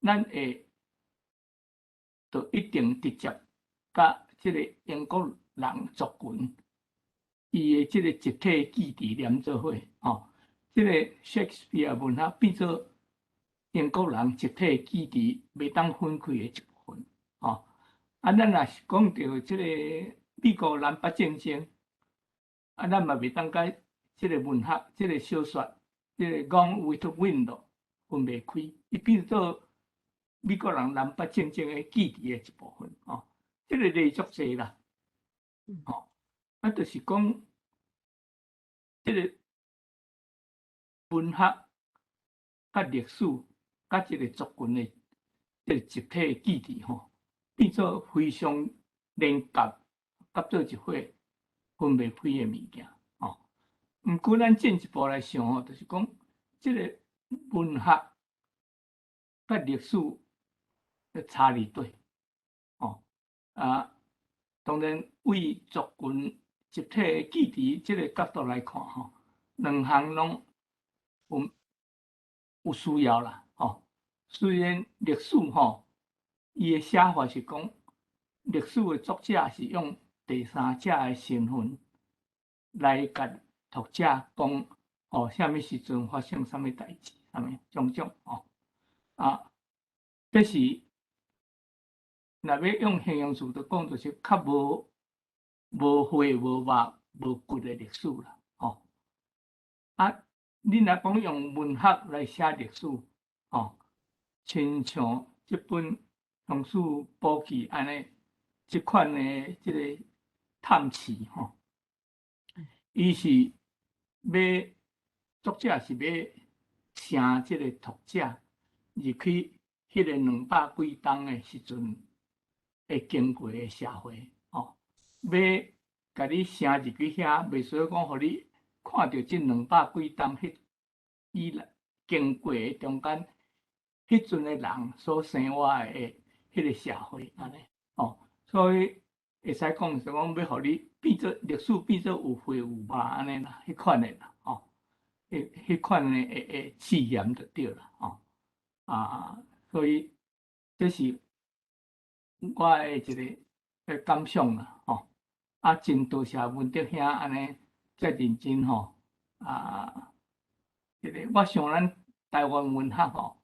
咱会就一定直接佮这个英国人族群伊的这个集体记忆连做伙吼。这个 Shakespeare 文学变做英国人集体记忆袂当分开的一部分吼。啊，咱若是讲著这个美国南北战争，啊，咱嘛袂当佮这个文学、这个小说、这个《Gone with the Wind》分袂开，伊变做美国人南北战争的记忆的一部分吼。这个例足济啦，吼，啊，就是讲这个文学、佮历史、佮这个族群的这个集体的记忆吼，变做非常连结，合做一伙分袂开的物件吼。毋过咱进一步来想吼，就是讲这个文学佮历史的差伫佗吼啊，当然为族群集体的记忆这个角度来看吼，两项拢有需要啦吼。虽然历史吼，伊的写法是讲，历史的作者是用第三者的身份来共读者讲，哦，啥物时阵发生啥物代志，啥物种种吼。啊，这是若欲用形容词就讲，就是较无血无肉无骨的历史啦，吼。啊，你若讲用文学来写历史，吼，亲像这本《乡史补记》按呢，这款的这个探视吼，伊是欲作者是欲请这个读者入去彼个200几冬的时阵会经过的社会，吼，欲共你请入去遐，袂使讲予你看著这200几冬彼以来经过的中间，彼阵的人所生活的彼个社会，按呢，吼，所以会使讲是讲欲予你变做历史变做有血有肉按呢啦，彼款的啦，吼，彼款的试验就对啦，吼，啊，所以这是我的一个感想啦，吼，啊，真多谢文德兄按呢遮认真吼，啊，这个我想咱台湾文学吼，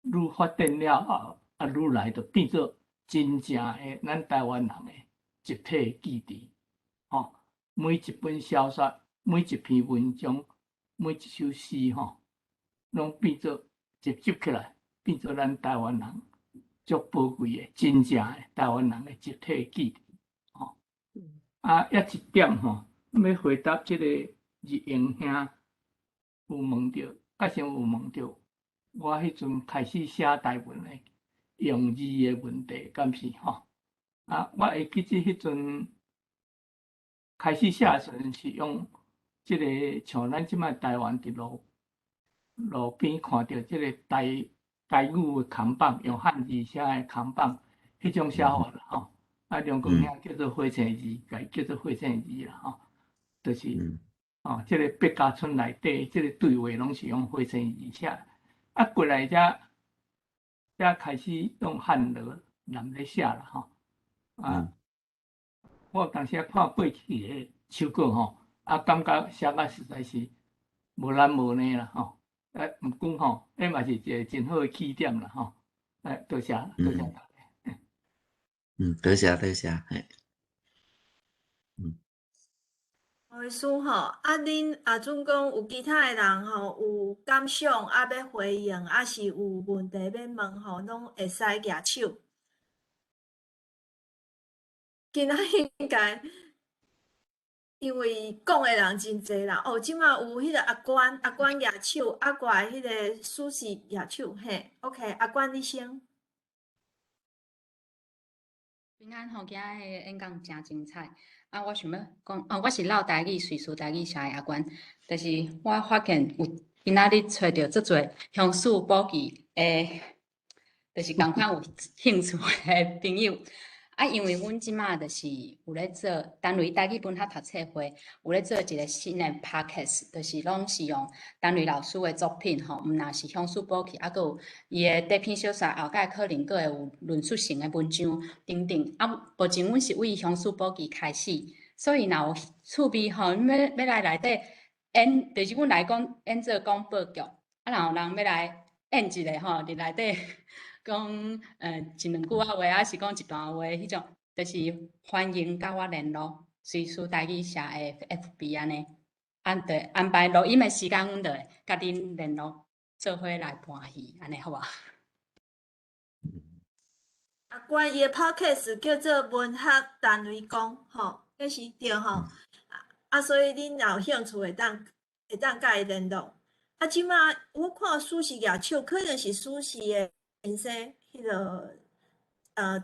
愈发展了后，啊，愈来就变做真正的咱台湾人的集体记忆，吼，每一本小说、每一篇文章、每一首诗，吼，拢变做集集起来，变做咱台湾人足宝贵的、真正的台湾人的集体记忆，吼。啊，犹一点吼，欲回答这个日英兄有问著，较先有问著，我彼阵开始写台文的用字的问题，敢是吼？啊，我会记得彼阵开始写的时阵是用这个像咱这摆台湾伫路边看著这个台语的看板，用汉字写的看板，彼种写法啦吼。啊，梁公兄叫做火星字，共叫做火星字啦吼，就是哦，这个百家村内底这个对话拢是用火星字写，啊，过来才开始用汉罗南咧写啦吼。啊，我有当时看过去的手稿吼，啊，感觉写甲实在是无难无呢啦吼。啊，毋过吼，彼嘛是一个真好的起点啦吼。哎，多谢，多谢大家。嗯，多谢多谢，嘿。黄医师吼，啊，恁啊，准讲有其他的人吼，有感想啊，欲回应，抑是有问题欲问吼，拢会使举手。今仔应该因为讲的人真济啦，哦，这马有彼个阿关，阿关举手，啊，过来彼个苏西举手，嘿，OK，阿关你先。平安吼，今仔的演讲诚精彩。啊，我想欲講，啊，我是落台語，瑞士台語社的阿關，就是我發現有今仔日揣著足濟鄉事簿記的，就是仝款有興趣的朋友。啊，因為阮這馬就是有咧做單位台語文學讀冊會，有咧做一個新的 podcast，就是攏是用單位老師的作品吼，毋但是鄉事簿記，啊，閣有伊的短篇小說，後蓋可能閣會有論述性的文章等等。啊，目前阮是為鄉事簿記開始，所以若有趣味吼，欲來內底演，就是阮來講演做廣播劇，啊，若有人欲來演一个吼，佇內底。講一兩句仔話，抑是講一段話，彼種就是歡迎佮我聯絡，隨時台語社的 FB 按呢，按就安排錄音的時間，阮就會佮恁聯絡，做伙來盤戲，按呢好無？啊，關於 podcast 叫做文學單位講，吼，這是對吼。啊，所以恁若有興趣會當佮伊聯絡。啊，這馬我看舒適舉手，可能是舒適的先生，彼个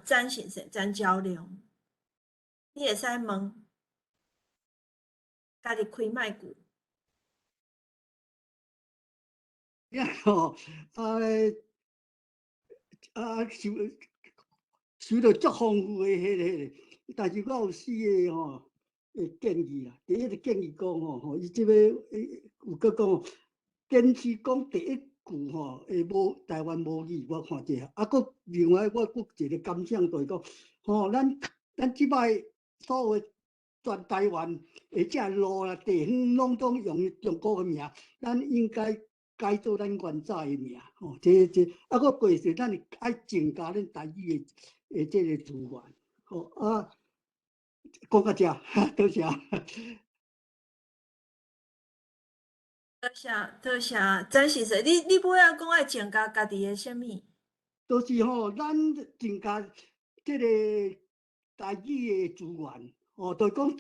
詹先生詹交流，你會使問，家己開麥克。呀吼，啊，啊，收收著足豐富的彼个，但是我有四个吼的建議啦。第一个建議講吼，吼，伊這个有閣講，堅持講第一句吼，會無台灣母語，我看這個。啊，閣另外我閣一個感想就是講，吼，咱這擺所有全台灣的這路啦、地方，攏總用中國的名，咱應該改做咱原早的名，吼，這，啊，閣過是咱愛增加咱台語的這个資源，吼啊，講到這，多謝。多謝多謝，詹先生，你尾仔講愛增加家己的啥物？就是吼，咱增加這个台語的資源，吼，就是講，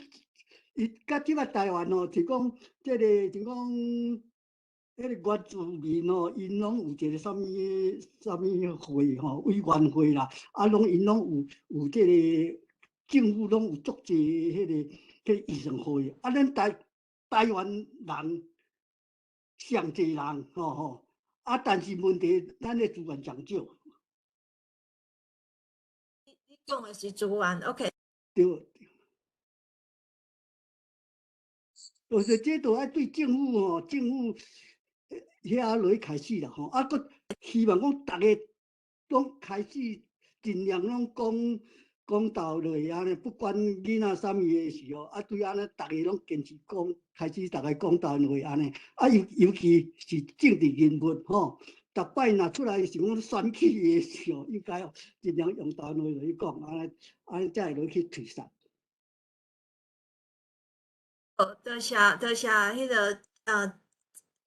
伊佮這擺台灣吼，是講這个，就講。彼个原住民吼，𪜶攏有一个啥物啥物會吼，委員會啦，啊，攏𪜶攏有這个政府攏有足濟彼个彼預算會，啊，咱台灣人上濟人吼吼，啊，但是問題咱的資源上少。你講的是資源，OK。對。就是這都愛對政府吼，政府遐落去開始啦吼，啊，閣希望講逐个攏開始盡量攏講講到落按呢，不管囡仔啥物的時候，啊，對按呢，逐个攏堅持講，開始逐个講台灣話按呢，啊，尤其是政治人物吼，逐擺若出來是講選舉的時候，應該盡量用台灣話落去講，按呢，按呢才會落去推捒。好，多謝多謝，彼个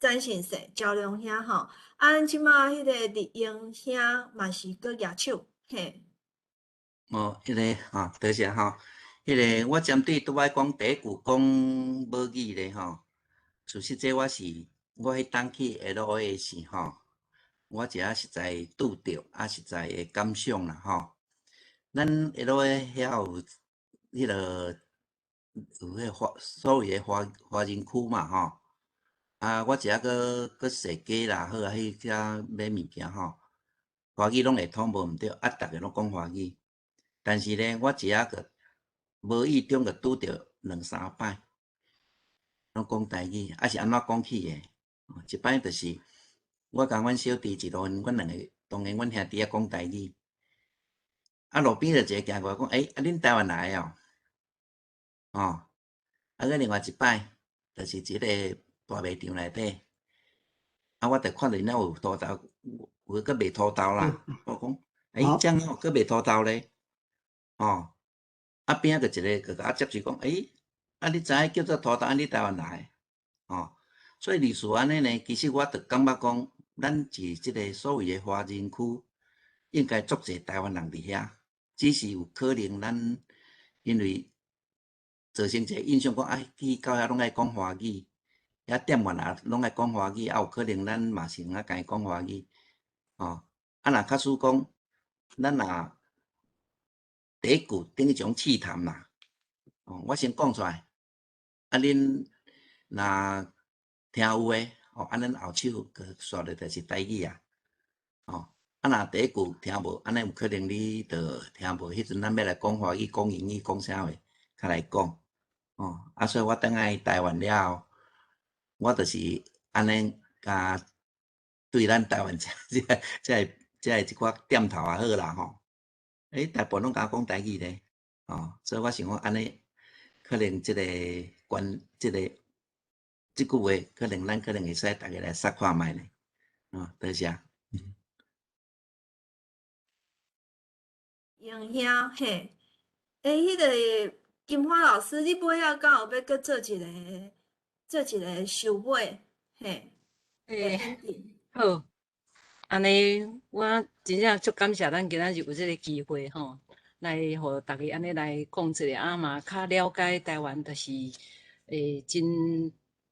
詹先生、焦良兄吼，啊，咱這馬彼个麗英兄嘛是閣舉手，嘿。哦，彼个吼，多謝吼，彼个我針對拄仔講第一句講母語咧吼，事實這我是我彼當去 LA 時吼，我一下實在拄著，啊實在的感想啦吼。咱 LA 遐有彼个有彼个華所謂的華人區嘛吼。啊，我一下閣閣踅街啦，好啊，去遐買物件吼，華語攏會通無毋對，啊，逐个攏講華語。但是咧，我一下閣無意中閣拄著兩三擺，攏講台語，啊是按怎講起的？一擺就是我共阮小弟一路，阮兩個當然阮兄弟仔講台語，啊路邊就一个行過來講，欸，啊恁台灣來的哦？哦，啊閣另外一擺就是一个大賣場內底，啊，我就看著𪜶有土豆，有閣賣土豆啦。我講，欸，這樣閣賣土豆咧？哦，啊邊仔就一個，就共我接住講，欸，啊你知影叫做土豆，啊你台灣來的？哦，所以類似按呢呢，其實我就感覺講，咱佇這个所謂的華人區，應該足濟台灣人佇遐，只是有可能咱因為造成一個印象講，啊去到遐攏愛講華語。遐店員也攏愛講華語，啊有可能咱嘛是會使共伊講華語，吼。啊，若假使講，咱若第一句等於一種試探啦，哦，我先講出來，啊，恁若聽有的，吼，啊，咱後手閣煞落就是台語啊，吼，啊，若第一句聽無，按呢有可能你就聽無，彼陣咱欲來講華語、講英語、講啥話，較來講，哦，啊，所以我轉來台灣了後，我就是按呢共對咱台灣這這這个這个一寡店頭也好啦吼，欸，大部分攏共我講台語咧，哦，所以我想講按呢，可能這个關這个這句話，可能咱可能會使逐家來試看覓咧，哦，多謝。榮兄嘿，欸，彼个金花老師，你尾仔敢有欲閣做一个收尾？嘿，欸，好，按呢，我真正足感謝咱今仔日有這个機會吼，來予逐家按呢來講一下，啊嘛較了解台灣，就是欸真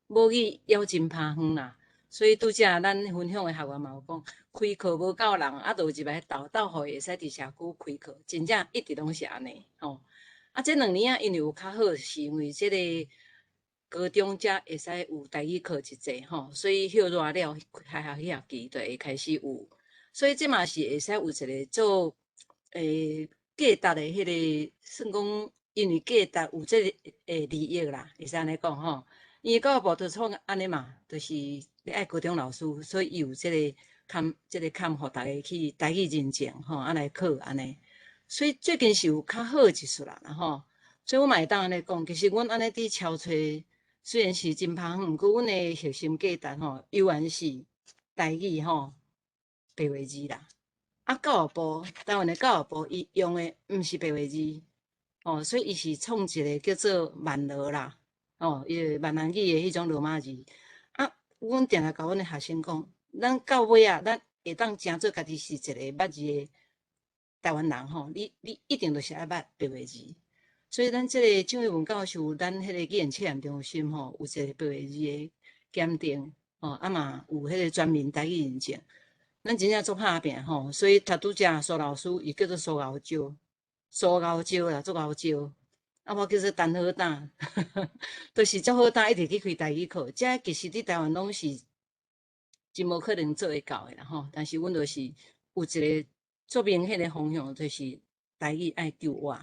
母語猶真拍遠啦。所以拄才咱分享的學員嘛有講，開課無夠人，啊，就入來鬥鬥予伊會使佇社區開課，真正一直攏是按呢吼。啊，這兩年啊，因為有較好，是因為這個高中才會使有台語課一節吼，所以歇熱了，開學彼學期就會開始有，所以這嘛是會使有一個做價值的彼个，算講因為價值有這個利益啦，會使按呢講吼。因為教育部就創按呢嘛，就是欲愛高中老師，所以伊有這個坎，這個坎，予逐家去台語認證吼，啊來考按呢。所以最近是有較好一絲啦吼，所以我嘛會當按呢講，其實阮按呢佇超揣，雖然是真拍遠，毋過阮的核心價值吼，猶原是台語吼，白話字啦。啊，教育部台灣的教育部伊用的毋是白話字，哦，所以伊是創一個叫做曼羅啦。哦，伊个閩南語的彼種羅馬字。啊，阮定定共阮的學生講，咱到尾仔，咱會當成做家己是一個捌字的台灣人吼，你一定就是愛捌白話字。所以咱這個蔣渭文教授，咱彼个語言測驗中心吼，有一個白話字的檢定，吼，啊嘛有彼個全民台語認證。咱真正足拍拚吼，所以頭拄才蘇老師伊叫做蘇熬招，蘇熬招啦，足熬招。啊，我叫做陳好膽，就是足好膽，一直去開台語課。這其實佇台灣攏是真無可能做會到的啦吼。但是阮就是有一個足明顯的方向，就是台語愛救活，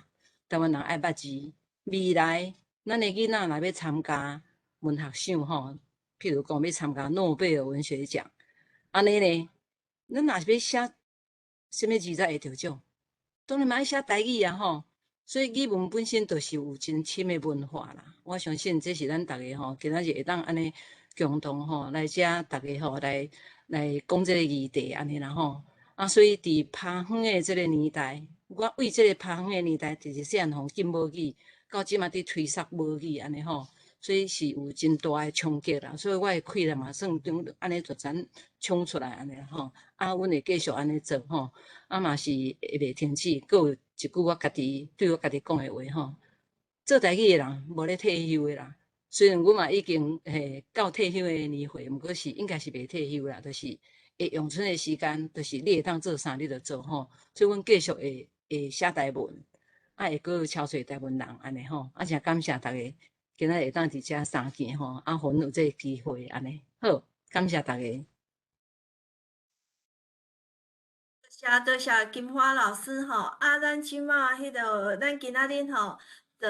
台灣人愛捌字。未來咱的囡仔若欲參加文學賞吼，譬如講欲參加諾貝爾文學獎，按呢呢，咱若是欲寫啥物字才會得獎？當然嘛愛寫台語啊吼。所以語文本身就是有真深的文化啦，我相信這是咱逐家吼，今仔日會當按呢共同吼來遮逐家吼來講這個議題按呢啦吼。啊，所以佇拍遠的這個年代，我為這個拍遠的年代，就是細漢予禁母語，到這馬佇推捒母語按呢吼，所以是有真大的衝擊啦。所以我的氣力嘛算中按呢就咱衝出來按呢吼。啊，阮會繼續按呢做吼，啊嘛是會袂停止，閣有一句我家己對我家己講的話吼，做台語的人無咧退休的啦。雖然阮嘛已經嘿到退休的年歲，毋過是應該是袂退休啦，就是會用剩的時間，就是你會當做啥你就做吼。所以阮繼續會寫台文，啊會閣超揣台文人按呢吼。啊，誠感謝逐家今仔日會當佇遮相見吼，啊，予阮有這個機會按呢。好，感謝逐家。多謝多謝金花老師吼，啊，咱這馬彼个，咱今仔日吼，就。